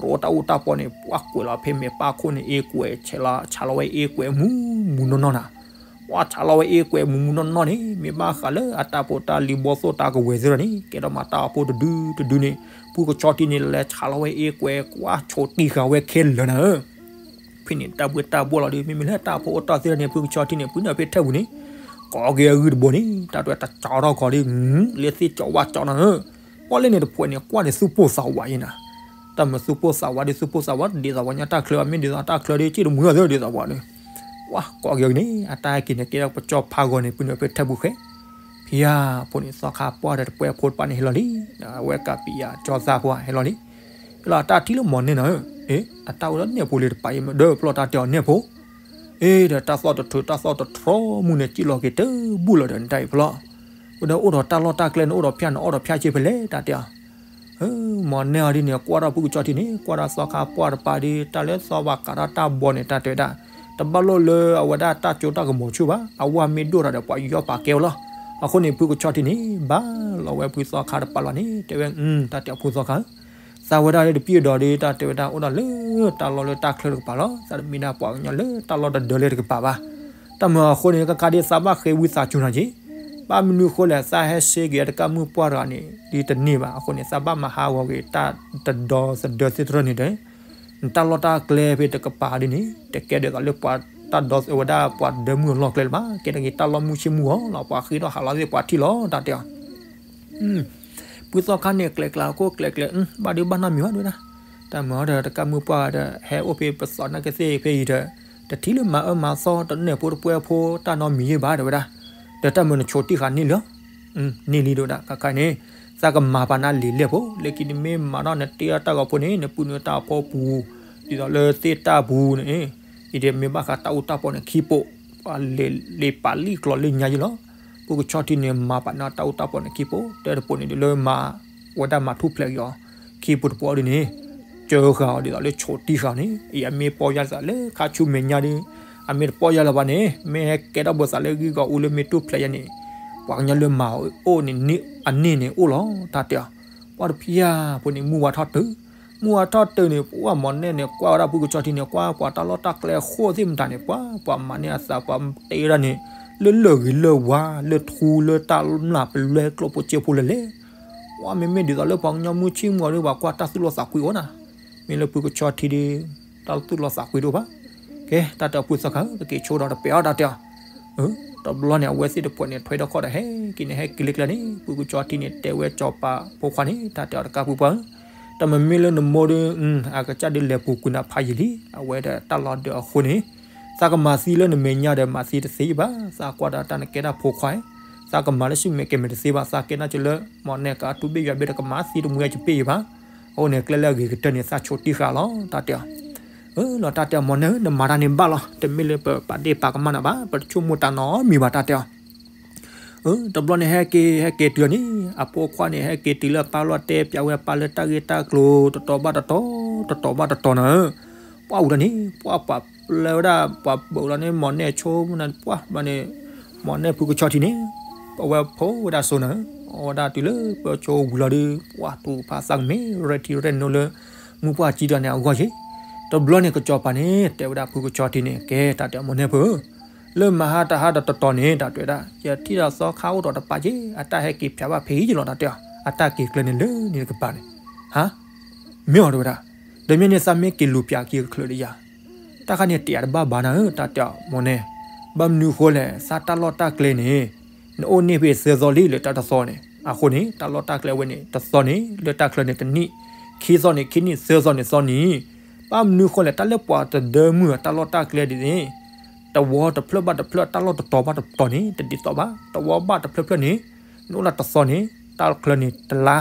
ရိၣ်တၢ်အိၣ်တၢ်ပီန့ၣ် ပှၢ်ကွဲးလီၤဖဲမဲာ်ပၢ်ခိၣ်န့ၣ် အ့ကွဲး ဆဲးလီၤ ဆးလီၤဝဲအ့ကွဲးမူမူနီၢ်နီၢ်နၤ, ပှၢ်ဆးလီၤဝဲအ့ကွဲးမူမူနီၢ်နီၢ်န့ၣ် မ့ၢ်ဘၣ်ဃးလၢအတၢ်ဖိတၢ်လံၤဘီသိၣ်တၢ်ကဝဲၤသ့ၣ်ဒီးန့ၣ် ကဲဒီးမၤတၢ်ဂီၤဖိတဒုတဒုန့ၣ် ဖုကဆီထံန့ၣ် လဲၤဆးလီၤဝဲအ့ကွဲး ကွၢ်ဆိးတံၢ်ဃာ်ဝဲခဲလၢာ်နၤဧၢ ဖဲန့ၣ် တၢ်ဘှ့ၣ်တၢ်ဘှီၣ်လီၤဒီး မ့မ့ၢ်လၢတၢ်ဖိအိၣ်တ့ၢ်သ့ၣ်န့ၣ် ဖုကဆီထံန့ၣ် ပှၤန့ၣ်ဖဲထဲပူၤန့ၣ် ကိးက့ၤအဂုၢ်တဘိန့ၣ် တၢ်တဝဲတကးထီၣ်ကီးဒီး လၢသ့ၣ်ကၠီဝၣ်ကၠီနၤဧၢ, ပှၢ်လၢန့ၣ်တဖှဲးန့ၣ် ကွၢ်န့ၣ်သူၣ်ပိၢ်သးဝးအံၤနၤ, တၢ်မၤသူၣ်ပိၢ်သးဝးဒီး သူၣ်ပိၢ်သးဝး ဒ်သိးပှၤကညီတၢ်ချၢဘၣ် မ့ၢ်ဒ်သိးတၢ်ချၢဒီး က့ၣ်တမုာ်သ့ဒ်သိးပှၤဒီး ပှၢ်ကိးက့ၤအဂ့ၢ်န့ၣ် အတၢ်ဟဲက့ၤန့ၣ် ကဲဒီးပကၠီဖးဂီၤန့ၣ် ပှၤန့ၣ်ဖဲထဲပူၤဃဲ ဖံယါဖိန့ၣ် သီခါပှၢ်ဒီးတပှဲၤဖိတပၤန့ၣ်ဟဲလီၤလံ, အဝဲကးပံယါကၠီသးဖိဟဲလီၤလံ, လီၤတၢ်ထံၣ်လၢမီၤနဲၣ်နၤဧၢ, အတၢ်အိၣ်လၢနဲၣ်ဖိလံတပၤအံၤ ဒီးဖျီၣ်တၢ်တဲအီၤနဲၣ်ဖိ, အ့ဒီးတၢ်သီၣ်တထြၢ တၢ်သီၣ်တထြၢမုၢ်န့ၣ် ကံၣ်လီၤက့ၤတဘူၣ်လီၤဒီးနတၢ်အံၤဖျီၣ်, ဝဲဒီးအိၣ်ဒီးတၢ်လီၢ်တၢ်ကျဲန့ၣ် အိၣ်ဒီးဖၠၣ်န့ၣ် အိၣ်ဒီးဖၠၣ်က့ၤဖဲလဲၣ် တၢ်တဲအီၤ မီၤနဲၣ်အီၤဒ်န့ၣ် ကွၢ်ထီၣ်ဖုကဆီထံန့ၣ် ကွၢ်ထီၣ်သီခါပှၢ်တပၤဒီး တၢ်လၢသီဘၣ်ကးထီၣ်တၢ်ဘီန့ၣ် တၢ်တဲဝဲဒၣ်, တဘၣ်လိၣ်လၢအဝဲဒၣ်တၢ်စိတၢ်ကမီၤဆူၣ်ဘၣ်, အဝဲမ့ၢ်ဒိၣ်ထီၣ်ဒီးပှၤယူးယီၣ်ပာ်ကဲဝဲလီၤ. အဃိန့ၣ် ဖုကဆီထံန့ၣ် ဘၣ်လီၤဝဲဖုသီခါတပၤလီၤန့ၣ် တဲဝဲ တၢ်တဲအီၤဖုသီခါ သးဝဲဒၣ်လၢတပံၢ်အဒီးဒီး တၢ်တဲဝဲဒၣ်အိၣ်ဒီးလၢတၢ်လီၢ်လၢတၢ်ချၢတကပၤလီၤ. သးတမ့ၢ်ဒၣ်ပှၤကညီလၢတၢ်လီၢ်တဒၢလၢတကပၤဘၣ်. တၢ်မၤအဃိန့ၣ် ကခါဒ်သးဘၣ်ဃ့ဝံသးစူၤနၤက့ၤ, ဘၣ်မနုၤဃိလဲၣ် သးဟဲစ့က့ၤတကးမုၢ်ပှၢ်တဂၤန့ၣ် ဒ်တန့ၢ်ဘၣ်. အဃိန့ၣ် သးဘၣ်မၤဟးဂီၤက့ၤတၢ်တဒီသဒၢသ့ၣ်တဖၣ်န့ၣ်ဒီး နတၢ်လီၢ်တၢ်ကျဲဖဲတကပၤဒ်န့ၣ် တကဲဒ်သိးလၢပှၤတၢ်ဒီဝဲဒၣ်ပှၤဒၢမုၢ်အလီၢ်ကျဲလၢၤဘၣ်. ကဲထီၣ်က့ၤတၢ်လီၢ်မုၢ်ဆ့ၣ်မုၢ်ဂီၤလီၤ ပှၤဃ့ထီၣ်ဟးလီၤသ့ၣ်ပှၤထံၣ်လီၤ တၢ်တဲအီၤ ဖုသီခါန့ၣ် ကျဲကျါအခိၣ်ကျဲကျဲ ဘၣ်ဒုးဘၣ်နီတမံၤဘၣ်ဒဝဲဒၣ်. တၢ်မၤအီၤဒီးတကးမုၢ်ပှၢ်ဒီး ဟဲအိၣ်ဖဲပသီနာ်က့သ့ၣ်ဖဲအံၤဒီး တထံၣ်လၢမၤအၢမၤသီတနဲၣ်ဖိတပှဲၤဖိတၢ်နီတမံၤယ့ၢ်ဘၣ်ဒဝဲဒၣ်. ဒီးတၢ်မၤနဆိးတံၢ်ဃာ်န့ၢ်လံ, န့ၢ်လံဒဝဲဒၣ် ခါခါန့ၣ် သးကမၤပာ်နၤလံာ်လဲၢ်ဖိ လၢခံနမ့ၢ်မၤထီၣ်နတ့အီၣ်တၢ်ဂီၤဖိန့ၣ် နပုၢ်နတၢ်ဖိပူၤ ဒ်သိးလၢသ့ၣ်တၢ်ပူၤန့ၣ် အံၤဒီးမ့ၢ်ဘၣ်ဃးတၢ်အူတၢ်ပီန့ၣ်ခံပိာ် ပှၤလဲၤလ့ပာ်လံၣ်ကျီလၢညါယ့ၢ်လီၤ. ဖုကဆီထံန့ၣ် မၤပာ်န့ၢ်တၢ်အူတၢ်ပီန့ၣ်ခံပိာ် တၢတပိာ်န့ၣ်ဒ်လၢမၤဝဲဒၣ်မၤထူၣ်ဖျဲးက့ၤအီၤ ခံပိာ်တပိာ်ဒ်န့ၣ် ကၢဃာ်အီၤဒ်သိးလၢဆိးတံၢ်ဃာ်န့ၣ် အံၤအမ့ၢ်ပီၢ်ယၢ်သးလၢခါဆူမဲာ်ညါဒီး အမ့ၢ်တပီၢ်ယၢ်လၢၤဘၣ်န့ၣ် မ့ၢ်ဟဲကဲထီၣ်ဘၣ်သးလၢဂံၢ်ဂီၢ်အူလၢမ့ၢ်ထူၣ်ဖျဲးယဲန့ၣ် ပှၤကညီလၢမၤအီၤအိၣ်န့ၣ် အန့ၢ်န့ၣ်အိၣ်လီၤ တၢ်တဲအီၤ ပှၢ်တဖျၢၣ်ဖိန့ၣ် မုၢ်ဝါထီၣ်တုၤ, မုၢ်ဝါထီၣ်တုၤန့ၣ် ပှၢ်မီၢ်နဲၣ်န့ၣ် ကွၢ်ဝဲဒၣ်ဖုကဆီထံန့ၣ် ကွၢ်ပှၤတၢ်လီၢ်တၢ်ကျဲအဃိသ့ၣ်မတၤန့ၣ် ပှၢ်ပှၤမၤန့ၢ်အသး ပှၤတဲဝဲဒၣ်န့ၣ် လၢလၢၢ်ဂ့ၤလၢၢ်ဝါ လၢထူလၢတၢ်မျၢ်ပလဲကျိၣ်ဖိစ့ဖိလဲၣ်လဲၣ် ပှၢ်မ့မ့ၢ်ဒ်သိးလၢပှၤကညီမုၢ်ဆ့ၣ်မုၢ်ဂီၤဒီး ပှၤကွၢ်တၢ်သူၣ်လီသးကွံအိၣ်နၤ, မ့ၢ်လၢဖုကဆီထံဒီး တၢ်သူၣ်လီသးကွံတအိၣ်ဘၣ်. ကဲ တၢ်တဲအီၤဖုသီခါ ပက့ၤဆိဒီးတပဲာ်အီၣ်တၢ်တဲအီၤ. တဘျီန့ၣ် အဝဲသ့ၣ်တဖုန့ၣ် ထွဲထီၣ်ခီၣ်ဒီးဟဲက့ၤန့ၣ် ဟဲက့ၤလၢကျဲန့ၣ် ဖုကဆီထံန့ၣ်တဲဝဲစီၤပၤဖိခွါန့ၣ် တၢ်တဲအီၤတကးပူၤပှၢ်ဧၢ, တၢ်မ့မ့ၢ်လၢနမိၢ်ဒီး အကစၢ်ဒုးလဲၤပူၤကွံာ်နၤဖးယံာ်လံ အဝဲဒီးတၢ်လီၤဒၢးအဃိန့ၣ် သးကမၤသံလၢနမဲာ်ညါဒီးမၤသံတသ့ဘၣ်, သးကွၢ်ဒီးတၢ်နကဲဒၣ်ဖိခွါ, သးကမၤလၢဆူမဲာ်ကဲမဲာ်တသ့ဘၣ်, သးကဲနၢ်က့လၢ မီၢ်နဲၣ်ကအတူၢ်ဘ့ၣ်ယွၤဘ့ၣ်ဒီးကမၤသံတမူယၤယပ့ၢ်ယဘၣ်, အဃိန့ၣ် ကျဲလၢအဂ့ၤကတၢၢ်န့ၣ် သးဆိးတံၢ်ဃာ်လီၤ တၢ်တဲအီၤ. လီၤတၢ်တဲအီၤမီၢ်နဲၣ်ဧၢ နမၤတၢ်န့ၣ်ဘၣ်လီၤ, တမ့ၢ်လၢပပာ်ဒ့ၣ်ပာ်ကမၣ်နၤဘၣ်, ပတဆိကမိၣ်တၢ်နီတမံၤဘၣ် တၢ်တဲအီၤ. တဘျီန့ၣ် ဟဲက့ၤဟဲက့ၤတုၤန့ၣ် အဖိခွါန့ၣ် ဟဲက့ၤတုၤလၢအပၢ်လီၢ်တဲပၠးဝဲပၢ်လၢတၢ်ဂ့ၢ်တၢ်ကျိၤ တတီၤဘၣ်တတီၤ တတီၤဘၣ်တတီၤနၤဧၢ, ပှၢ်ဝံၤဒီးန့ၣ် ပှၢ်ပှၤပျဲဝဲဒၣ် ပှၤဘၢးလီၤန့ၣ် မီၢ်နဲၣ်ဆိမနၤ ပှၢ်ဘၣ်န့ၣ် မီၢ်နဲၣ်ဖုကဆီထံန့ၣ် အဝဲဖိဝဲဒၣ်စိနၤဧၢ, အဝဲဒၣ်တုၤလၢပၢဆိဝံၤလီၤဒီး ပှၢ်တူၢ်ဖးသးကမ့ၢ် ရဲၣ်ထံရဲၣ်နိလၢ မုၢ်ပှၢ်ကံတၢ်န့ၣ်အဂီၢ်ယ့ၣ်, တဘျီန့ၣ် ကစီၤပၤန့ၣ် တဲဝဲဒၣ်ဖုကဆီထံန့ၣ် ကဲ တၢ်တဲအီၤမီၢ်နဲၣ်ဖိဧၢ လၢမဟါတဟါဒီးတတီၤန့ၣ် တၢ်တဲဝဲဒၣ် ယထံၣ်ဒီးသီခါအိၣ်ဒီးတပာ်က့ၤ အတၢ်ဟဲက့ၤဖၠးဘၣ်ဖဲအံၤယ့ၣ်လီၤ တၢ်တဲအီၤ, အတၢ်က့ၤကျဲန့ၣ်လၢန့ၣ်တကပၤန့ၣ်, ဟါ, မ့ၢ်အီၤတဲဝဲဒၣ်, ဒီးမ့ၢ်န့ၣ်သးမ့ၢ်က့ၤလူၤပၠးက့ၤကချုးဒီးယၤ, တၢ်ခါန့ၣ်တဲယၤတဘၣ်ဘၣ်နၤဧၢ တၢ်တဲအီၤမီၢ်နဲၣ်, ဘၣ်မနုၤဃိလဲၣ် သးတၢ်လီၢ်တၢ်ကျဲန့ၣ် နအိၣ်န့ၢ်ဖဲသၢသီလံ လၢတၢ်တသီန့ၣ်, အဃိန့ၣ် တၢ်လီၢ်တၢ်ကျဲဝဲန့ၣ် တသီန့ၣ် လၢတၢ်ချၢန့ၣ်တနံၣ်, ခံသီန့ၣ်ခံနံၣ် သၢသီန့ၣ်သီနံၣ်, ဘၣ်မနုၤဃိလဲၣ် တၢ်လၢပှၤတဒၢမုၢ်အတၢ်လီၢ်တၢ်ကျဲဒ်န့ၣ်, တဝီတဖျၢၣ်ဘၣ်တဖျၢၣ် တၢ်လီၢ်တတီၤဘၣ်တတီၤန့ၣ် တဒ်သိးဘၣ်, တဝီဘၣ်တဖျၢၣ်ဖျၢၣ်န့ၣ် နအိၣ်လၢတသီန့ၣ် တၢ်ချၢန့ၣ်တလါ,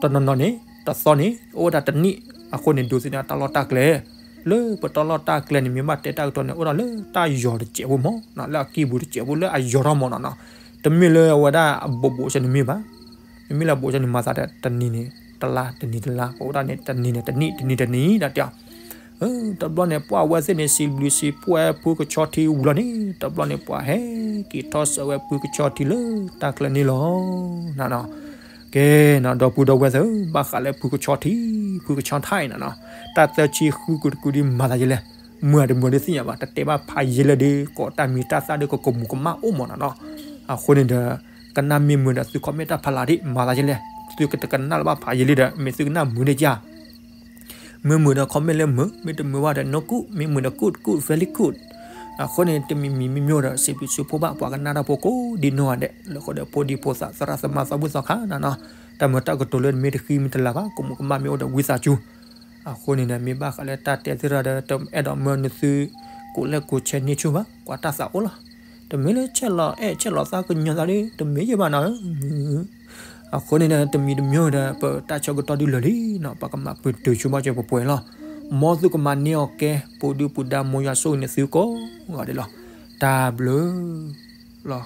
တနီၤနီၤန့ၣ် တသီန့ၣ် အိၣ်ဝဲဒၣ်တနံၣ်, အဃိန့ၣ် ဒိးသန့ၤတၢ်လီၢ်တၢ်ကျဲ လၢပတၢ်လီၢ်တၢ်ကျဲန့ၣ် မ့ၢ်ဘၣ်တဲတၢ်ကတိၤန့ၣ် အိၣ်ဒီးလၢတၢ်ယီၤတစဲးဖိမး လၢအကံၢ်ပူၤတစဲးဖိလၢအယီၤထီၣ်မးနီၤနီၤ, တမ့ၢ်လၢအဝဲဒၣ်အဘိးဘိးစဲန့ၣ်မ့ၢ်ဘၣ်, မ့မ့ၢ်လၢအဘိးစဲန့ၣ် မၤသးဒီးတနံၤန့ၣ် တလါ တနံၤတလါ ပအိၣ်ဒၣ်န့ၣ် တနံၤန့ၣ်တနံၣ် တနံၤတနံၣ် တၢ်တဲအီၤ တဘျီန့ၣ် ပှၢ်ဝဲသ့ၣ်န့ၣ် စံးဘျုးစံးဖှိၣ်ဝဲဖုကဆီထံဝံၤလီၤန့ၣ် တဘျီန့ၣ် ပှၤဟဲက့ၤထီၣ်ဆၢဝဲဖုကဆီထံလၢတၢ်ချၢန့ၣ်လီၤ. နနီၤ, ကဲ နဒီပုၢ်ဒီဝဲၢ်သ့ၣ်ဧၢ, ဘၣ်ဃးလၢဖုကဆီထံ ဖုကဆီထံနနီၤ, တၢ်သၢဆံဃုကတကုဒ်မၤသးယဲလဲၣ်, မုာ်တမုာ်ဒ်သ့ၣ်ညါဘၣ်, တတဲဘၣ်ဖးယဲလဲၣ်ဒီး ကိးတၢ်မံၤတၢ်သၣ်ဒီး ကကမူၤကမၣ်အိၣ်မးနနီၤ. အဃိန့ၣ်ဒီး ကနၣ်မ့ၢ်မုာ်ဒီး သု comment တၢ်ဖးလၢ်ဒံး မၤသးယဲလဲၣ်, သုကတကနၣ်လၢၤဘၣ်ဖးယဲလဲၣ်ဒီး မ့ၢ်သုကနၣ်မုာ်ဒံးကၢ် မ့ၢ်မုာ်ဒီး comment လၢမုာ်, မ့ၢ်တမုာ်ဘၣ်ဒီး no good, မ့ၢ်မုာ်ဒီး good, good, very good. အဃိန့ၣ် တမံၤမံၤမ့ၢ်မ့ၢ်ဒီး စံးဘျုးစံးဖှိၣ်ဘၣ်ပှၤကနၣ်တၢ်ဖိကိးဒ်နီၢ်ဂၤဒဲး လၢဃိဒီးဖိဒံဖိသၣ် သရၣ်သမါသးဘုၣ်သီခါနနီၤ, တၢ်မုာ်တၢ်ကတိၤလၢနမ့ၢ်တဃံမ့ၢ်တလၤဘၣ် ကမူၤကမၣ်မ့ၢ်အိၣ်ဒီးဝံသးစူၤ အဃိန့ၣ်ဒီး မ့ၢ်ဘၣ်ဃးလၢတၢ်တဲသ့ၣ်တဖၣ်ဒီး တအဲၣ်ဒိးမၢနသု ကိးလဲၣ်ကိးဆဲးန့ၢ်ဆူၣ်ဘၣ် ကွၢ်တၢ်သးအိၣ်လီၤ. တမ့ၢ်လၢဆဲးလီၤအဲၣ်ဆဲးလီၤသးကညီၤသးဒီး တမ့ၢ်ယဲၢ်ဘၣ်နီၤ. အဃိန့ၣ်ဒီး တမံၤတမံၤဒီး ပတၢ်ဆၢကတီၢ်ဒုးလၢာ်လံနီၤ, ပကမၤပတုာ်ဆိဘၣ်စၢၤပှဲၤပှဲၤလီၤ. မ်သုကမၤန့ၢ်အီၤကဲ ပူၤဒုၣ်ပူၤဒါ မ်ယွၤဆိၣ်ဂ့ၤန့ၢ်သုကိးဂၤဒဲးလီၤ. တၢ်ဘျုးလီၤ.